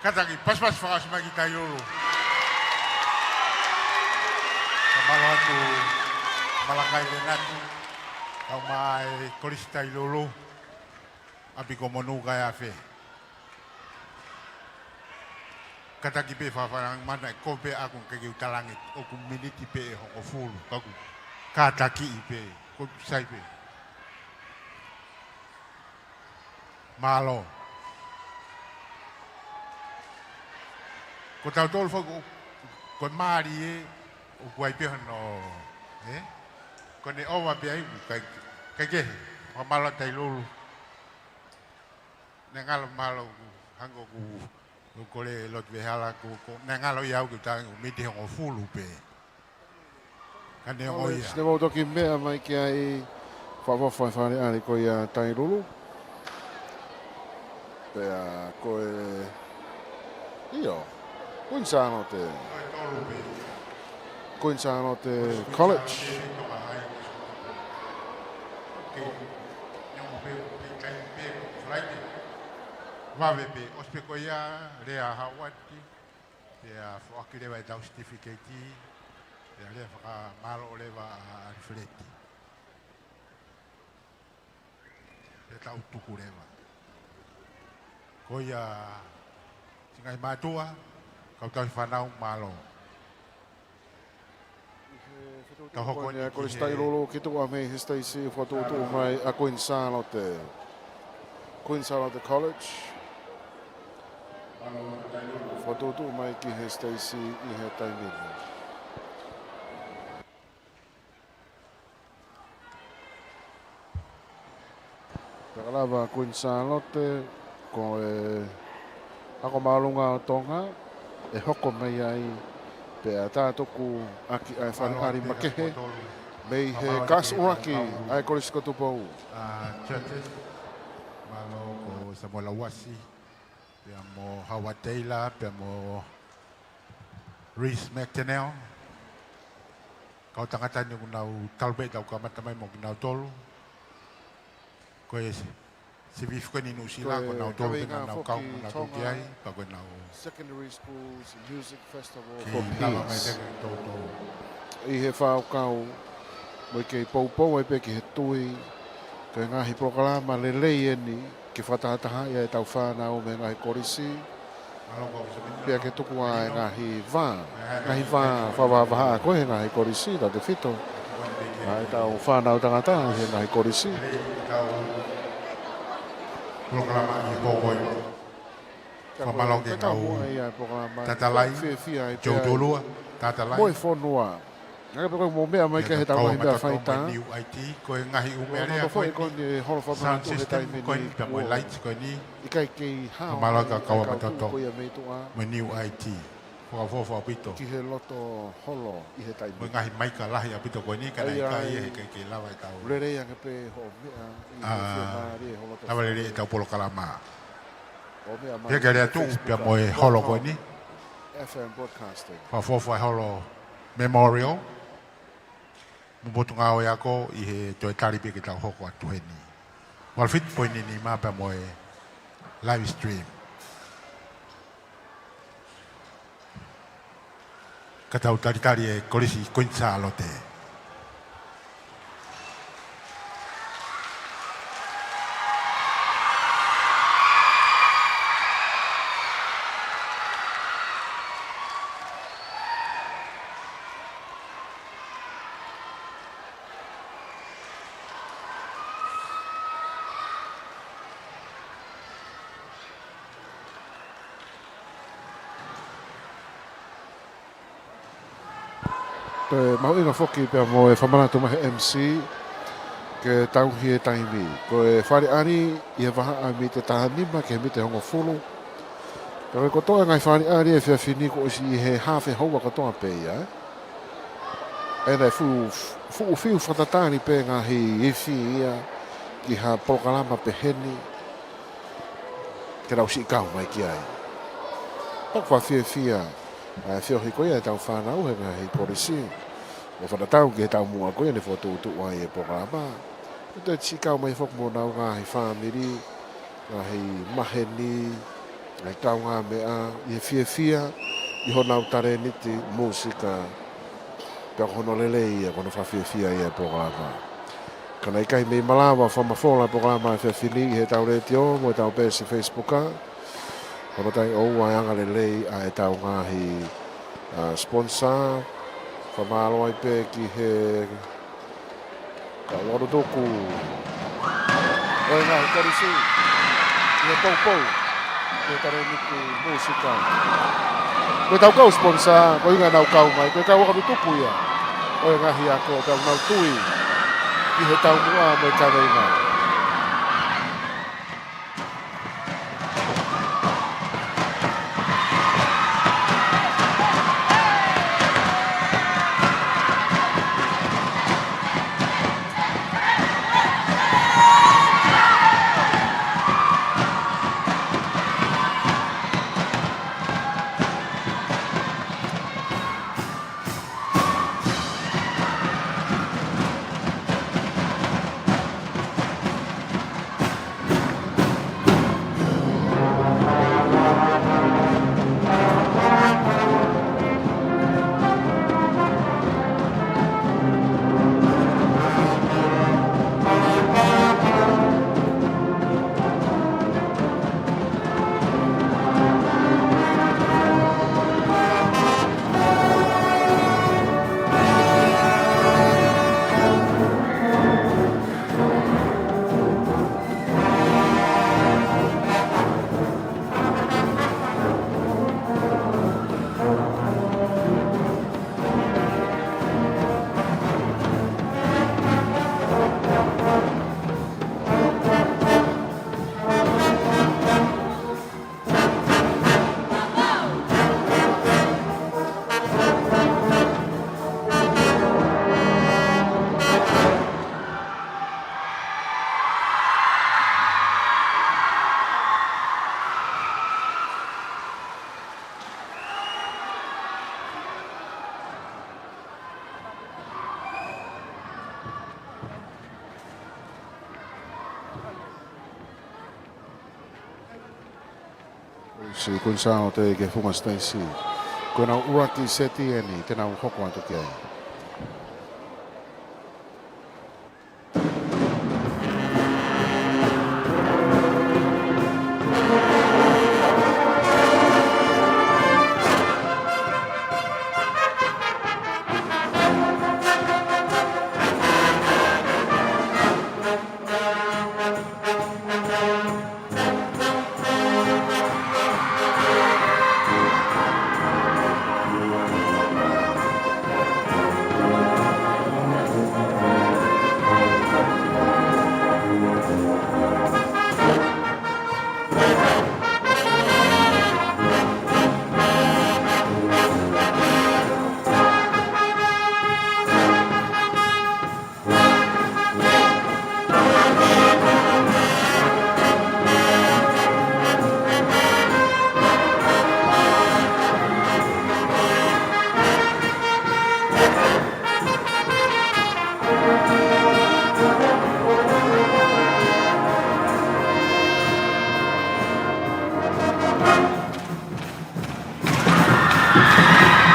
Kātaki, pasipasi fakaʻosi mai ki Tailulu. Ka mālō atu Malakai Lenati, kau mai Kolisi Tailulu, ʻapi ko Monū kae ʻafē. Kātaki pē fakafananga mana e kope aku ke kiu talangi ʻoku miniti pē ʻe hongofulu, ka ʻoku kātaki pē, ko sai pē. Mālō. Ko tautolu foki, ko e mālie, ʻoku ʻi ai pē hono, ē? Ko ʻene ʻova pē ai, kai, kai kehe, fakamālō Tailulu. Naʻe ngalo mālō, hangē ko ʻeku, ʻoku kole Lotu Vehala, ko, ko, naʻe ngalo ia au ke u talangi ʻoku miniti hongofulu pē. Ka neongo ia. Te mau toki meʻa mai ki ai, fakaʻofoʻofa e fale ʻali ko ia Tailulu. Pea ko e, ʻio, Kuini Sālote. Kuini Sālote College. Vave pē, ʻosi pē ko ia, lea Hauati. Pea foaki leva ʻetau certificate, pea lea fakamālō leva ʻa Alifeleti. Pea tau tuku leva. Ko ia, siʻi ngaahi mātuʻa, kau tauhi fānau, mālō. Ka hoko ko eni ʻa e Kolisi Tailulu ki tuʻa mei he siteisi, fokotuʻutuʻu mai ʻa Kuini Sālote. Kuini Sālote College. Fokotuʻutuʻu mai ki he siteisi ʻi he taimi ni. Pea ka lava Kuini Sālote, ko e ako māʻolunga ʻo Tonga, ʻe hoko mei ai, pea tātuku ʻaki ʻa e fale ʻali makehe, mei he kāsi ʻuluaki ʻa e Kolisi ko Tupou. Mālō ko Samuela Uasi, pea mo Howard Taylor, pea mo Reese McDaniel. Kau tangata ni ʻoku nau talu pē ʻetau kamata mai mo kinautolu. Ko e sivifu ko eni Nuʻusila, ko nautolu pē naʻa nau kau mo nautolu ki ai, pea ko e nau Secondary Schools Music Festival for Peace. ʻI he fakakaukau, mo e kei poupou ai pē ki he tui, ko e ngaahi polokalama lelei eni, ke fakatahatahaʻi ʻetau fānau mei he ngaahi kolisi, pea ke tuku ʻa e ngaahi vā, ngaahi vā fakavahavahaʻa ko ē he ngaahi kolisi, tautefito ʻa ʻetau fānau tangata ʻi he ngaahi kolisi. Polokalama ʻi he pō ko ē. Fakamālō ki he kau tatalai, Joe Tolua, tatalai. Mo e fonua. Ngaka pē ko e mou meʻa mai ki he tau ngaahi meʻa faitā. Ko e ngaahi ʻū meʻa lea ko eni, sound system ko eni, pea mo e lights ko eni. ʻIkai kei hao. Fakamālō ki he kau ʻa Matoto mo e New I T. Fakaʻofoʻofa ʻaupito. Ki he loto holo ʻi he taimi. Mo e ngaahi maika lahi ʻaupito ko eni, ka naʻe ʻikai, ʻe ʻikai ke lava ʻetau lelei ange pē hoʻo meʻa ʻi he fiemālie holo. Lava lelei ʻetau polokalama. Pea ke lea tuʻu pea mo e holo ko eni. F M Broadcasting. Fakaʻofoʻofa e holo Memorial mo Potungāue Ako ʻi he toe tali pē ke tau hoko atu heni. Valu fitu poini nima pea mo e live stream. Ka tau talitali e Kolisi Kuini Sālote. Toe mahuʻinga foki pea mo e fakamanatu mai he M C ke tauhi e taimi. Ko e fale ʻali ʻi he vahaʻa miniti taha nima ki he miniti hongofulu. Pea ko e kotoa e ngaahi fale ʻali he efiafi ni kuo ʻosi ʻi he hafe houa kotoa pē ia, ē? ʻE naʻe fuʻu, fuʻu fiu fakatatali pē ngaahi ifi ia ki ha polokalama peheni ke nau siʻi kau mai ki ai. Pea ʻoku fakafiefia ʻa e feohi ko ia ʻetau fānau he ngaahi kolisi. ʻO fakatatau ki he taumuʻa ko ia ne fokotuʻutuʻu ai e polokalama. ʻE toe siʻi kau mai foki mo honau ngaahi fāmili, ngaahi maheni, ʻa e kaungāmeʻa ʻi he fiefia ʻi honau talēniti mūsika. Pea ko hono lelei ia, ko hono fakafiefia ia e polokalama. Ka naʻe ʻikai mei malava fakamafola e polokalama he efiafi ni ʻi heʻetau letiō mo ʻetau peesi Facebook. Ko hono taimi ʻoku ʻoua ʻe anga lelei ʻa ʻetau ngaahi, ʻa, sponsor. Fakamālō ai pē ki he kau ʻalu tuku ʻo e ngaahi kolisi ʻi he poupou ʻi he talēniti mūsika. Ko ʻetau kau sponsor, ko e ʻuhinga ʻenau kau mai, ko e kau ʻalu tuku ia ʻo e ngaahi ako, pea ʻoku nau tui ki he taumuʻa mo e kaveinga. Siʻi Kuini Sālote ki he Funga Siteisi. Ko ʻenau ʻuluaki seti eni te nau hoko atu ki ai.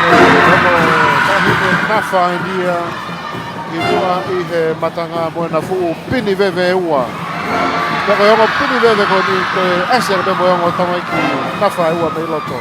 Ko e ongo taʻahine nafa eni ia ʻi muʻa ʻi he matanga mo ʻena fuʻu pini veve ʻe ua. Pea ko e ongo pini veve ko eni ko e ʻasi ʻaki pē mo e ongo tamaiki nafa ʻe ua mei loto.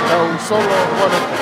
Tau solo, ʻoua naʻa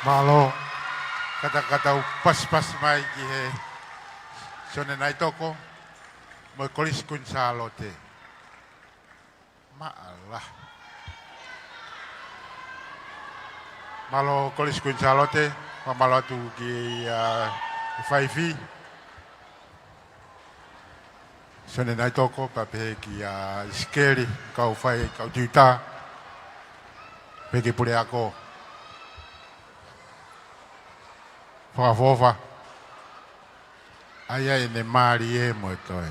Mālō, kātaki ke tau pasipasi mai ki he Sione Naitoko, mo e Kolisi Kuini Sālote. Mālō. Mālō Kolisi Kuini Sālote, mālō atu ki, ā, ki he faifi. Sione Naitoko, pea pehē kia ʻIsikeli, kau fai, kau tiuta, pehē ki he puleako. Fakaʻofoʻofa. ʻAi ʻene mālie mo e toe.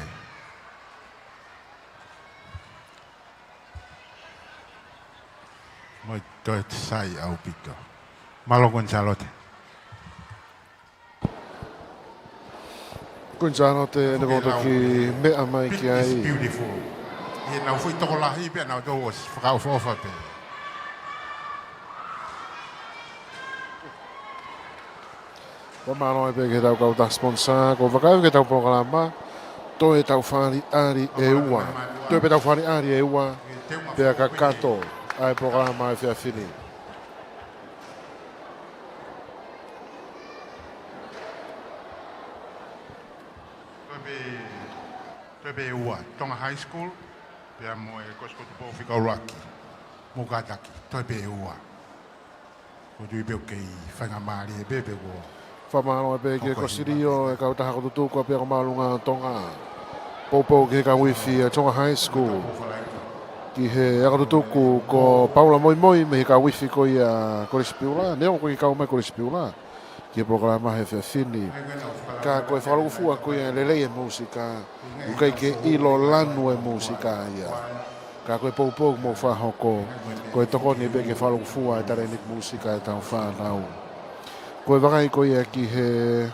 Mo e toe sai ʻaupito. Mālō Kuini Sālote. Kuini Sālote, ʻene ʻoku toki meʻa mai ki ai. Beautiful. ʻI heʻenau foʻi tokolahi pē, ʻenau tō ʻosi fakaʻofoʻofa pē. Fakamālō ai pē ki heʻetau kau tā sponsor, ko e vakai ki heʻetau polokalama, toe tau fāliʻali ʻe ua. Toe pē tau fāliʻali ʻe ua, pea kakato ʻa e polokalama ʻo e efiafi ni. Toe pē, toe pē ua, Tonga High School, pea mo e Kolisi Kotupou fika ʻuluaki. Mou kātaki, toe pē ua. ʻOku ou tui pē ʻoku kei faingamālie pē pē ko. Fakamālō pē ki he hoko e kosilio ʻe he kautaha ako tutuku ʻa e ako māʻolunga ʻo Tonga. Poupou ki he kau ifi ʻa Tonga High School. Ki he ako tutuku ko Paula Moimoi mei he kau ifi ko ia Kolisi Piula. Neongo ʻoku ʻikai ke kau mai Kolisi Piula ki he polokalama he efiafi ni. Ka ko e fakalūkufua ko ia e lelei e mūsika, ʻoku ʻikai ke ʻilo lanu e mūsika ia. Ka ko e poupou ʻoku mou fakahoko, ko e tokoni pē ke fakalūkufua e talēniti mūsika ʻetau fānau. Ko e vakai ko ia ki he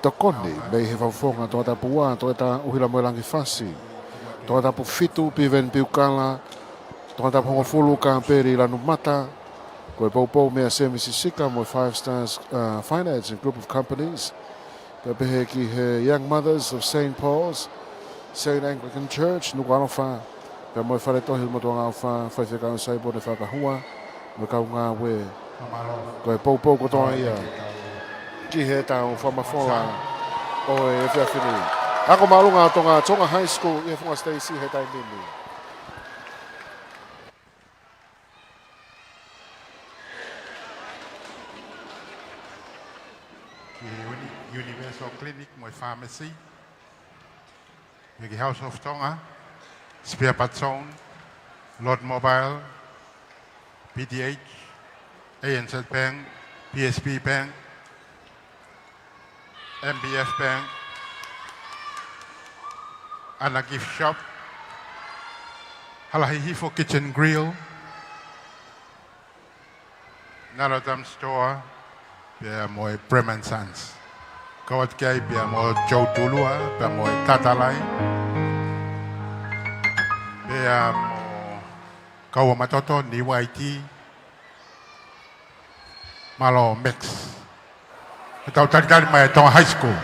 tokoni mei he fakafofonga Tongatapu ua, Toketā ʻUhila Moelangi Fasi, Tongatapu fitu, Piveni Piukala, Tongatapu hongofulu, Kāpeli Lanumata, ko e poupou meia Semi Sisika mo e Five Stars, uh, Finance and Group of Companies, pea pehē ki he Young Mothers of Saint Paul's, Saint Anglican Church, Nukuʻalofa, pea mo e Fale Tohi Motuʻangaʻofa, Faifekau Saipone Fakahua, mo e kau ngāue. Ko e poupou kotoa ia ki heʻetau fakamafola ʻo e efiafi ni. Ako māʻolunga ʻa Tonga, Tonga High School, ʻi he Funga Stacy he taimi ni. Ki he Uni-, Universal Clinic mo e Pharmacy. Pea ki he House of Tonga, Spare Parts Zone, Lord Mobile, P T H, A N Z Bank, P S B Bank, M B F Bank, ʻAna Gift Shop, Hala Hihifo Kitchen Grill, Nalo Dam Store, pea mo e Bremen Sons. Kau atu ki ai pea mo Joe Tulua, pea mo e Tatalai, pea mo Kaua Matoto, Niuaiti, mālō Max. Ke tau talitali mai Tonga High School.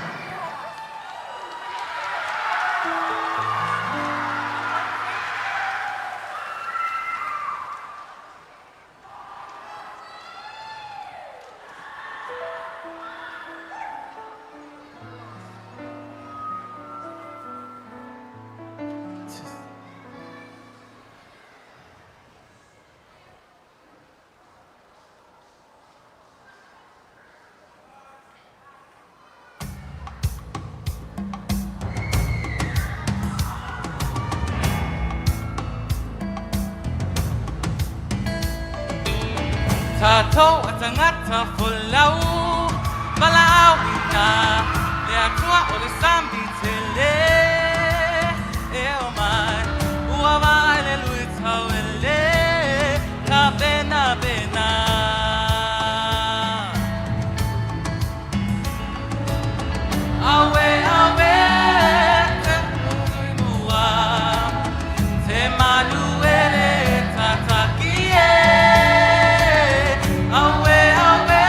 Tātou ʻa e tangata folau, valaʻauina ʻe he ʻOtua ʻo e Sāmite lē, ʻe ʻomai ua vaʻe le lui tauele, ka pena pena. Auē, auē, te muimua, te manuele tataki ē. Auē, auē,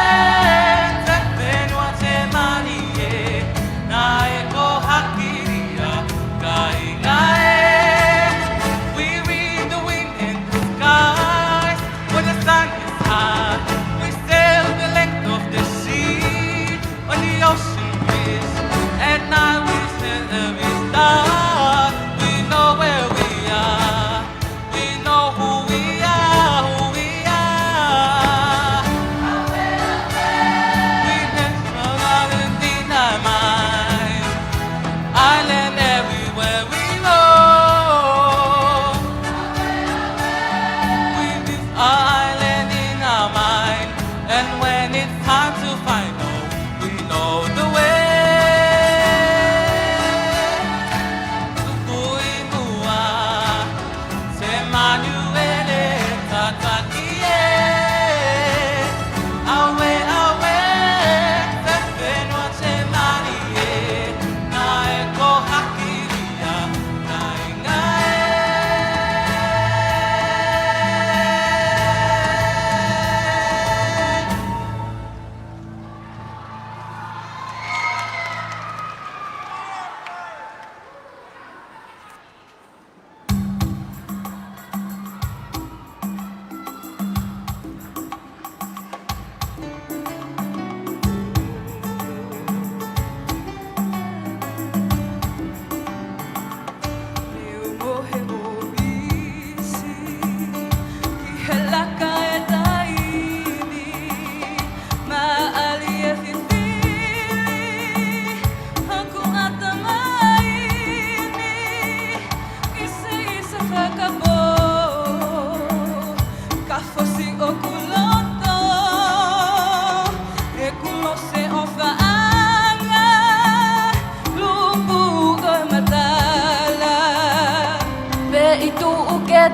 te fenua te mali ē, naʻe ko Hakilia, kāinga ē. We read the wind and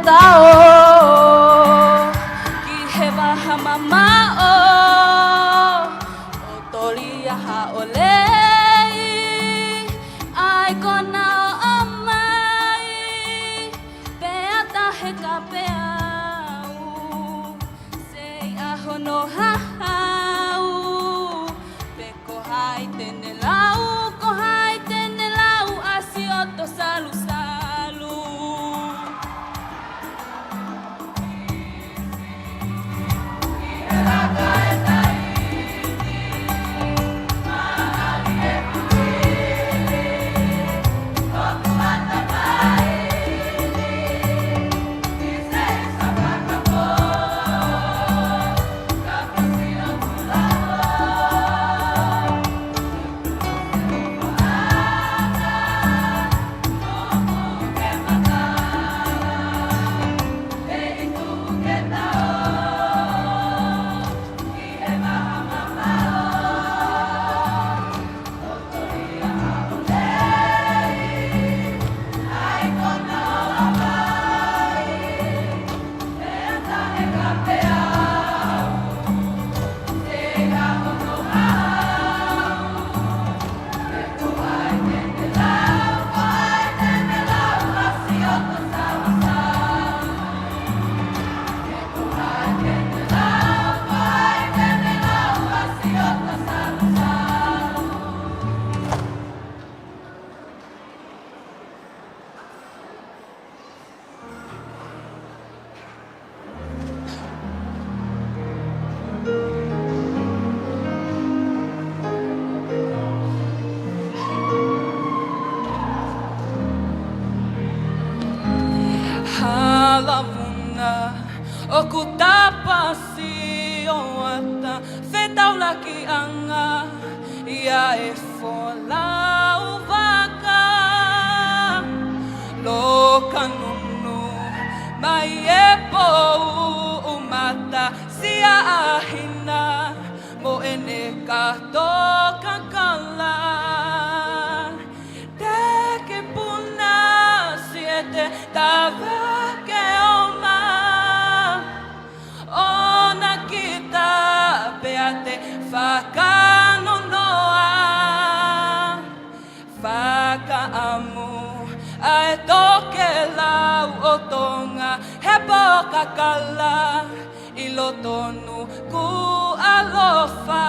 Tao ki he vaha mamaʻo, ʻo toli ʻa haʻo lei, ʻa e konga ʻo ʻomai, pea taʻe kape au, seiʻia hono hahau, pe ko hai te ne lau, ko hai te ne lau ʻa siʻoto salusalu. Hala vuna ʻoku tapasi ʻo ata fetaulakiʻanga ia e folau vaka. Loka nunu mai e pou ʻumata, siʻahina mo ʻene kato kakala. Te ke puna siete tava ke oma. ʻOna kita pea te fakanonoa. Fakaʻamu ʻa e tokelau ʻo Tonga, he pō kakala ʻi loto Nukuʻalofa.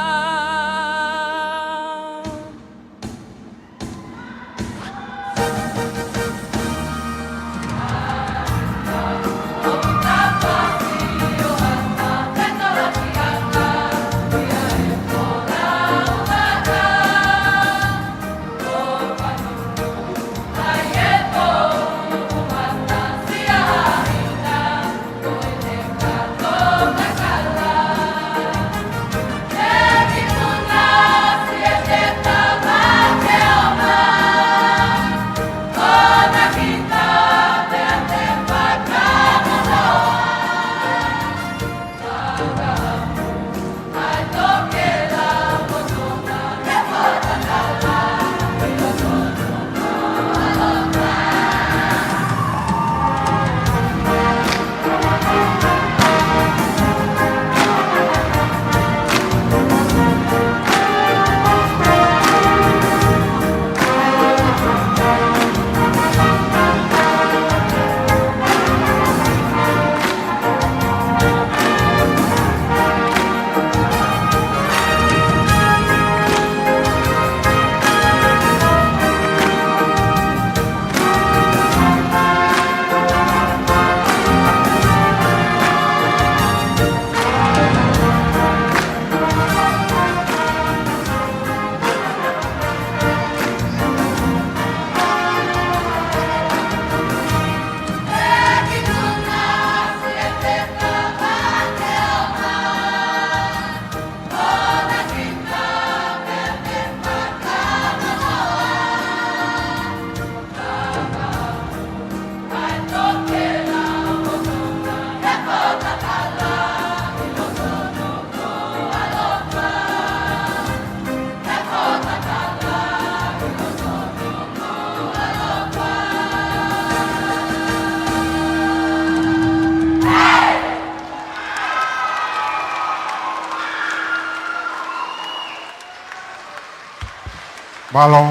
Mālō,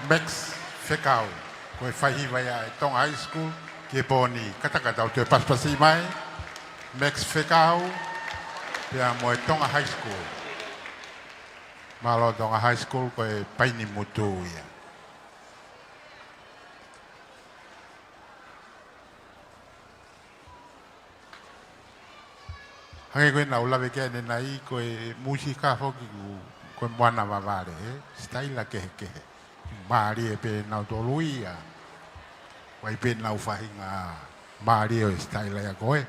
Max Fekau. Ko e faihiva ia ʻa e Tonga High School ki he pō ni. Kātaki tau toe pasipasi mai. Max Fekau, pea mo e Tonga High School. Mālō Tonga High School, ko e paini mutu ia. Hangē ko ʻeku lave ki ai ʻanenai, ko e mūsika foki ʻoku, ko e moana vavale, ē? Sitaila kehekehe. Mālie pē nautolu ia. ʻOku ʻi ai pē ʻenau faʻahinga mālie ʻo e sitaila ia ko ē.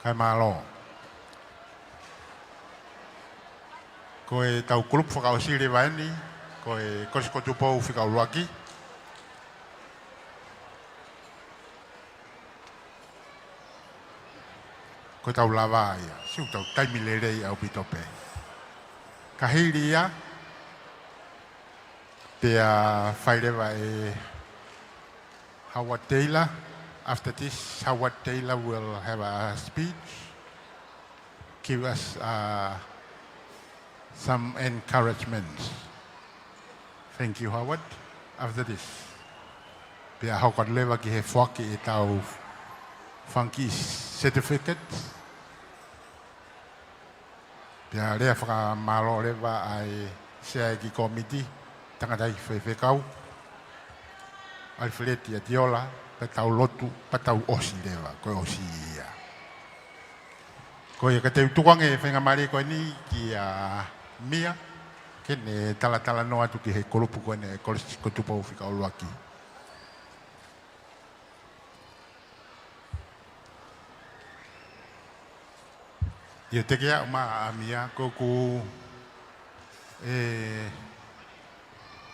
Kae mālō. Ko ʻetau kulupu fakaʻosi leva eni, ko e Kolisi ko Tupou fika ʻuluaki. Ko ʻetau lava ia, sio ʻoku tau taimi lelei ʻaupito pē. Ka hili ia, pea fai leva ʻe Howard Taylor. After this, Howard Taylor will have a speech. Give us, uh, some encouragement. Thank you, Howard. After this, pea hoko leva ki he foaki ʻetau fanga kiʻi certificate. Pea lea fakamālō leva ʻa e Sea ʻo e Kōmiti Tangataʻeiki Faifekau, ʻAlifeleti ʻAtiola, pea tau lotu, pea tau ʻosi leva, ko e ʻosi ia. Ko ia ka te u tuku ange e faingamālie ko eni kia Mia, ke ne talatalanoa atu ki he kulupu ko eni Kolisi ko Tupou fika ʻuluaki. ʻIo, teʻeki ai ke u maʻa ʻa Mia, ko ʻeku, ē,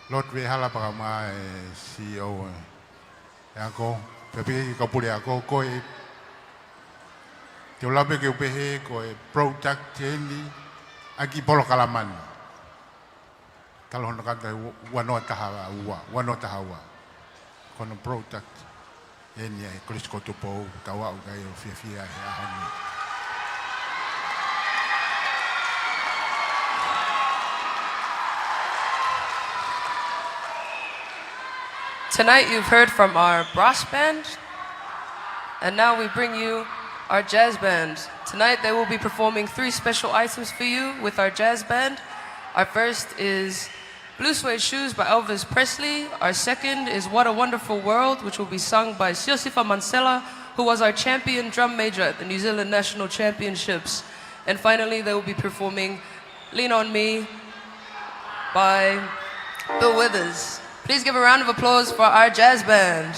Lord Vehala pea mo e C E O ʻa e ako, pea pehē ki he kau puleako, ko e, te u lave ke u pehē, ko e product eni ʻa e kiʻi polokalama ni. Talu hono kātaki ua noa taha ua, ua noa taha ua. Ko hono product eni ʻa e Kolisi ko Tupou, tau aʻu ki ai ʻo fiefia he ʻaho ni. Tonight you've heard from our brass band, and now we bring you our jazz band. Tonight they will be performing three special items for you with our jazz band. Our first is Blue Suede Shoes by Elvis Presley. Our second is What a Wonderful World, which will be sung by Siosifa Mansela, who was our champion drum major at the New Zealand National Championships. And finally, they will be performing Lean on Me by Bill Withers. Please give a round of applause for our jazz band.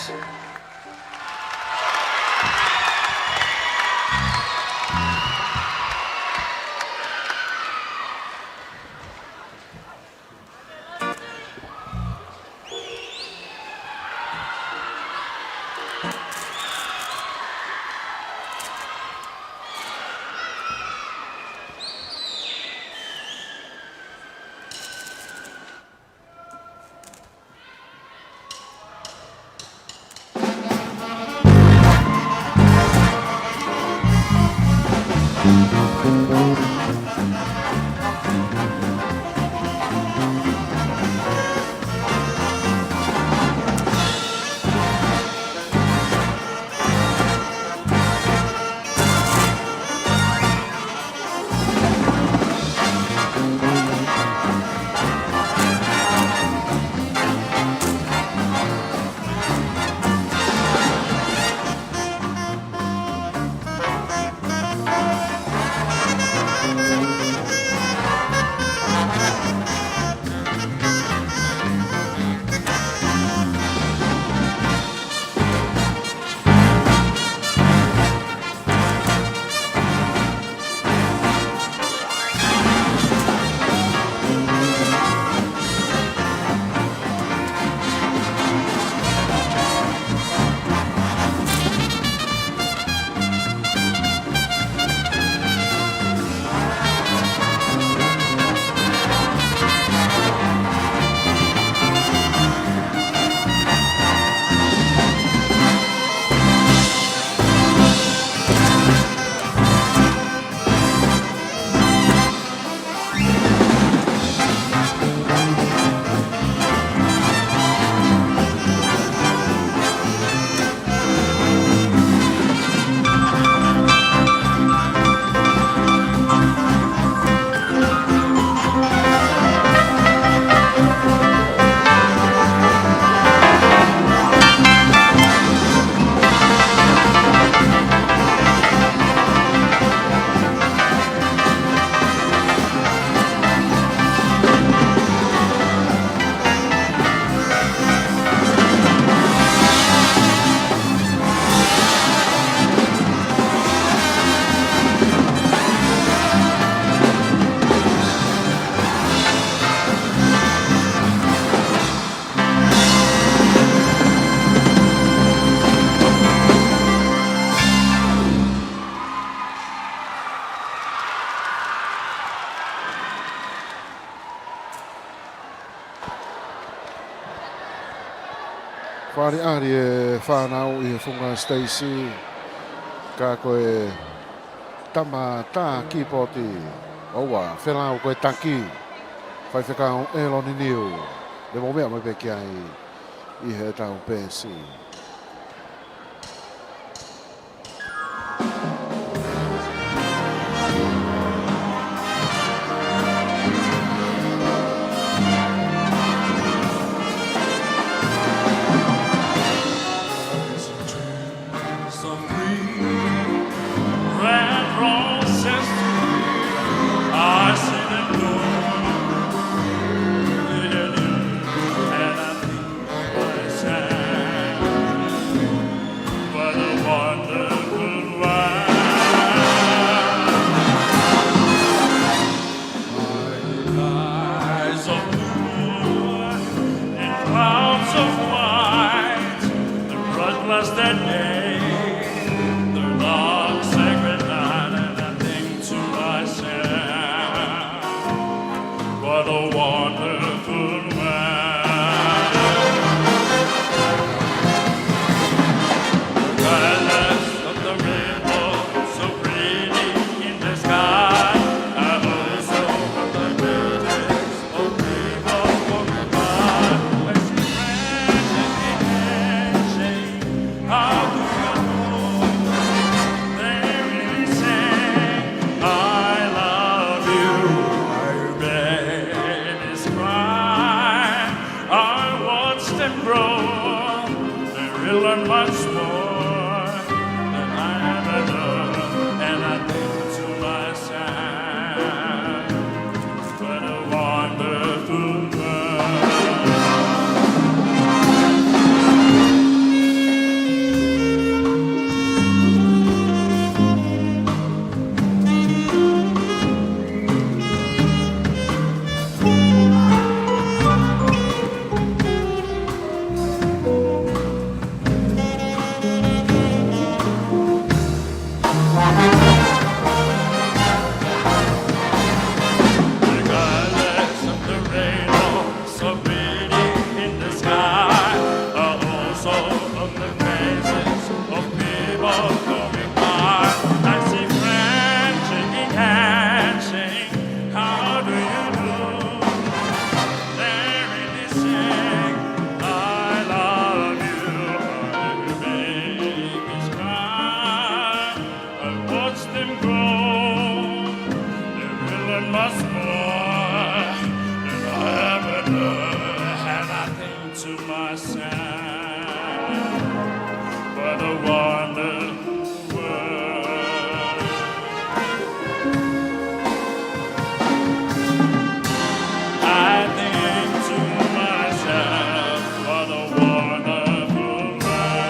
Fakaʻaliʻali e fānau ʻi he funga siteisi, ka ko e tama tā kīpoti, ʻoua, felau ko e taki. Faifekau ʻEloni Niu, te mou meʻa mai pē ki ai ʻi heʻetau peesi. Some green red roses, I see them bloom, and I think to myself, what a wonderful world. Skies of blue and clouds of white, the bright blasted day, the dark sacred night, and I think to myself, what a wonderful world. The colors of the rainbow, so pretty in the sky, are also on the pages of people walking by. I see friends shaking hands, saying, "How do you do?" They really say, "I love you." Our babies cry, I watch them grow. They will learn much more than I ever knew. And I think to myself, what a wonderful world. Regardless of the rainbow, so pretty in the sky, are also on the faces of people going by. I see friends shaking hands, saying, "How do you do?" They really say, "I love you." Our babies cry, I watch them grow. They will learn much more than I ever knew. And I think to myself, what a wonderful world. I think to myself, what a wonderful world.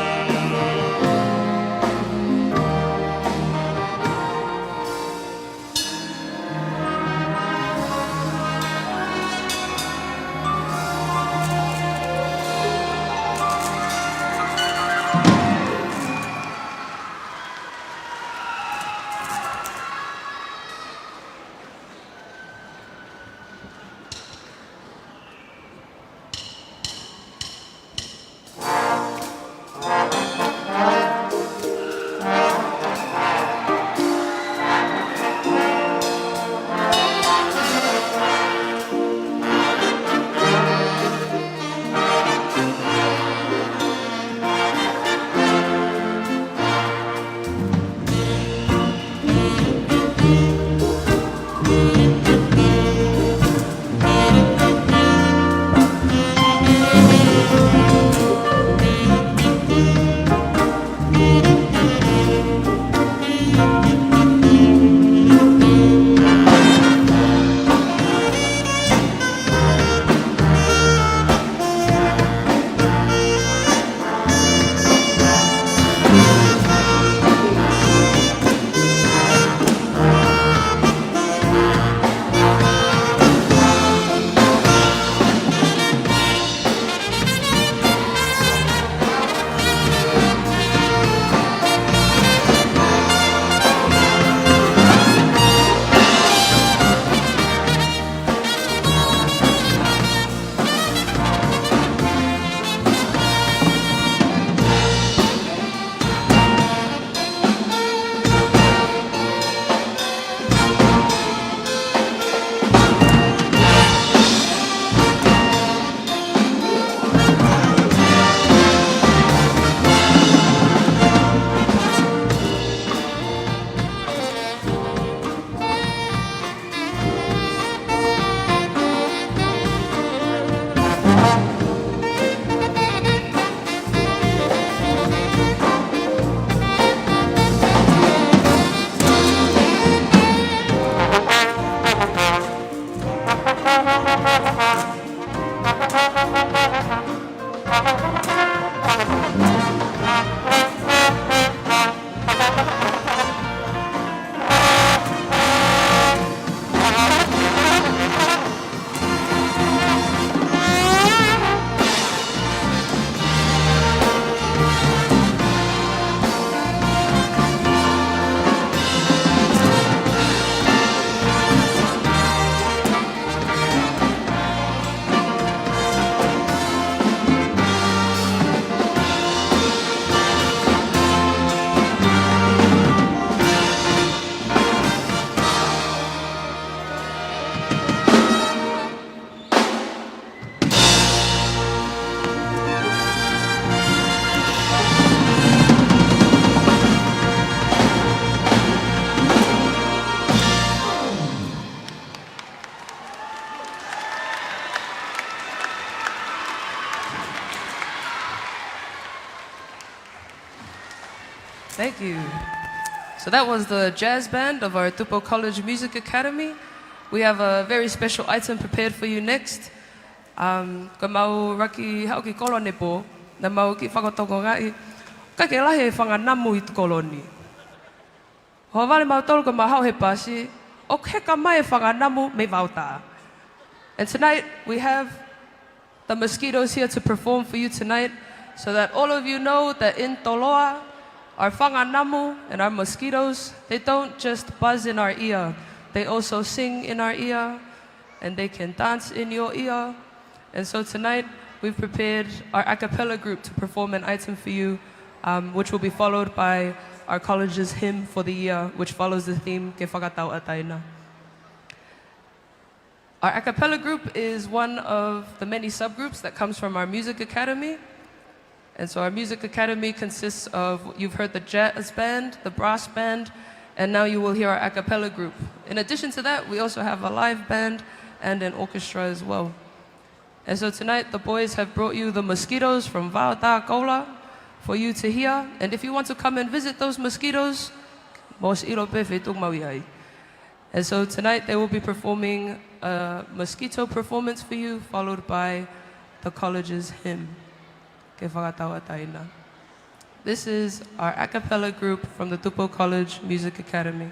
Thank you. So that was the jazz band of our Tupou College Music Academy. We have a very special item prepared for you next. Um, ko ʻemau ʻuluaki haʻu ki kolo ʻanepō, naʻa mau kiʻi fakatokangaʻi, ʻikai ke lahi e fanga namu ʻi kolo ni. Hoʻo vale mautolu ko ʻemau haʻu he pasi, ʻoku heka mai e fanga namu mei Vaotā. And tonight we have the mosquitoes here to perform for you tonight, so that all of you know that in Toloa, our fanga namu and our mosquitoes, they don't just buzz in our ear, they also sing in our ear, and they can dance in your ear. And so tonight, we've prepared our a cappella group to perform an item for you, um, which will be followed by our college's hymn for the year, which follows the theme, Ke Fakatauʻatāina. Our a cappella group is one of the many subgroups that comes from our music academy. And so our music academy consists of, you've heard the jazz band, the brass band, and now you will hear our a cappella group. In addition to that, we also have a live band and an orchestra as well. And so tonight, the boys have brought you the mosquitoes from Vaotā Koula for you to hear. And if you want to come and visit those mosquitoes, mou ʻilo pē feituʻu ʻoku mau ʻi ai. And so tonight they will be performing a mosquito performance for you, followed by the college's hymn, Ke Fakatauʻatāina. This is our a cappella group from the Tupou College Music Academy.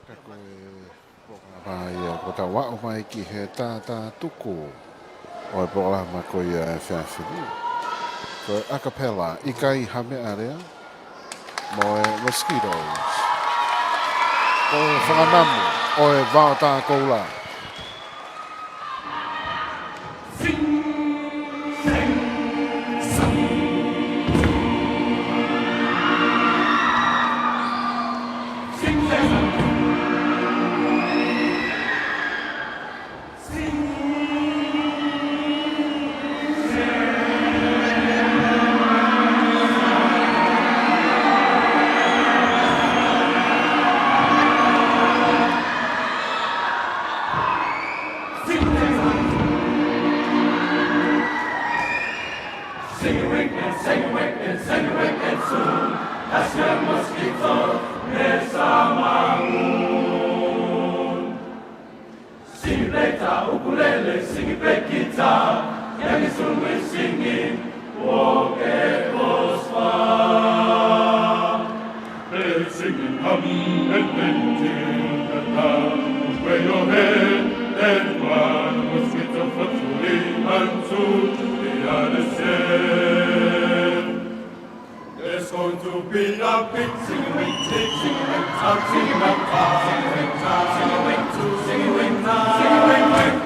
Ka ko e polokalama ia kuo tau aʻu mai ki he tātātuku ʻo e polokalama ko ia ʻo e efiafi ni. Ko e a cappella, ʻikai ha meʻa lea, mo e Mosquitoes. Ko e fanga namu ʻo e Vaotā Koula. Singing later, ukulele, singing bass guitar, young is soon we singing, walk across far. They're singing hum and then till the town, wave your hand and one, mosquito for fleeing unto the other side. There's going to be a big singing wing, big singing wing, out singing wing, out singing wing, out singing wing, two singing wing, nine singing wing, wing.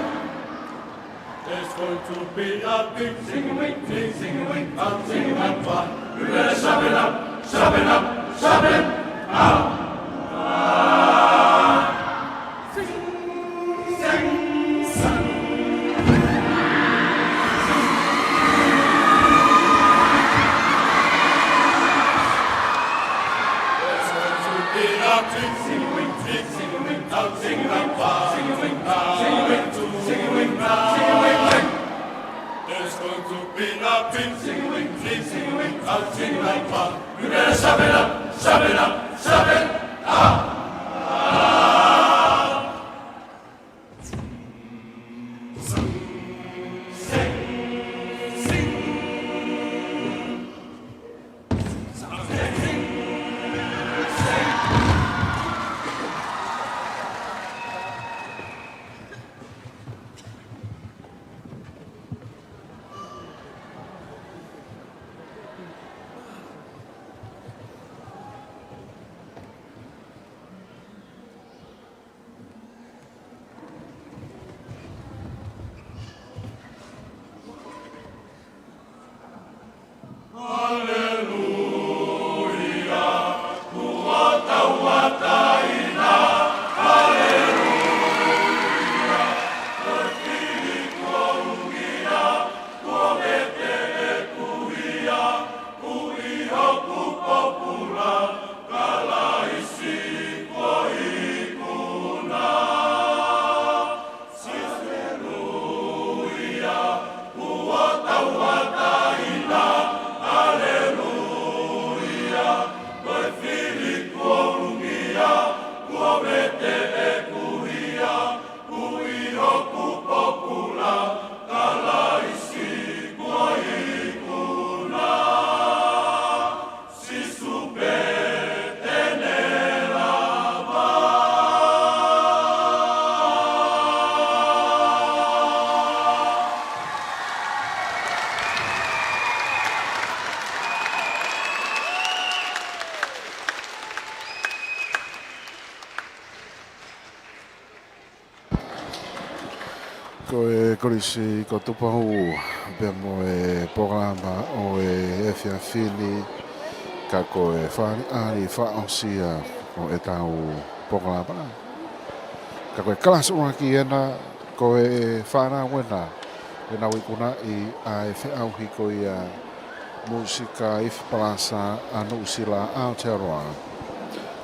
There's going to be a big singing wing, big singing wing, out singing wing, one. You better shove it up, shove it up, shove it up. There's going to be a big singing, big singing, out singing like fun. You better shove it up, shove it up, shove it up. Ko e Kolisi ko Tupou pea mo e polokalama ʻo e efiafi ni, ka ko e fāliʻali fakaʻosi ia ʻo ʻetau polokalama. Ka ko e kalasi ʻuluaki ena, ko e fānau ena, ʻenau ikunaʻi ʻa e feʻauhi ko ia Musika Ifi Palasa ʻa Nuʻusila, Aotearoa.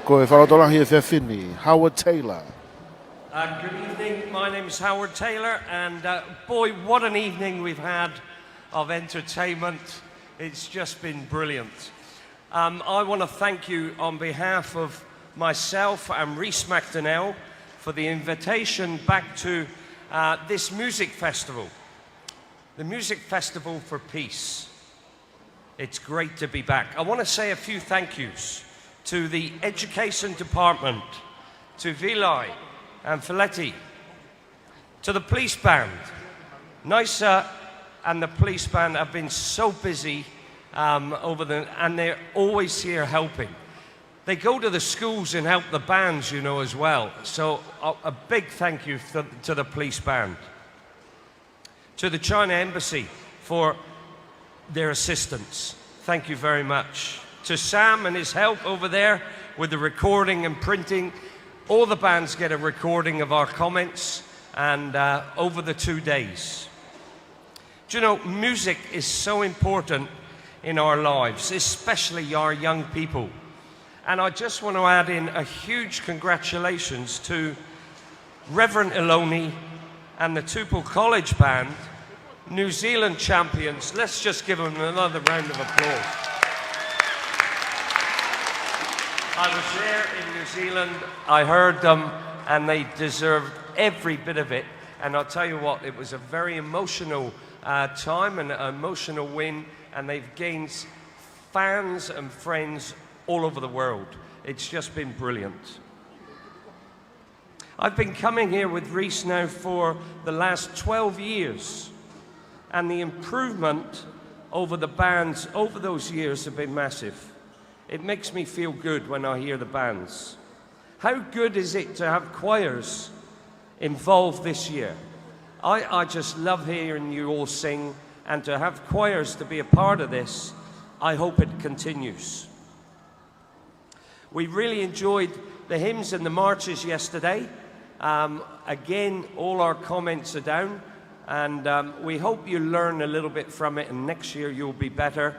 Ko e fakalotolahi efiafi ni, Howard Taylor. Uh, good evening. My name is Howard Taylor, and, uh, boy, what an evening we've had of entertainment. It's just been brilliant. Um, I want to thank you on behalf of myself and Rhys McDaniel for the invitation back to, uh, this music festival, the Music Festival for Peace. It's great to be back. I want to say a few thank yous to the Education Department, to Vilai and Feleti, to the police band. Nisa and the police band have been so busy, um, over the, and they're always here helping. They go to the schools and help the bands, you know, as well. So a, a big thank you to, to the police band. To the China Embassy for their assistance. Thank you very much. To Sam and his help over there with the recording and printing. All the bands get a recording of our comments and, uh, over the two days. Do you know, music is so important in our lives, especially our young people. And I just want to add in a huge congratulations to Reverend Iloni and the Tupou College Band, New Zealand champions. Let's just give them another round of applause. I was there in New Zealand, I heard them, and they deserved every bit of it. And I'll tell you what, it was a very emotional, uh, time and an emotional win, and they've gained fans and friends all over the world. It's just been brilliant. I've been coming here with Rhys now for the last twelve years, and the improvement over the bands over those years have been massive. It makes me feel good when I hear the bands. How good is it to have choirs involved this year? I, I just love hearing you all sing, and to have choirs to be a part of this, I hope it continues. We really enjoyed the hymns and the marches yesterday. Um, again, all our comments are down, and, um, we hope you learn a little bit from it, and next year you'll be better.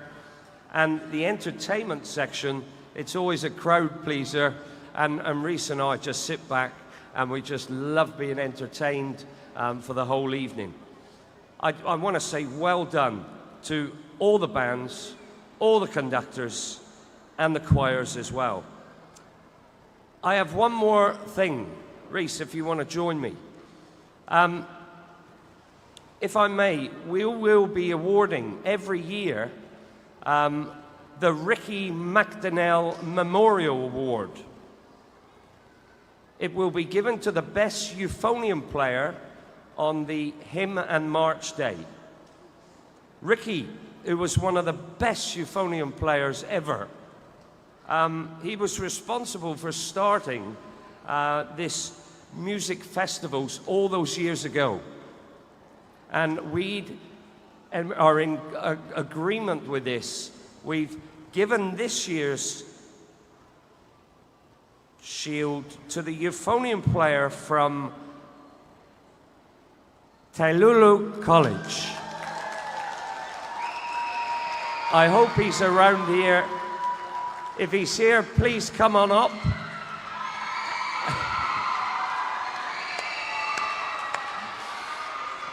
And the entertainment section, it's always a crowd pleaser, and, and Rhys and I just sit back, and we just love being entertained, um, for the whole evening. I, I want to say well done to all the bands, all the conductors, and the choirs as well. I have one more thing, Rhys, if you want to join me. Um, if I may, we will be awarding every year, um, the Ricky McDonnell Memorial Award. It will be given to the best euphonium player on the Hymn and March Day. Ricky, who was one of the best euphonium players ever, um, he was responsible for starting, uh, this music festivals all those years ago. And we and are in a-, agreement with this. We've given this year's shield to the euphonium player from Tailulu College. I hope he's around here. If he's here, please come on up.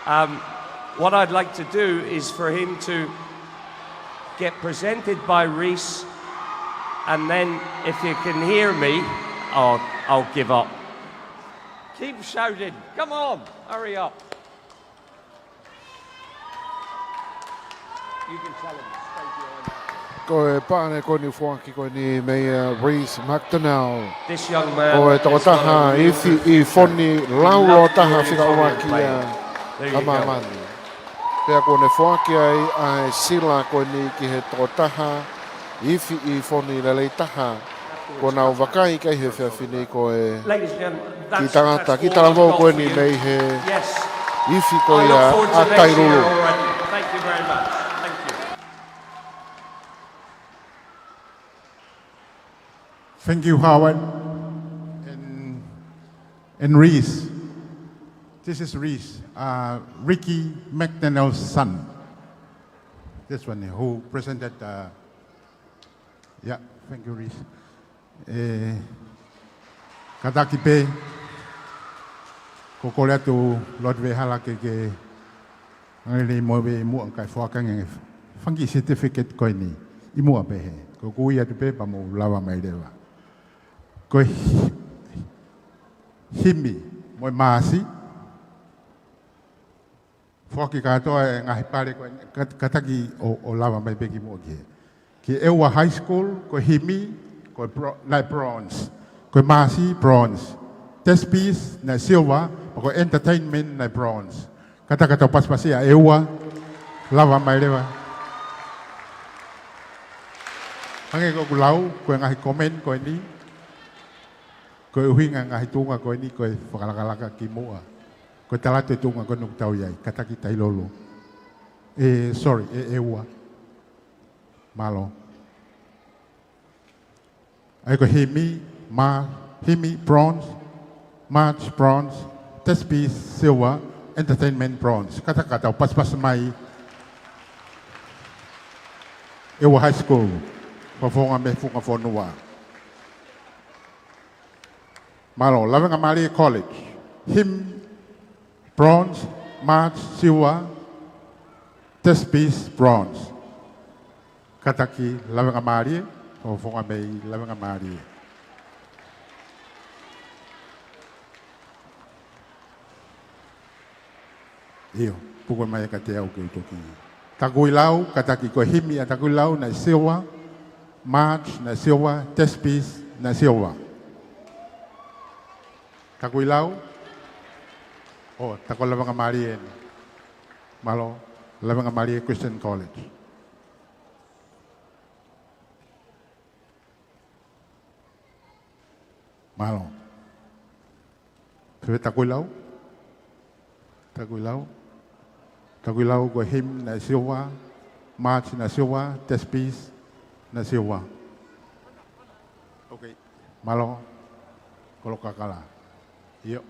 Um, what I'd like to do is for him to get presented by Rhys, and then if you can hear me, I'll, I'll give up. Keep shouting. Come on, hurry up. You can tell him, stay behind that. Ko e pāne ko eni foaki ko eni meia Rhys McDonnell. This young man Ko e is tokotaha one of the ifi i foni laulo taha fika ʻuluaki ia ʻa māmani. Pea kuo ne foaki ai ʻa e sila ko eni ki he tokotaha ifi i foni lelei taha. Kuo nau vakai ki ai he efiafi ni ko e Ladies and gentlemen, that's, kiʻi tangata, that's kiʻi all I've talavou got ko for eni you. Mei he Yes. Ifi ko ia ʻa Tailulu. Thank you very much. Thank you. Thank you, Howard and, and Reese. This is Reese, uh, Ricky McDaniel's son. This one who presented, uh, yeah, thank you, Reese. ʻE, kātaki pē, ko e kole atu Lord Vehala ke, ke hangē ni mo ve muʻa kae foaki ange fanga kiʻi certificate ko eni ʻi muʻa pē he. Ko e kui atu pē pea mou lava mai leva. Ko e hi-, himi mo e māsi. Foaki kātoa e ngaahi pale ko e kat-, kātaki ʻo, ʻo lava mai pē ki muʻa ki he. Ki ʻEua High School, ko e himi, ko e bro-, naʻe bronze. Ko e māsi, bronze. Test piece, naʻe silver, pea ko e entertainment, naʻe bronze. Kātaki ʻo tau pasipasi ʻa ʻEua, lava mai leva. Hangē ko ʻeku lau, ko e ngaahi comment ko eni. Ko e ʻuhinga ngaahi tuʻunga ko eni ko e fakalakalaka ki muʻa. Ko e tala atu e tuʻunga ko eni ʻoku tau ʻi ai, kātaki Tailulu. ʻE, sorry, ʻe, ʻEua. Mālō. ʻA ia ko e himi, mā-, himi, bronze, march, bronze, test piece, silver, entertainment, bronze. Kātaki ʻo tau pasipasi mai ʻEua High School, fakafofonga mei he funga fonua. Mālō, Lavengamālie College. Himi, bronze, march, silver, test piece, bronze. Kātaki Lavengamālie, fakafofonga mei Lavengamālie. ʻIo, puke mai kiate au ke u toki. Takuilau, kātaki ko e himi ʻa Takuilau naʻe silver, march naʻe silver, test piece naʻe silver. Takuilau, ʻo, tā ko Lavengamālie eni. Mālō, Lavengamālie Christian College. Mālō. Fēfē Takuilau? Takuilau. Takuilau ko e himi naʻe silver, march naʻe silver, test piece naʻe silver. Okay. Mālō. Kolo Kakala. ʻIo.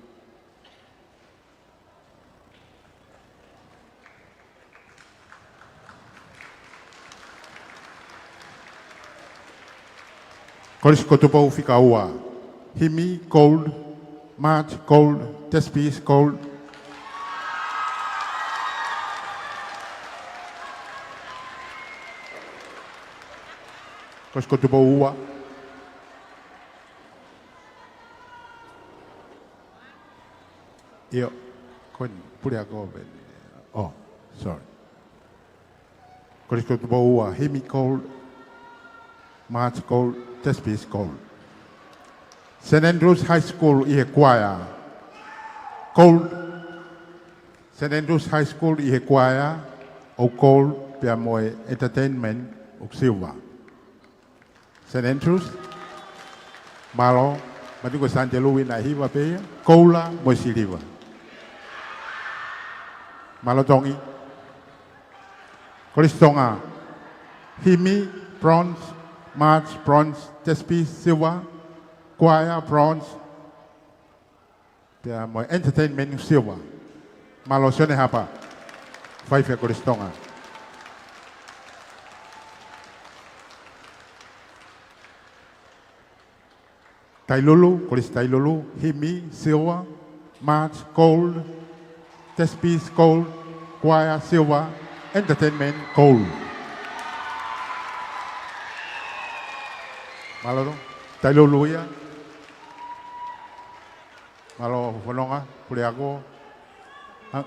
Kolisi ko Tupou fika ua. Himi, gold, march, gold, test piece, gold. Kolisi ko Tupou ua. ʻIo, ko eni, Puleako pē. Oh, sorry. Kolisi ko Tupou ua, himi gold, march gold, test piece gold. Saint Andrew's High School ʻi he kuaea, gold. Saint Andrew's High School ʻi he kuaea, ʻoku gold, pea mo e entertainment, ʻoku silver. Saint Andrews. Mālō, matu ko Sante Lui naʻe hiva pē ia, koula mo e siliva. Mālō Tongi. Kolisi Tonga. Himi, bronze, march, bronze, test piece, silver, kuaea, bronze, pea mo e entertainment silver. Mālō Sione Hapa. Faifekau Kolisi Tonga. Tailulu, Kolisi Tailulu, himi, silver, march, gold, test piece, gold, kuaea, silver, entertainment, gold. Mālō, Tailulu ia. Mālō, Fononga, Puleako. Ha?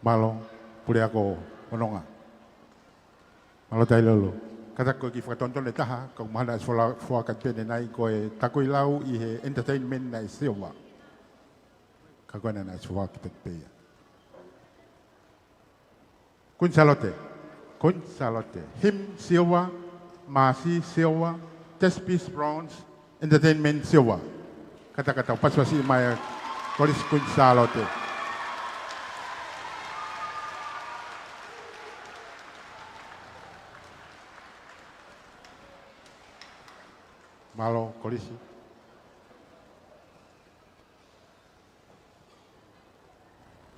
Mālō, Puleako, Fononga. Mālō Tailulu. Kātaki ko e kiʻi fakatonutonu ʻe taha, ka ʻoku mahalo naʻe ʻosi fola-, foaki atu pē ʻanenai ko e Takuilau ʻi he entertainment naʻe silver. Ka ko ena naʻe ʻosi foaki atu pē ia. Kuini Sālote, Kuini Sālote. Himi, silver. Māsi, silver. Tespis, bronze. Entertainment, silver. Kātaki ke tau pasipasi mai ʻa Kolisi Kuini Sālote. Mālō, Kolisi.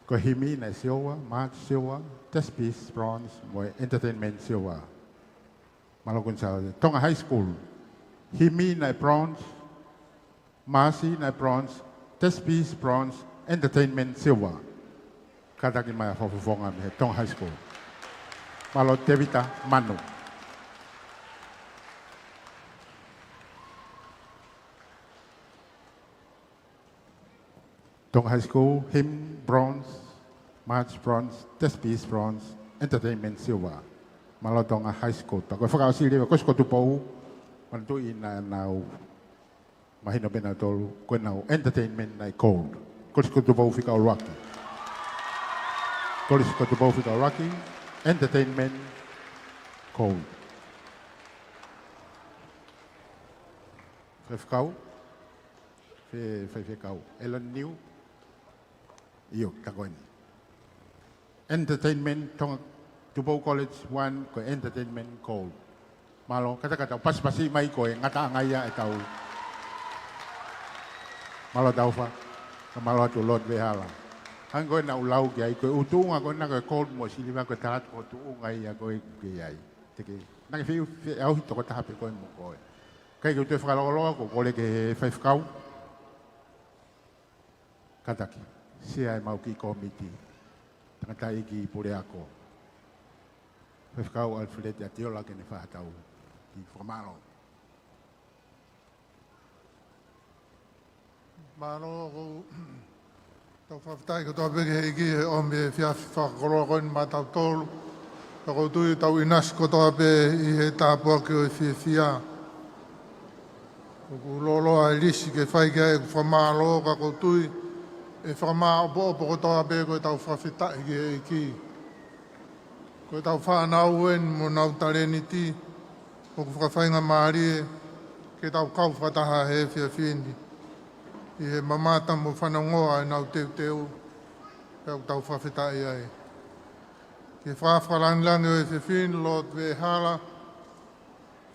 Ko e himi naʻe silver, Māsi silver, Tespis bronze, mo e entertainment silver. Mālō Kuini Sālote. Tonga High School. Himi naʻe bronze, Māsi naʻe bronze, Tespis bronze, entertainment silver. Kātaki mai ʻa e fakafofonga mei he Tonga High School. Mālō Tēvita Manu. Tonga High School, himi bronze, Māsi bronze, Tespis bronze, entertainment silver. Mālō Tonga High School. Pea ko e fakaʻosi leva, Kolisi ko Tupou, manatuʻi naʻa nau mahino pē nautolu, ko ʻenau entertainment naʻe gold. Kolisi ko Tupou fika ʻuluaki. Kolisi ko Tupou fika ʻuluaki, entertainment gold. Faifekau. Fe-, faifekau. Ellen Niu. ʻIo, tā ko eni. Entertainment, Tonga, Tupou College one, ko e entertainment gold. Mālō, kātaki ke tau pasipasi mai ko e ngataʻanga ia ʻetau. Mālō Taufa, ka mālō atu Lord Vehala. Hangē ko ē naʻa ku lau ki ai, ko e ʻū tuʻunga ko ena ko e gold mo e silver ko e tala atu ko e tuʻunga ia ko ē ʻoku ke ʻi ai. Te ke, naʻa ke fie, fie ʻauhi tokotaha pē koe mo koe. Kae ke u toe fakalōloa, ko e kole ki he faifekau. Kātaki, Sea ʻemau kiʻi kōmiti, tangataʻeiki puleako, Faifekau Alfred Atiola ke ne fai haʻatau kiʻi fakamālō. Mālō, ʻoku tau fakafetaʻi kotoa pē ki he ʻEiki he ʻomi e efiafi fakakoloa ko eni maʻatautolu. Pea ʻoku ou tui ʻoku tau ʻinasi kotoa pē ʻi he tāpuaki ʻo e fiefia. ʻOku loloa e lisi ke fai ki ai ʻeku fakamālō, ka ʻoku ou tui ʻe fakamāʻopoʻopo kotoa pē ko ʻetau fakafetaʻi ki he ʻEiki. Ko ʻetau fānau eni mo honau talēniti, ʻoku fakafaingamālie ke tau kau fakataha he efiafi ni ʻi he mamata mo fanongoa ʻenau teuteu, pea ʻoku tau fakafetaʻi ai. Ki he Fakafakalangilangi ʻo e efiafi ni, Lord Vehala,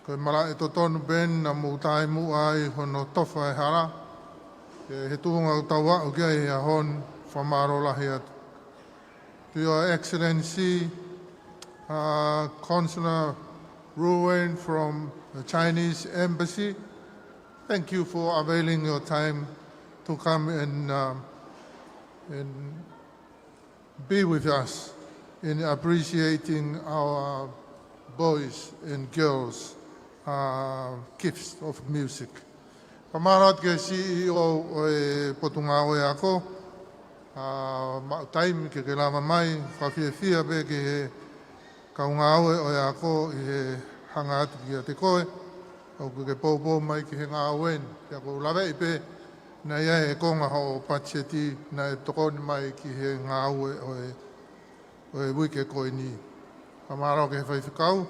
ko e malaʻe totonu pē eni naʻa mou taimi ʻa ai hono tofa e hala. He tuʻunga ʻoku tau aʻu ki ai he ʻaho ni, fakamālō lahi atu. To Your Excellency, uh, Consular Ruwen from the Chinese Embassy, thank you for availing your time to come and, um, and be with us in appreciating our boys and girls, uh, gifts of music. Fakamālō atu ki he CEO ʻo e Potungāue Ako, ʻa, maʻu taimi ke ke lava mai, fakafiefia pē ki he kau ngāue ʻo e ako ʻi he hanga atu kiate koe, ʻoku ke poupou mai ki he ngāue ni, pea ʻoku ou laveʻi pē, naʻe ʻi ai e konga hoʻo patiseti, naʻe tokoni mai ki he ngāue ʻo e, ʻo e uike ko eni. Fakamālō ki he faifekau,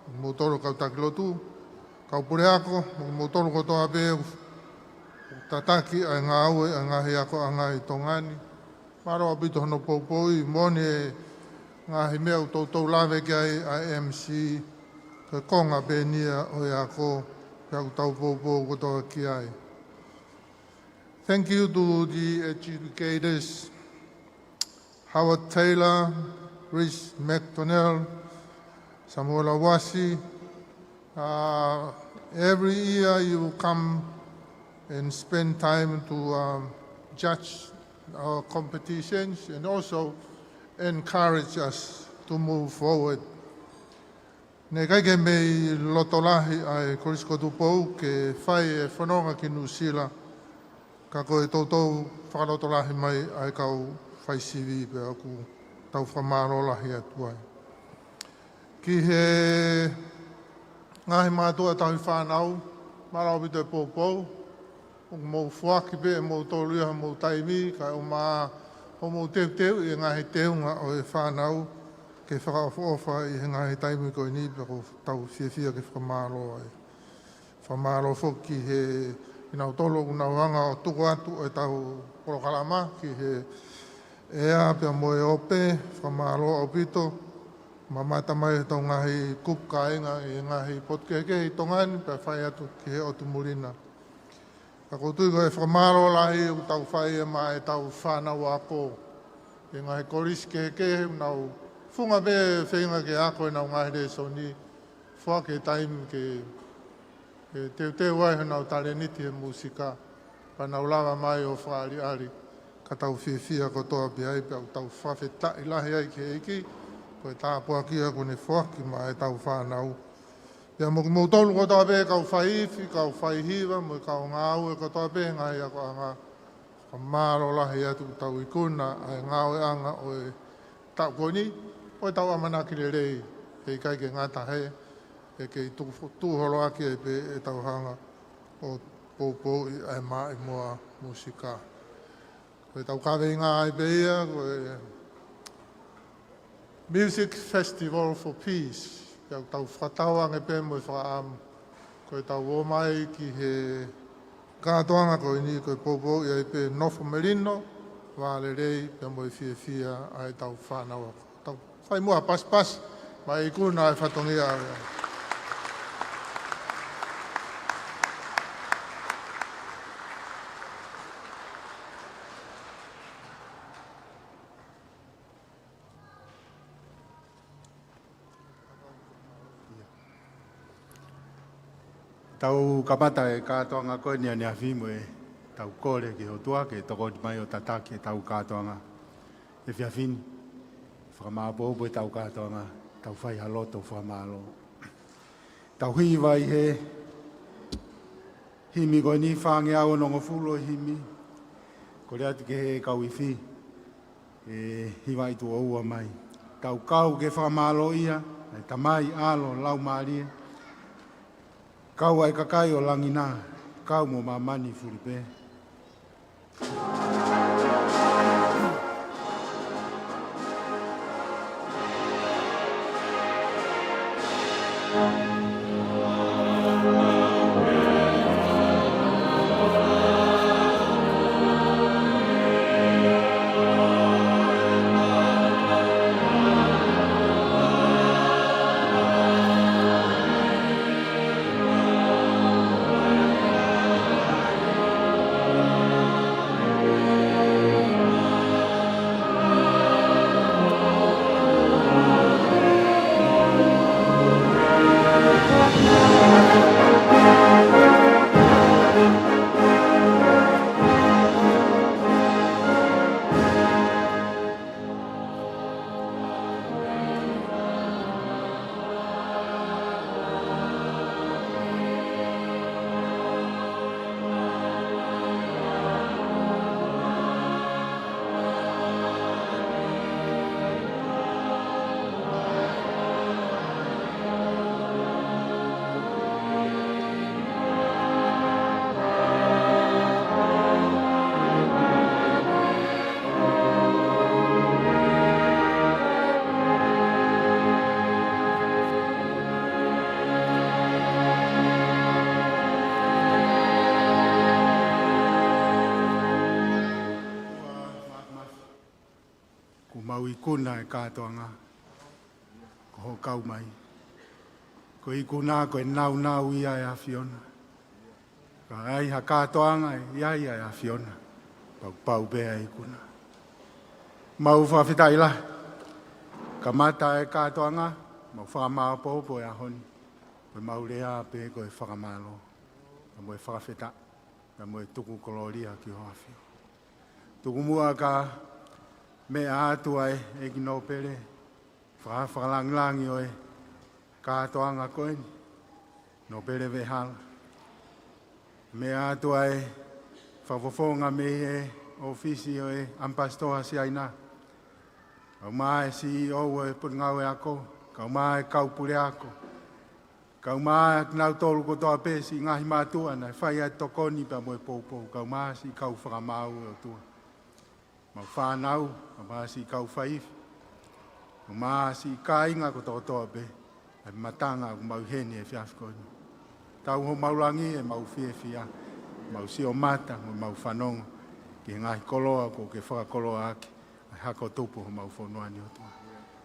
kimoutolu kau taki lotu, kau puleako, kimoutolu kotoa pē, tataki ʻa e ngāue ʻa e ngaahi akoʻanga ʻi Tonga ni. Mālō ʻaupito hono poupouʻi, moʻoni e ngaahi meʻa ʻoku toutou lave ki ai ʻa e M C, ko e konga pē eni ia ʻo e ako, pea ʻoku tau poupou kotoa ki ai. Thank you to the educators, Howard Taylor, Rhys McDonnell, Samuela Wasi. Uh, every year you come and spend time to, um, judge our competitions and also encourage us to move forward. Naʻe ʻikai ke mei loto lahi ʻa e Kolisi ko Tupou ke fai e fononga ki Nuʻusila, ka ko e toutou fakalotolahi mai ʻa e kau fai sivi, pea ʻoku tau fakamālō lahi atu ai. Ki he ngaahi mātuʻa tauhi fānau, mālō ʻaupito e poupou, ʻoku mou foaki pē ʻe moutolu ia homou taimi, kae ʻumaʻā hoʻomou teuteuʻi e ngaahi teunga ʻo e fānau. ke fakaʻofoʻofa ʻi he ngaahi taimi ko eni pea ʻoku tau fiefia ke fakamālō ai. Fakamālō foki ki he kinautolu ʻoku nau hanga ʻo tuku atu ʻetau polokalama ki he ʻea pea mo e ope, fakamālō ʻaupito. Mamata mai ʻetau ngaahi kupu kāinga ʻi he ngaahi potu kehekehe ʻi Tonga ni pea fai atu ki he ʻotu muli na. Ka ʻoku ou tui ko e fakamālō lahi ʻoku tau fai ia maʻa ʻetau fānau ako ʻi he ngaahi kolisi kehekehe ʻoku nau funga pē feinga ke ako ʻenau ngaahi lēsoni, foaki e taimi ke, ke teuteu ai honau talēniti he mūsika, pea nau lava mai ʻo fakaʻaliʻali, ka tau fiefia kotoa pē ai pea ʻoku tau fakafetaʻi lahi ai ki he ʻEiki, ko e tāpuaki ia kuo ne foaki maʻa ʻetau fānau. Pea mo kimoutolu kotoa pē kau faiifi, kau faihiva, mo e kau ngāue kotoa pē ngaahi akoʻanga. Fakamālō lahi atu ʻoku tau ikuna ʻa e ngāueʻanga ʻo e taʻu ko eni, ʻo ʻetau ʻamanaki lelei, he ʻikai ke ngata he, he kei tuku, tuʻu holoaki ai pē ʻetau hanga ʻo poupouʻi ʻa e maʻimoa mūsika. Ko ʻetau kaveinga ai pē ia, ko e Music Festival for Peace. Pea ʻoku tau fakatauange pē mo e fakaʻamu ko ʻetau ō mai ki he kātoanga ko eni ko e poupouʻi ai pē nofo melino, vā lelei, pea mo e fiefia ʻa ʻetau fānau ako. Tau fai muʻa pasipasi, mo e ikuna ʻa e fatongia ʻo e Tau kamata e kātoanga ko eni ʻaneafi mo ʻetau kole ki he ʻOtua ke tokoni mai ʻo tataki ʻetau kātoanga he efiafi ni. Fakamāopoopo ʻetau kātoanga, tau fai ha loto fakamālō. Tau hiva ʻi he himi ko eni, fāngeau onongofulu ʻo e himi. Kole atu ki he kau ifi ʻe hiva ʻi tuʻo ua mai. Tau kau ke fakamālōʻia ʻa e Tamai, ʻAlo, Laumālie. Kau ʻa e kakai ʻo langi na, kau mo māmani fulipē. Kuo mau ikuna e kātoanga ko hoʻo kau mai. Ko e ikuna ko e nāunau ia ʻa e ʻAfiona. Ka ai ha kātoanga ʻe ʻi ai ʻa e ʻAfiona, pau pau pē ʻa e ikuna. Mau fakafetaʻi lahi. Kamata e kātoanga, mau fakamāopoopo e ʻaho ni. Ko e mau lea pē ko e fakamālō, pea mo e fakafetaʻi, pea mo e tuku kolōlia ki ho ʻAfio. Tuku muʻa ka meʻa atu ʻa e ʻEiki Nōpele, faka-, fakalangilangi ʻo e kātoanga ko eni, Nōpele Veʻehala. Meʻa atu ʻa e fakafofonga mei he ʻōfisi ʻo e ʻAmipasitoa Siaina. Kaeʻumaʻā e C E O ʻo e Potungāue Ako, kaeʻumaʻā e kau puleako, kaeʻumaʻā kinautolu kotoa pē siʻi ngaahi mātuʻa naʻe fai ʻa e tokoni pea mo e poupou, kaeʻumaʻā siʻi kau fakamaau ʻe ʻOtua. Mau fānau, kaeʻumaʻā siʻi kau faiifi. Mo e siʻi kāinga kotoa pē, ʻa e matanga ʻoku mau ʻi heni he efiafi ko eni. Tau homau langi ʻemau fiefia, mau sio mata, mo mau fanongo ki he ngaahi koloa kuo ke fakakoloa ʻaki ʻa e hako tupu homau fonua ni, ʻOtua.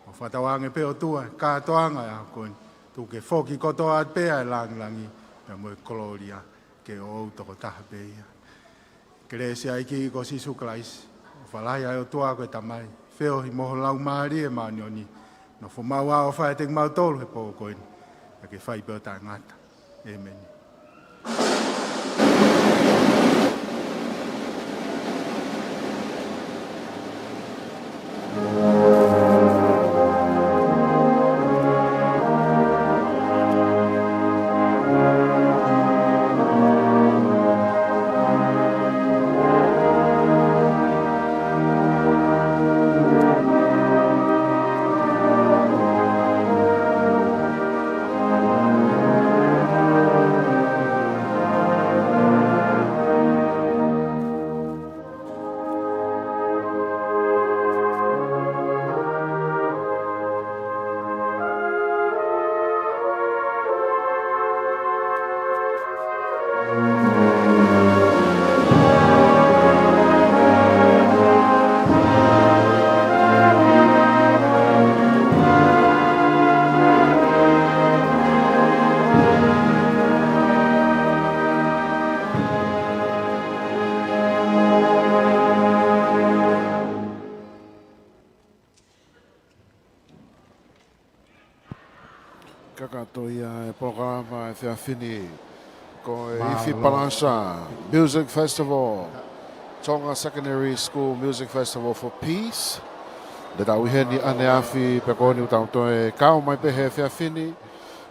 Mau fakatauange pē, ʻOtua, kātoanga ʻo e ʻaho ko eni, tuku ke foki kotoa pē ʻa e langilangi pea mo e kolōlia ke ʻo ʻou tokotaha pē ia. Kelesi ʻa e ʻEiki ko Sīsū Kalaisi, ʻofa lahi ʻa e ʻOtua ko e Tamai, feohi mo ho Laumālie Māʻoniʻoni, nofo maʻu ʻo ʻofa ʻiate kimautolu he pō ko eni, pea ke fai pē ʻo taʻengata. ʻĒmeni. Kakato ia e polokalama efiafi ni, ko e Ifi Palasa Music Festival, Tonga Secondary School Music Festival for Peace. Ne tau ʻi heni ʻaneafi, pea ko eni ʻoku tau toe kau mai pē he efiafi ni.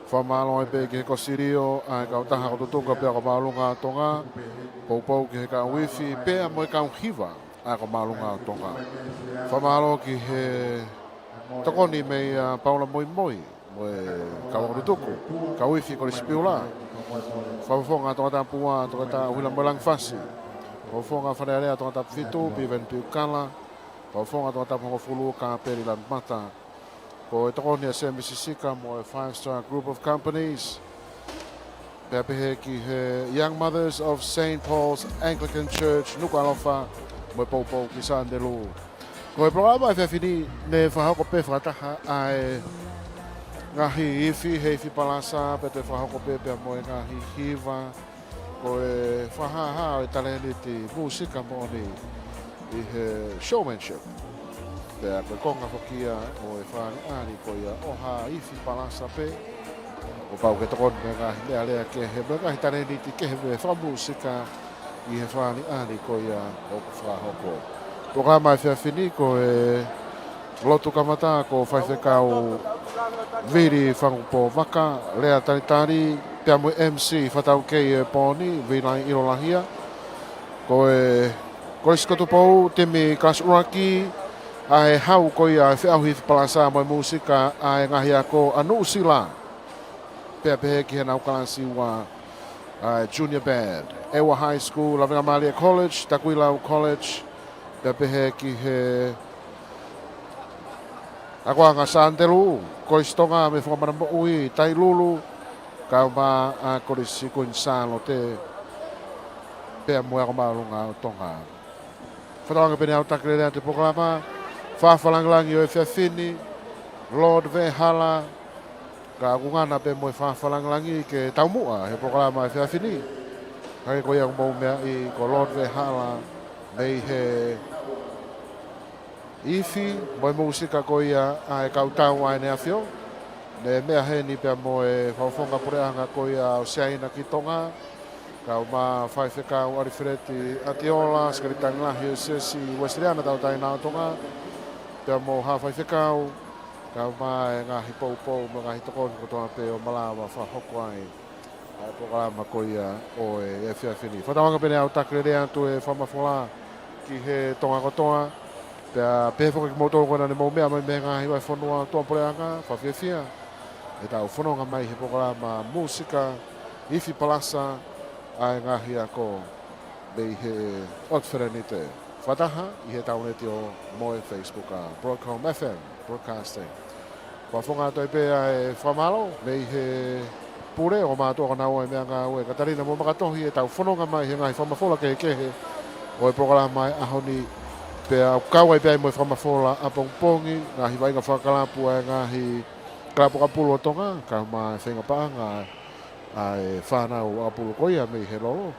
Fakamālō ai pē ki he kosilio ʻa e kautaha ako tutuku pea ako māʻolunga ʻo Tonga, poupou ki he kau ifi pea mo e kau hiva ʻa e ako māʻolunga ʻo Tonga. Fakamālō ki he tokoni meia Paula Moimoi mo e kau ako tutuku, kau ifi Kolisi Piula, Fakafofonga Tongatapu ua, Toketā ʻUhila Moelangi Fasi, Fakafofonga Fale Alea Tongatapu fitu, Piven Piukala, Fakafofonga Tongatapu hongofulu, Kapeli Lanumata. Ko e tokoni ʻa Sēmisi Sika mo e Five Star Group of Companies. Pea pehē ki he Young Mothers of Saint Paul's Anglican Church, Nukuʻalofa, mo e poupou ki Sandelu. Ko e polokalama efiafi ni ne fakahoko pē fakataha ʻa e ngaahi ifi he Ifi Palasa, pea toe fakahoko pē pea mo e ngaahi hiva, ko e fakahāhā ʻo e talēniti mūsika moʻoni ʻi he showmanship. Pea ko e konga foki ia ʻo e fakaʻaliʻali ko ia ʻo ha Ifi Palasa pē, kuo pau ke tokoni mo e ngaahi meʻalea kehe mo e ngaahi talēniti kehe mo e fakamūsika ʻi he fakaʻaliʻali ko ia ʻoku fakahoko. Polokalama efiafi ni ko e lotu kamata ko Faifekau Vili Fangupōvaka, lea talitali, pea mo e M C fakataukei ʻo e pō ni, Vilai ʻIlolahia. Ko e Kolisi ko Tupou, timi Kalasi ʻUluaki, ʻa e hau ko ia ʻa e feʻauhi Ifi Palasa mo e mūsika ʻa e ngaahi ako ʻa Nuʻusila. Pea pehē ki heʻenau kalasi ua, ʻa e Junior Band, ʻEua High School, Lavengamālie College, Takuilau College, pea pehē ki he akoʻanga Sandelu, Kolisi Tonga mei Fuaʻamanamoʻui, Tailulu, kau mai ʻa Kolisi Kuini Sālote, pea mo e ako māʻolunga ʻo Tonga. Fakatauange pē ne au taki lelei atu e polokalama, fakafalangilangi ʻo e efiafi ni, Lord Vehala, ka ʻoku ngana pē mo e fakafalangilangi ke taumuʻa he polokalama efiafi ni. Hangē ko ia ʻoku mou meaʻi, ko Lord Vehala mei he ifi mo e mūsika ko ia ʻa e kau tau ʻa ʻEne ʻAfio. Ne meʻa heni pea mo e Fakafofonga Puleʻanga ko ia ʻo Siaina ki Tonga, kau mai Faifekau ʻAlifeleti ʻAtiola, Sekelitali Lahi ʻo e Siasi Uesiliana Tauʻatāina ʻo Tonga, pea mo ha faifekau, kau mai e ngaahi poupou mo e ngaahi tokoni kotoa pē ʻo malava fakahoko ai ʻa e polokalama ko ia ʻo e efiafi ni. Fakatauange pē ne au taki lelei atu e fakamafola ki he Tonga kotoa, pea pehē foki kimoutolu ko ena ne mou meʻa mai mei he ngaahi vahefonua tuʻapuleʻanga, fakafiefia ʻetau fononga mai he polokalama mūsika Ifi Palasa ʻa e ngaahi ako mei he ʻOtu Felenite, fakataha ʻi heʻetau letiō mo e Facebook ʻa Broadcom F M. Broadcasting. Ko e founga atu ai pē ʻa e fakamālō mei he pule ʻo mātuʻa ko naua e meʻangāue, Katalina mo Makatohi, ʻetau fononga mai he ngaahi fakamafola kehekehe ʻo e polokalama ʻo e ʻaho ni. Pea ʻoku kau ai pē ai mo e fakamafola ʻapongipongi, ngaahi vaʻinga fakakalapu ʻa e ngaahi kalapu ʻakapulu ʻo Tonga, kae ʻumaʻā e feinga paʻanga ʻa e fānau ʻakapulu ko ia mei he Lolo.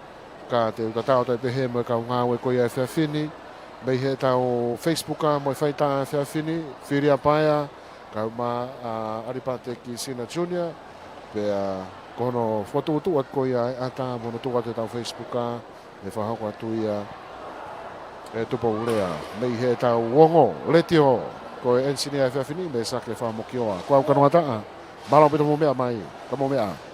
Ka te u tatau atu ai pē hē mo e kau ngāue ko ia he efiafi ni, mei heʻetau Facebook mo e faitā he efiafi ni, Filia Paea, kae ʻumaʻā ʻa ʻAlipate Kisina Junior, pea ko hono fokotuʻutuʻu atu ko ia ʻa e ʻata mo hono tuku atu heʻetau Facebook, ʻe fakahoko atu ia ʻe Tupou Lea. Mei heʻetau ongo letiō, ko e ʻenisinia he efiafi ni, Mē Sake Fakamokioa. Ko au Kanoa Taʻa, mālō pē hoʻomou meʻa mai, ka mou meʻa.